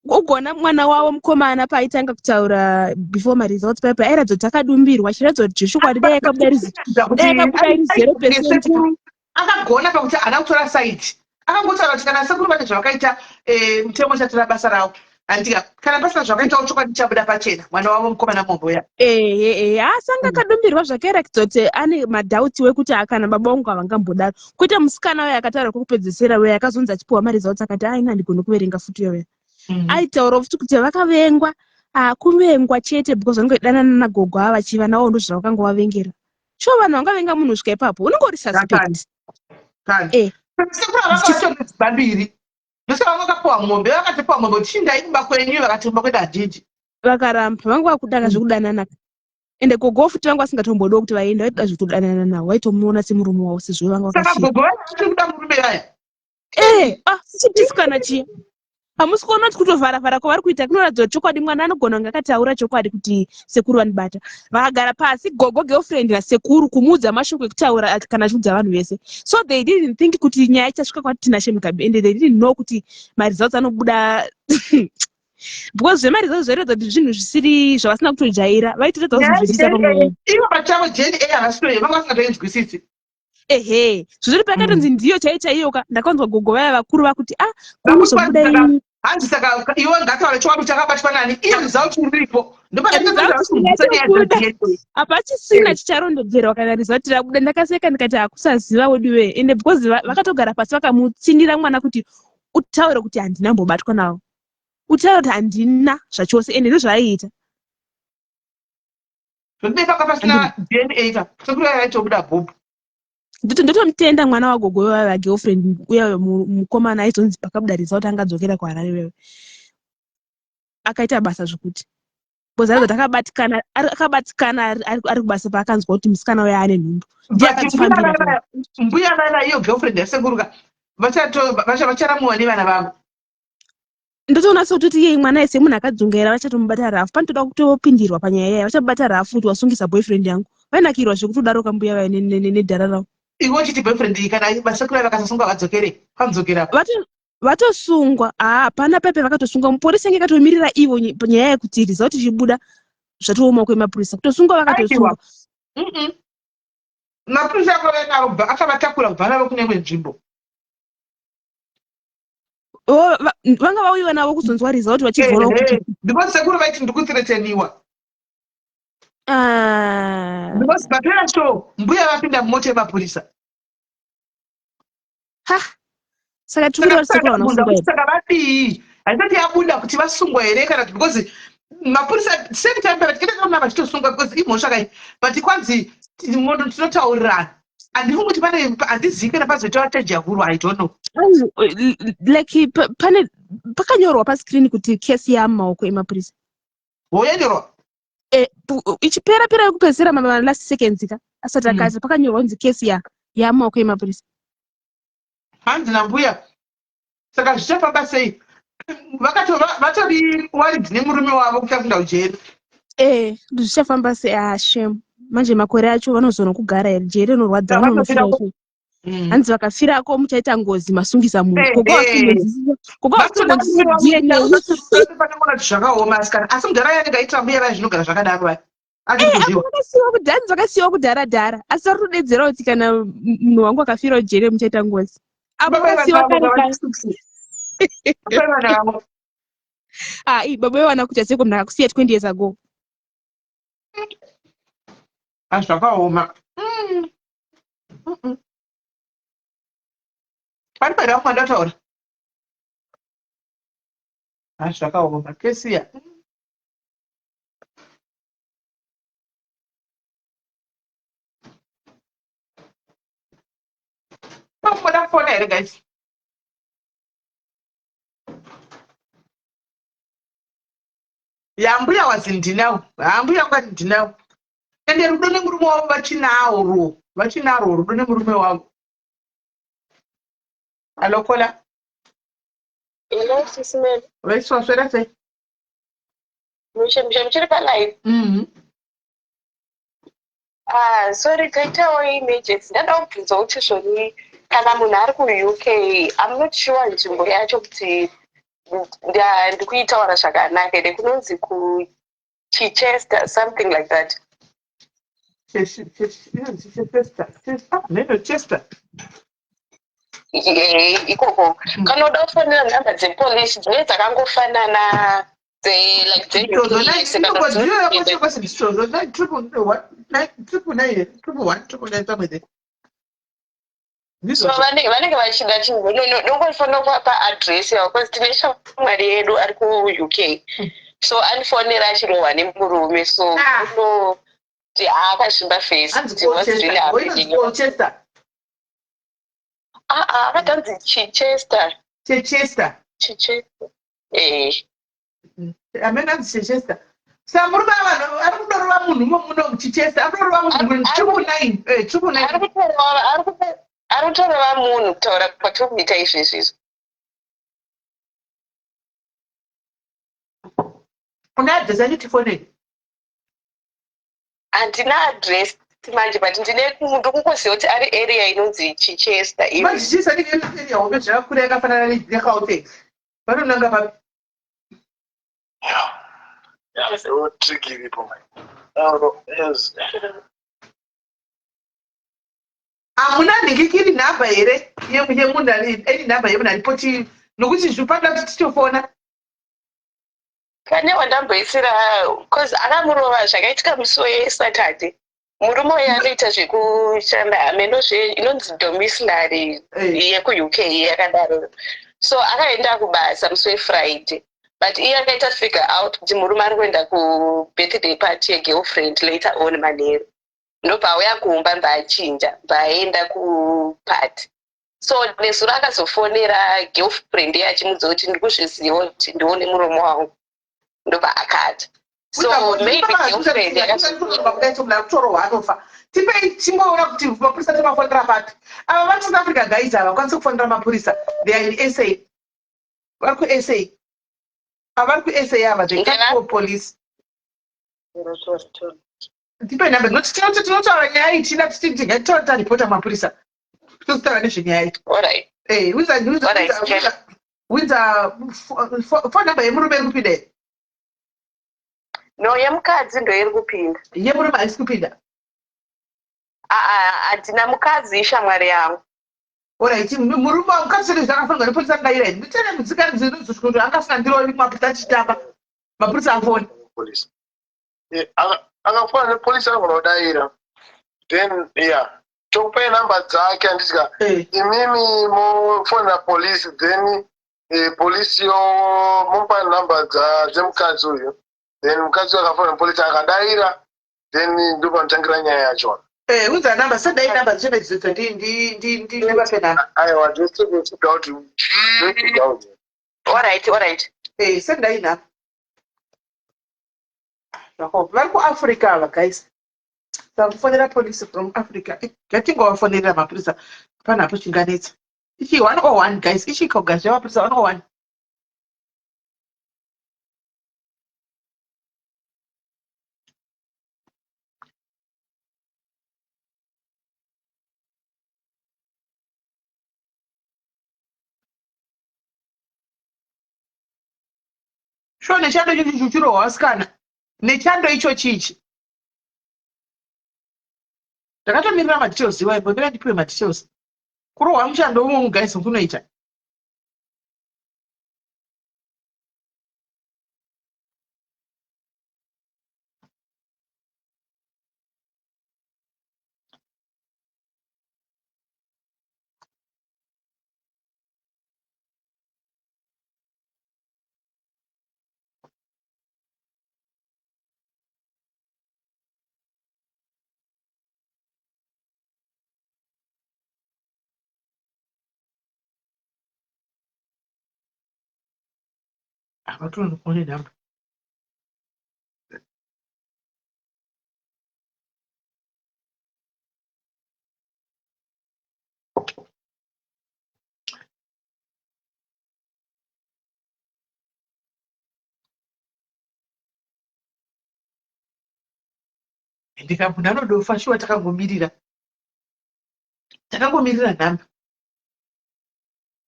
ugona mwana wavo mukomana paaitanga kutaura before maresults paipa airatidza kuti akadumbirwa achiratidza kuti zveshokwadi dai akabuda iri 0%.
Akagona pakuti haana kutora side akangotaura kuti kana sekuru vane zvavakaita eh, mutemo uchatora basa rawo handika kana pasina zvavakaitawo chokwadi chabuda pachena mwana wavo mukomana momboya
ehe ehe asi anga akadumbirwa zvake airatidza kuti ane madhauti wekuti akana baba vangu havangambodaro kwete musikana uyo akataura kwekupedzesera uyo akazonzi achipiwa maresults akati aina handigoni kuverenga futi uyoya aitaura futi kuti vakavengwa ah, kuvengwa chete because vanenge vachidanana nagogo ava vachiva navo ndozvavakangovavengera sure vanhu vangavenga munhu kusvika ipapo unenge uri suspect
eh. Vambiri ndosaka vanga vakapiwa mombe vakatopiwa mombe kuti chindai kumba kwenyu vakati kumba kwedu handidi
vakaramba vanga vakudana zvekudanana ende gogo futi vanga vasingatombodawo kuti vaende vaitoda zvekutodanana navo vaitomuona semurume wavo sezvo vanga
vakafira gogo vachiri kuda murume vaya
eh ah chichisikana chiya Hamusi kuona kuti kutovharavhara kwavari kuita kunoratidza kuti chokwadi mwana anogona kunge akataura chokwadi kuti sekuru vanibata. Vakagara pasi gogo girlfriend nasekuru kumuudza mashoko ekutaura kana achiudza vanhu vese. So they didn't think kuti nyaya ichasvika kwaTinashe Mugabe and they didn't know kuti maresults anobuda because zvemaresults zvairatidza kuti zvinhu zvisiri zvavasina kutojaira vaitoratidza kuzvinzwisisa pamwe.
Ivo pachavo DNA havasitoye vanga vasingatoinzwisisi.
Ehe, zvozviri pakatonzi ndiyo chaiyo chaiyo ka ndakanzwa gogo vaya vakuru vakuti ah kunozobuda ini.
Hanzi saka iwe ngataure chokwadi chakabatwa nani iye result iripo
hapachisina chicharondedzerwa kana result rabuda. Ndakaseka ndikati hakusaziva wedu wee ende because vakatogara pasi vakamutsindira mwana kuti utaure kuti handina mbobatwa navo, utaure kuti handina zvachose ende ndozvaaiita.
Zvekudai panga pasina DNA ka sekuru yaitobuda bhobho.
Ndotomutenda mwana wagogo wewe girlfriend uya mukomana aizonzi pakabuda result angadzokera kuHarare wewe. Akaita basa zvekuti. Because aiza takabatikana akabatikana ari kubasa paakanzwa kuti musikana uya ane nhumbu. Ndiye akadzifambira.
Mbuya vana iyo girlfriend yasekuru ka vacharamwiwa nevana vavo.
Ndotoona sekutoti iyeye mwana ese munhu akadzungaira vachatomubata rafu panotoda kutopindirwa panyaya iyaya vachamubata rafu kuti wasungisa boyfriend yangu vainakirwa zvekutodaro kambuya vaya nedhara ravo.
Iwe uchiti boyfriend iyi kana vasekuru vaya vakasasungwa vadzokere panodzokera
Vatosungwa haa hapana pepe vakatosungwa muporisi yange ikatomirira ivo nyaya yekuti result ichibuda zvatoomawo kwemapurisa kutosungwa vakatosungwa.
Mapurisa akauya navo akavatakura kubva navo kune imwe nzvimbo.
Vanga vauyiwa navo kuzonzwa result vachibvora
kuti because sekuru vaiti ndikuthreateniwa.
Ah.
Because papera show mbuya vapinda mumota yemapurisa.
Ha. Saka tiri kureva sekuru havana kusungwa here?
Saka vadii? Haisati yabuda kuti vasungwa here kana kuti because mapurisa same time but kete kana vachitosungwa because imhosva kai but kwanzi tinotaurirana. Handifungi kuti pane handizivi kana pazoita charge yahuru I don't know.
Like pane pakanyorwa pascreen kuti case yamumaoko emapurisa.
Ho yanyorwa?
Eh, ichipera pera yekupedzisira ma last seconds ka asati akati pakanyorwa kunzi case ya yamumaoko emapurisa.
Hanzi nambuya saka zvichafamba sei? Vatori worried nemurume wavo kuti apinda kujeri.
Eh, zvichafamba sei? Ah, shame. Manje makore acho vanozoona kugara here? Jeri rinorwadza vanonofira ikoko. Hanzi vakafirako muchaita ngozi masungisa munhu. Gogo vasingonzwisisa. Gogo vasingonzwisisa DNA.
Panongona kuti zvakaoma asikana. Asi mudhara yanenge aitira mbuya vaya zvinogara zvakadaro vaya.
Vakasiwa kudhara, vakasiwa kudhara dhara. Asi vari kutodedzera kuti kana munhu wangu akafira kujeri muchaita ngozi. Apo vakasiwa kare kare. Ah, ii baba vevana kuita seko munhu akakusiya 20 years ago.
Ah, zvakaoma. Pari pari apo ndataura. Ah, zvakaoma. Kesiya. Moda kufona here guys? Ya mbuya wazi ndinawo. Ha mbuya wakati ndinawo. Ende rudo nemurume wavo vachinawo ruo. Vachinarwo rudo nemurume wavo. Hello Kola.
Hello Sisi Mel.
Vaiswa swera sei?
Mushe mushe muchiri pa live. Ah, sorry taitawo emergency. Ndada kubvunza kuti zvoni kana munhu ari kuUK, I'm not sure nzvimbo yacho kuti ndikuitaura zvakanaka here kunonzi ku Chichester something like that.
Chichester, Chester.
Ikoko. Kana uda kufonera nhamba dzepolice dzinenge dzakangofanana like so vanenge vachida chinhu nongofanira address yavo because tine shamwari yedu ari kuUK so anifonera achirohwa nemurume so unoti akazvimba face akatanzi Chichester.
Chichester.
Chichester. Eh.
Amene anzi Chichester. Sa murume vanhu ari kudorova munhu umo muno Chichester ari kudorova munhu 999 999.
Ari kutorova munhu kutaura kwatiri kuita izvezvi izvi.
Une address yacho tifonei?
Handina address manje but ndine ndikungoziva kuti ari area inonzi Chichester.
Manje Chichester inenge iri area hombe zvakakura yakafanana neGauteng. Vanonanga papi?
Yeah, trick iripo mai. Yes.
Hamuna nhingikiri nhamba here yemunhu any nhamba yemunhu aripo ti nokuti zvipanda kuti titofona.
Pane wandamboisira cause akamurova zvakaitika musi weSaturday. Murume uyu anoita zvekushanda hameno zve inonzi domiciliary
eh.
yekuUK yakadaro. So akaenda kubasa musi weFriday but iye akaita figure out kuti murume ari kuenda kubirthday party yegirlfriend later on manheru. Ndobva auya kumba bvaachinja bvaaenda kuparty. So nezuro akazofonera girlfriend iye achimudza kuti ndikuzviziva kuti ndione muromo wangu ndobva akati so maybe girlfriend
yakazokutorohwa anofa tipei tingoona kuti mapurisa timafonera papi ava vari south africa guys ava kwanise kufonera mapurisa they are in sa vari kusa ava vari kusa ava they can't call police Tipe number noti tinoti tinotaura nyaya iyi tichida tichiti ngatitaura taripota mapurisa tozotaura nezvenyaya iyi.
Alright.
Eh, who's who's
Alright,
who's who's phone number yemurume iri kupinda here?
No, yemukadzi ndo iri kupinda.
Yemurume haisi kupinda.
Aa, handina mukadzi ishamwari yangu.
Alright, murume mukadzi chete zvakafanirwa nepurisa angaira here? Ndichane mudzikani dzinozosvika kuti anga asingandirovi mapurisa achitamba. Mapurisa afoni.
Police. Eh, akafona nepolice anogona kudaira then yeah tokupai number dzake handitya
eh.
imimi mofonera police then eh, police yo momupa number dzemukadzi uyu then mukadzi uyu akafonera police akadaira then ndopanotangira nyaya yacho
Eh, unza number sendai number dzichene idzodzo ndivape number
aiwa just to doubt just doubt
alright alright
eh sendai number Zvakaoma. Vari kuAfrica ava guys. Takufonera police from Africa. Eh, ngatingovafonerera mapurisa. Hapana hapo chinganetsa. Ichi 101 guys. Ichi kogazha mapurisa 101. Sure nechando ichochi chichirohwa vasikana. Nechando ichochi ichi. Ndakatomirira madetails iwayo mbomira ndipiwe madetails. Kurohwa muchando umo guys kunoita. Havatonokuone nhamba. Ndika munhu anodofa shuwa takangomirira. Takangomirira nhamba.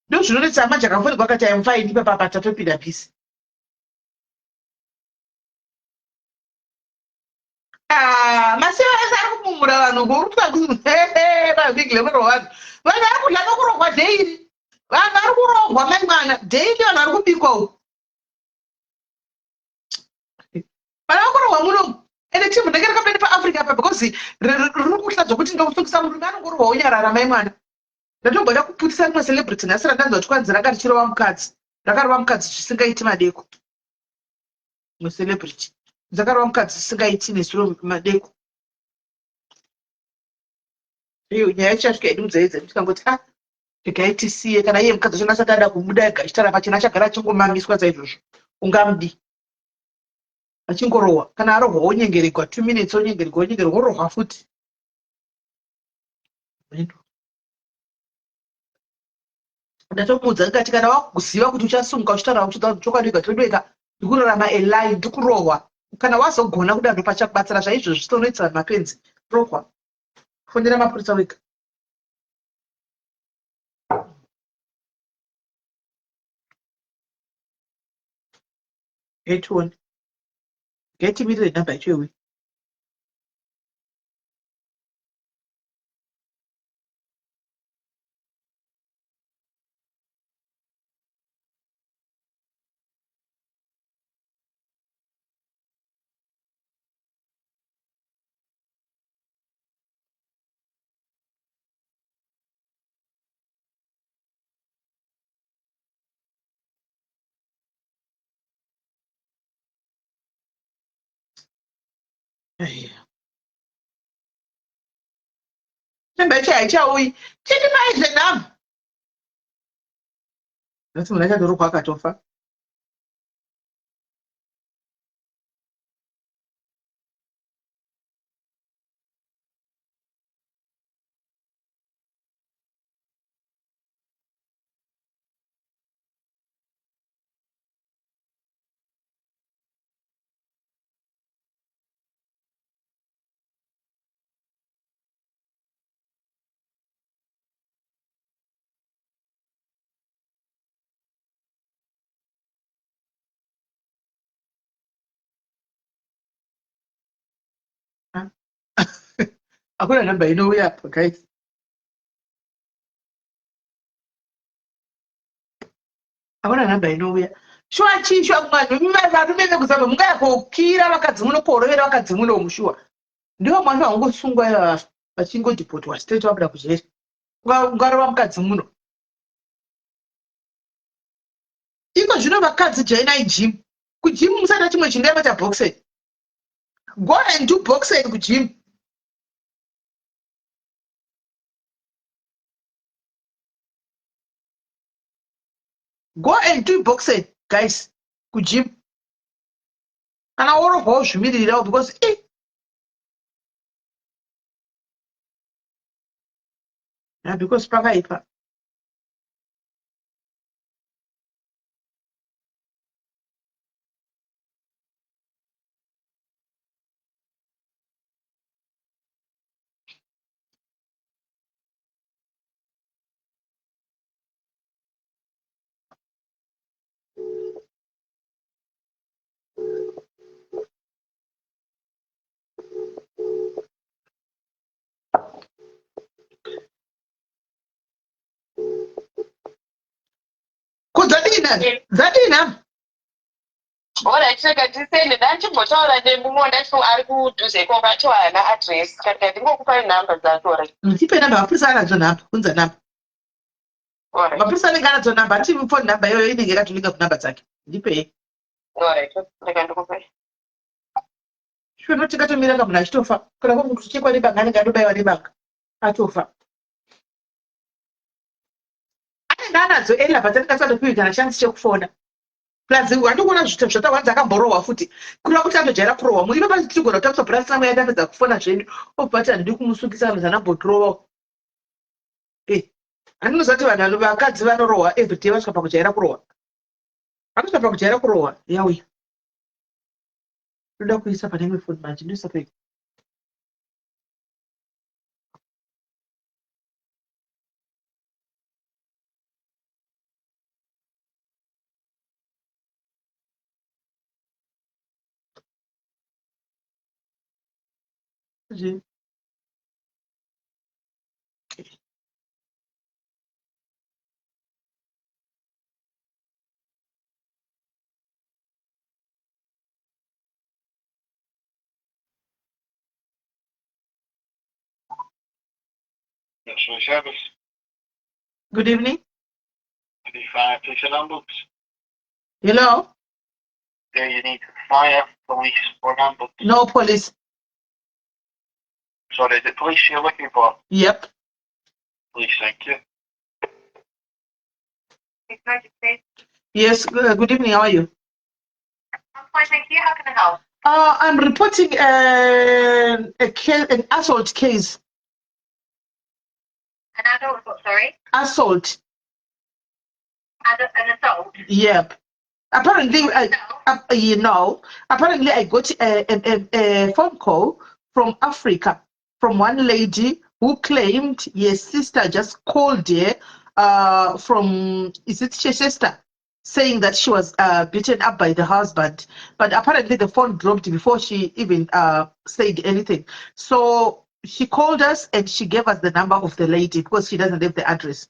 Ndozvinonetsa manje akafonegwa akati I'm fine ipapa apa tatopinda busy. Ah, masiya ese ari kumumura vanhu kurutwa pavhiki lemurohwa vanhu. Vanhu vari kudya nokurohwa daily. Vanhu vari kurohwa mai mwana daily vanhu vari kubikwa uku. Vana vakurohwa muno ende team rinenge rakapinda paAfrica apa because riri kuhla zvokuti ndokusungisa murume anongorohwa onyarara mai mwana. Ndatomboda kuputisa rimwe celebrity nhasi randanzwa kuti kwanzi ranga richirova mukadzi. Rakarova mukadzi zvisingaiti madeko. Mwe celebrity. Dzakarova mukadzi zvisingaiti nezuro madeko. Iyo nyaya ichasvika yedu mudzaidzo tikangoti ah regai tisiye kana iye mukadzi wacho asati ada kubuda ega achitaura pachena achagara achingomamiswa saizvozvo ungamudi achingorohwa kana arohwa onyengeregwa two minutes onyengeregwa onyengeregwa orohwa futi ndatomuudza ndikati kana wakuziva kuti uchasumuka uchitaura uchidza chokwadi wega todweka.
Ndikurarama a lie, ndikurohwa. Kana wazogona kudaro ndopachakubatsira zvaizvozvi tonoitisa vanhu mapenzi. Rohwa. Fonera mapurisa wega. Ngatione. Ngatimirire nhamba yacho iwe. Namba yacho haichauyi. Titi mai zvenhamba. Nhasi munhu achatorohwa akatofa. Hakuna namba inouya apa guys. Hakuna namba inouya. Shuwa chii shuwa vanhu varume vekuzamba mungaya kokira vakadzi muno korovera vakadzi muno umu shuwa. Ndivo mwana wangosungwa ivava vachingodhipotwa straight vabuda kujeri. Ungarova mukadzi muno. Iko zvino vakadzi joinai gym. Kugym musada chimwe chindeva chaboxing. Go and do boxing kugym. Go and do boxing guys kugym. Kana worohwa wozvimiririrawo because eh Yeah, because pakaipa. Ko dzadii nani? Dzadii nani?
Alright, rega ndisende ndanchimbotaura nemumwe wandati ari kudhuze ikoko ati haana address kana ndingokupai nhamba dzacho alright.
Ndipe nhamba mapurisa anadzo nhamba, unza nhamba.
Alright.
Mapurisa anenge anadzo nhamba, ati phone nhamba iyoyo inenge yakatolinga kunhamba dzake. Ndipei.
Alright, rega ndikupe.
Sure not tikatomira kamunhu achitofa. Kana kuri kuchekwa nebanga anenge atobaiwa nebanga. Atofa. Anenge anadzo ella but anenge asatopiwi kana chance chekufona. Plus handikuona zvita zvatawanza akamborohwa futi. Kureva kuti atojaira kurohwa. Mu ipapa tirigona kutambisa bhora risina mweya tapedza kufona zvedu. Obva ati handidi kumusungisa kana zvanambotirova. Eh. Handinoziva kuti vanhu vakadzi vanorohwa everyday vasvika pakujaira kurohwa. Vanosvika pakujaira kurohwa. Yauya. Ndoda kuisa pane imwe foni manje ndoisa pei? Zvi. Okay.
National Service.
Good evening.
You need fire, police and ambulance.
Hello?
Yeah, you need fire, police or ambulance.
No police.
Sorry, the police you're looking for?
Yep.
Police, thank you.
Yes, good evening. How are you?
I'm fine, thank you. How can I help?
I'm reporting a case, an assault case.
An adult what, sorry?
Assault.
An assault?
Yep. Apparently, you know, apparently I got a phone call from Africa from one lady who claimed her sister just called her from, is it Chichester, saying that she was beaten up by the husband. But apparently the phone dropped before she even said anything. So she called us and she gave us the number of the lady because she doesn't have the address.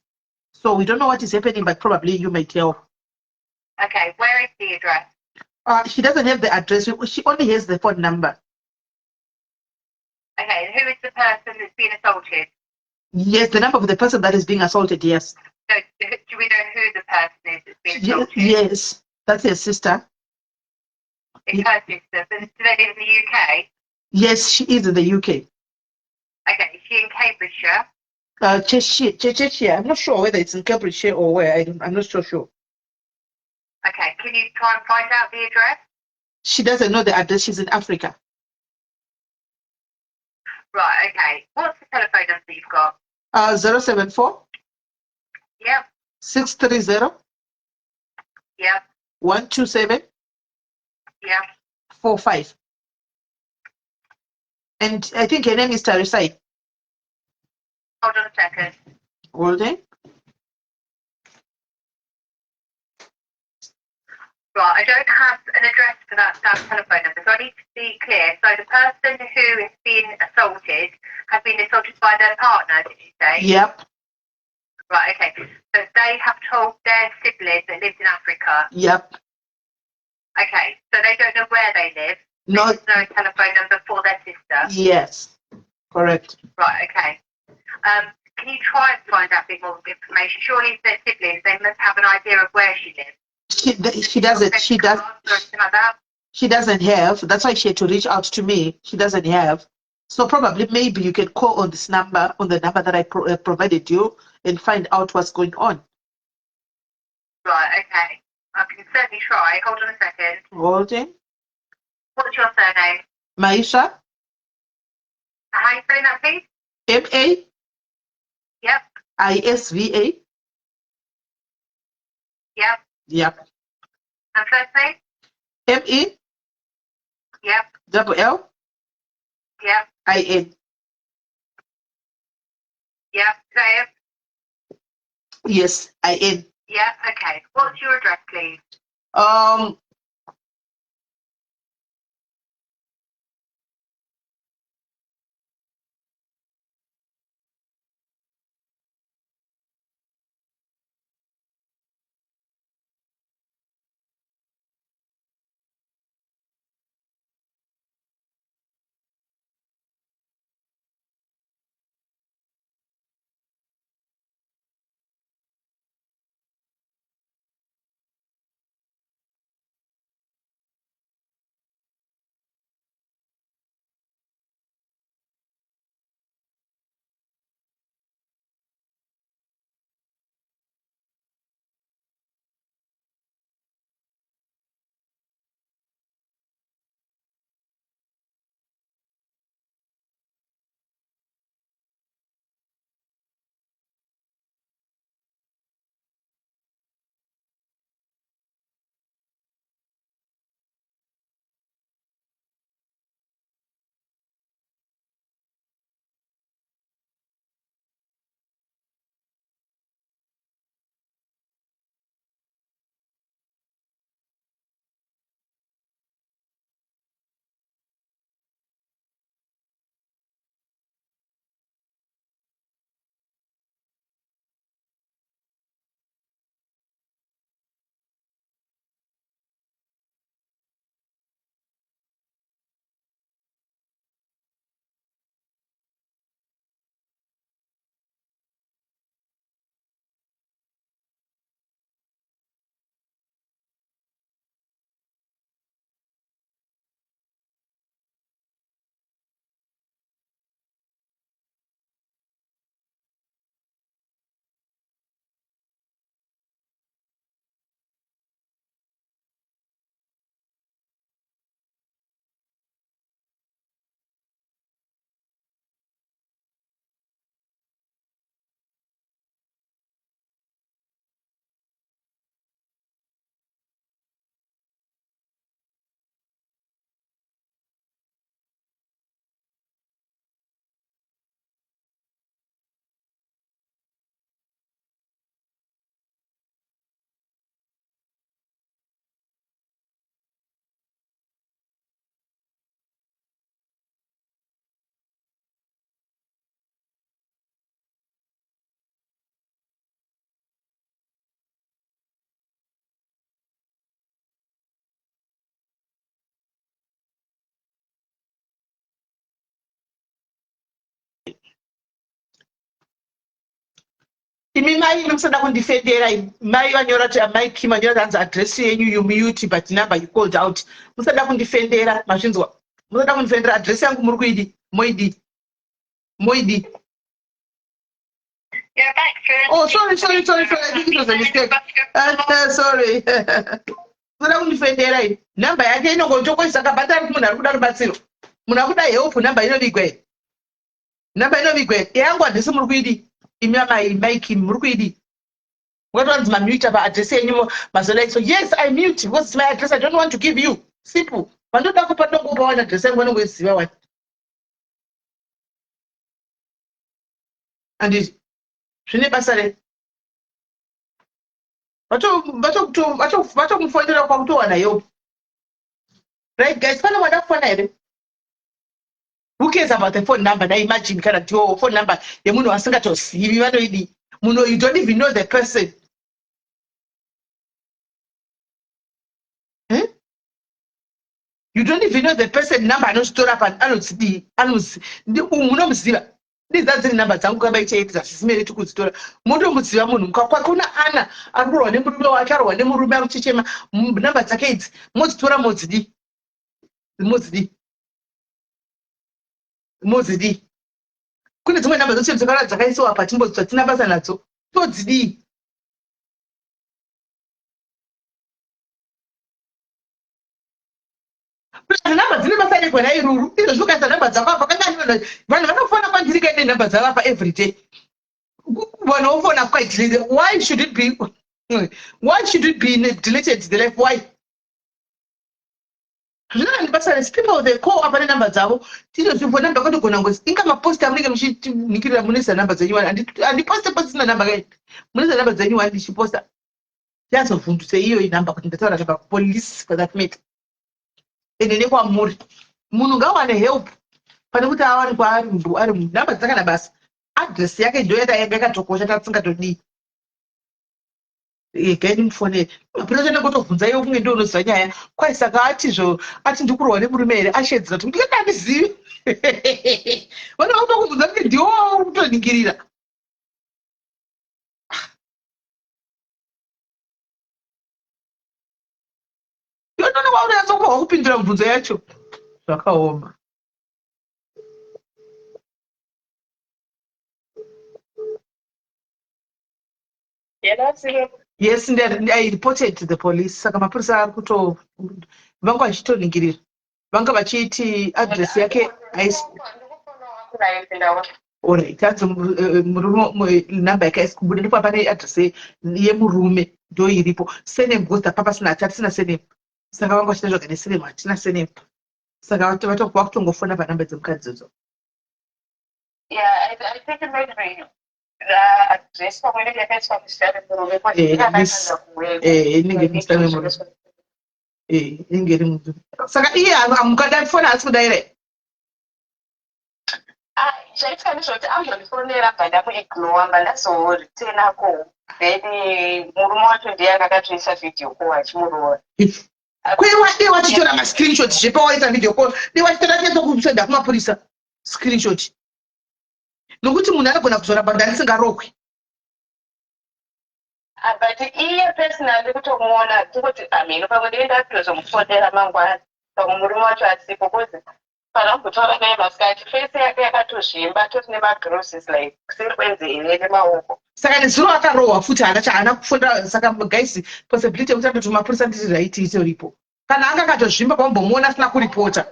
So we don't know what is happening, but probably you may tell.
Okay, where is the address?
She doesn't have the address. She only has the phone number.
Okay, who is the person that's been assaulted?
Yes, the number of the person that is being assaulted, yes.
So, do we know who the person is that's been assaulted?
Yes, that's her sister.
It's her sister. But do they live in the UK?
Yes, she is in the UK.
Okay, is she in Cambridgeshire?
Cheshire, Cheshire. I'm not sure whether it's in Cambridgeshire or where. I'm not so sure.
Okay, can you try and find out the address?
She doesn't know the address. She's in Africa.
Right, okay. What's the telephone number you've got?
074
Yep.
630
Yep.
127
Yep.
45. And I think her name is Tarisai.
Hold on a second.
Holding.
Right, I don't have an address for that telephone number, so I need to be clear. So the person who has been assaulted has been assaulted by their partner, did you say?
Yep.
Right, okay. But they have told their sibling that lives in Africa.
Yep.
Okay, so they don't know where they live.
No.
There's no telephone number for their sister.
Yes, correct.
Right, okay. Can you try and find out a bit more information? Surely if they're siblings, they must have an idea of where she lives.
She doesn't. She does.
Or anything like that?
She doesn't have. That's why she had to reach out to me. She doesn't have. So probably maybe you can call on this number, on the number that I provided you, and find out what's going on.
Right, okay. I can certainly try. Hold on a second.
Holding.
What's your surname?
Maisha.
How are you spelling that, please?
M A.
Yep.
I S V A.
Yep.
Yep.
And first name?
M E.
Yep.
Double L.
Yep.
I N.
Yep. Is that it?
Yes, I N.
Yeah, okay. What's your address, please?
Imi mai imi musada kundifendera mai vanyora kuti amai Kim vanyora hanzi address yenyu you mute but number you called out. Musada kundifendera mazvinzwa. Musada kundifendera address yangu muri kuidi moidi moidi. Oh, sorry, sorry, sorry, sorry. I think it was a mistake. Sorry. Musada kundifendera ini. Number yake inongotokoisa kabata munhu ari kuda rubatsiro. Munhu akuda help number inovigwa iyi. Number inovigwa iyi. Yangu address muri kuidi. Imi amai mai Kim muri kuidi. Mukati mamute pa address yenyu mazodai so yes I mute because it's my address I don't want to give you. Simple. Vandoda kupa ndongopa wani address yangu vanongoiziva wani. Anditi zvine basa rei? Vatokufonera kwakutowana help. Right guys, pane wada kufona here? Who cares about the phone number? Now imagine kana ndiwo phone number yemunhu wasingatozivi vanoidi. Munhu you don't even know the person. Eh? You don't even know the person number anozvitora pa anodzidii anozi munomuziva ndidza dziri number dzangu kamba ichaitira zvisimere tikudzitora motomuziva munhu kuna ana ari kurwa nemurume wake arwa nemurume ari kuchechema number dzake idzi modzitora modzidii modzidii modzidii kune dzimwe number dzose dzakara dzakaisiwa apa timbodzwa tina basa nadzo todzidii Namba dzine basa regwena iruru izvozvi ukaisa namba dzako apa kangani vanhu vanhu vanofona kwandiri kaine namba dzavo apa everyday vanhu vofona quite why should it be why should it be deleted the life why Hazvina kana basa rese people they call apa nenumber dzavo tinoziva number yakatogona ngozi inga mapost amunenge muchinikirira munoisa number dzenyu wani handiposte pasina number kai munoisa number dzenyu wani ndichiposta yazovhundutse iyoyi number kuti ndataura number kupolice for that matter ende nekwamuri munhu ngawane help pane kuti awanikwa ari ari number dzakana basa address yake ndo yakatokosha tasingatodii regai ndimufonere mapurisa ndangotobvunza iwe kunge ndiwe unoziva nyaya kwai saka atizvo ati ndikurohwa nemurume here ashedzera kuti ndikati handizivi vana vakutokubvunza kuti ndiwo wauri kutoningirira iwe ndone waunonyatsokurohwa kupindura mubvunzo yacho zvakaoma Yes, I reported to the police. Saka mapurisa ari kuto vanga vachitoningirira. Vanga vachiti address yake haisi Alright, hanzi eh, murume number yake haisi kubuda ndipo pane address yemurume ndo iripo. Surname because tapa pasina hatisina surname. Saka vanga vachida zvaga nesurname hatina surname. Saka vakutongofona panumber dzemukadzi idzodzo.
Yeah, I think maybe
inenge iri muzita memurume inenge iri murume saka iye mukada foni haasi kudaira
ah, zvaitika ndezvekuti azondifonera bva ndamuignowa mba ndazoritena ko then murume wacho ndiye anga akatoisa video call achimuroora
kwewa dei wachitora mascreenshot zvepa waita video call dei wachitora chetokusenda kumapurisa screenshot nokuti munhu anogona kuzoramba ndarisingarohwi
ah, but iye personally kutomuona kungoti amheno pamwe ndee ndatozomufonera mangwana pamwe murume wacho asipo bcause panambotaura naye masikati fese yake yakatozvimba tori nemagroses like kuseri kwenzeve nemaoko
saka nezuro akarohwa futi haana chaana kufonera saka guys possibility yekuti atoti mapurisa ndiri right itoripo kana anga akatozvimba pambomuona asina kuripota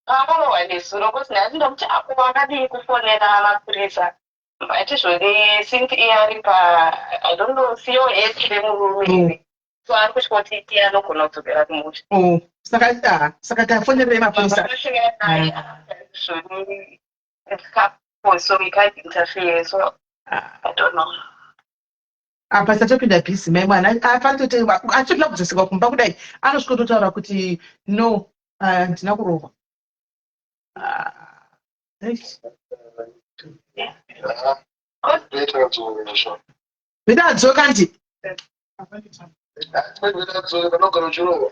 Paakarohwa nezuro kuti nhasi ndokuti ako wakadii kufonera mapurisa but izvoni since iye ari pa I don't know COS remurume mm. so ari kutya kuti iye anogona kudzokera kumusha.
Oh, saka ah, saka tafonerei mapurisa.
Zvoni it's couple so we can't interfere so ah. I don't know.
Apa satopinda busy mai mwana achitoda kudzoserwa kumba kudai anosvika totaura kuti no handina uh, kurohwa ah, beta adzoka ndi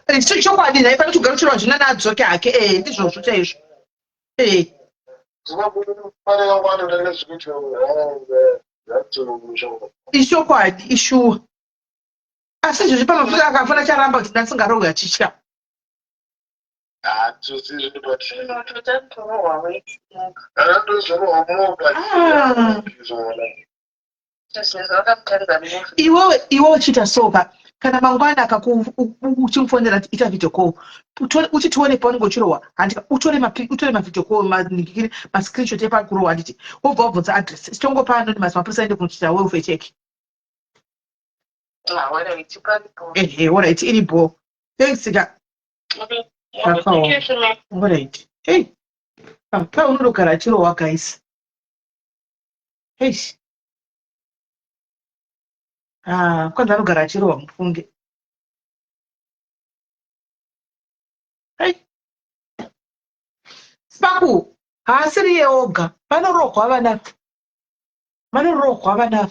eh, chokwadi nhai pane kugara uchirohwa zvina naadzoke hake ee eh, ndizvozvo chaizvo ee eh. Ichokwadi, ishuwa. Asi izvozvi pamafuta akafona charamba kuti ndasingarohwi achitya. Ah. Iwewe iwewe chiita so ka kana mangwana akakuuchimufonera ita video call uti tione paunenge uchirohwa handika utore utore mavideo call maningikiri mascreenshot epakurohwa handiti wobva wabvunza address sitongopa anonymous mapurisa aende kunochita welfare check. Ehe, alright, iri bho. Thanks ka. Zvakaoma. Alright. Hey. Pa unodogara achirohwa guys. Eish. Ah, kwanza anogara achirohwa mufunge. Hey. Spaku, haasiriye oga. Vanorohwa vana. Vanorohwa vana.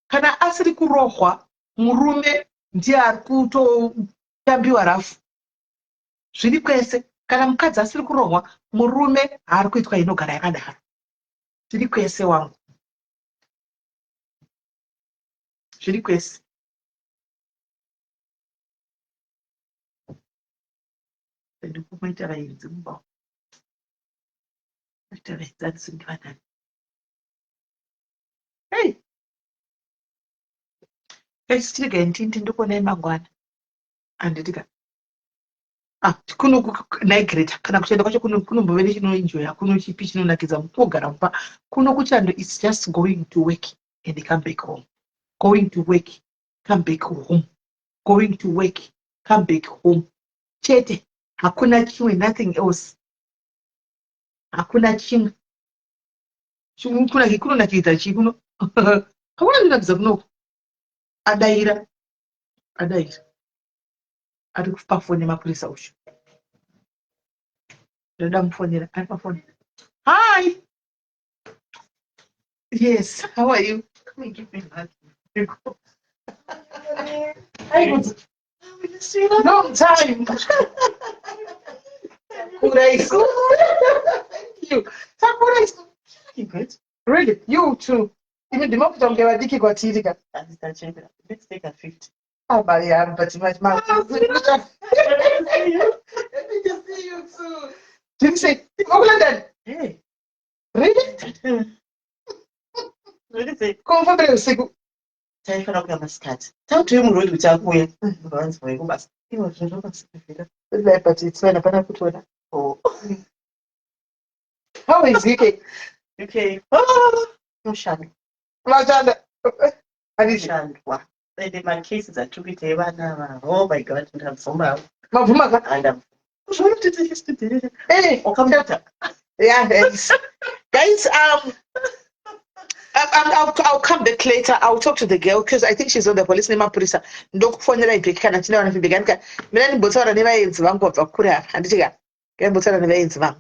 Kana asiri kurohwa, murume ndiye ari kutotambiwa rafu. Zviri kwese. Kana mukadzi asiri kurohwa, murume haari kuitwa inogara yakadaro. Zviri kwese wangu. Zviri kwese. Ndikumaita vaenzi mumba. Maita vaenzi handisi ndivanani. Hey. Guys, chiregai ndindi ndikuonai mangwana. Handiti ka. Ah, kuno nhai Greta, kana kuchando kwacho kuno kunombove nechinoenjoya kuno chipi chinonakidza kugara mumba. Kuno kuchando it's just going to work and come back home. Going to work, come back home. Going to work, come back home. Chete, hakuna chimwe, nothing else. Hakuna chimwe. Chimwe kunonakidza chii kuno? Hakuna chinonakidza kunoku. Adaira. Adaira. Ari pafoni nemapurisa uyu. Ndoda mufonera. Ari pafoni. Hi. Yes, how are you? Come and give me a hug. Hi, Long time. Takura isu. Thank you. Takura isu. You good? Really? You too. Imi ndinokuita kunge vadiki kwatiri ka.
Let's take a 50.
Ah, but yeah, but my my. Happy to see you too. Did you say, oh, London?
Hey.
Really?
Really say,
Komfambire usiku.
Taifanira kuuya masikati. Tautouye muroad kuti akuuya. Vanzi vauye kubasa. Ivo zvinhu zvakasvikira.
Like, but it's fine, hapana kutoona.
Oh.
How is UK?
UK. Oh, noshandwa.
Mashanda. Handiti.
Shandwa. Ende macases atiri kuita evana ava. Oh my God, ndabvuma.
Mabvuma ka?
Andabvuma. Kuzviona kuti tichisidzirira.
Eh,
Wakamuta.
yeah, thanks. Guys, I'll come back later. I'll talk to the girl because I think she's on the police nemapurisa. Ndokufonera ibheki kana tine vana feedback. Andika, mina ndimbotaura nevaenzi vangu vabva kure apa. Handiti ka? Ndimbotaura nevaenzi vangu.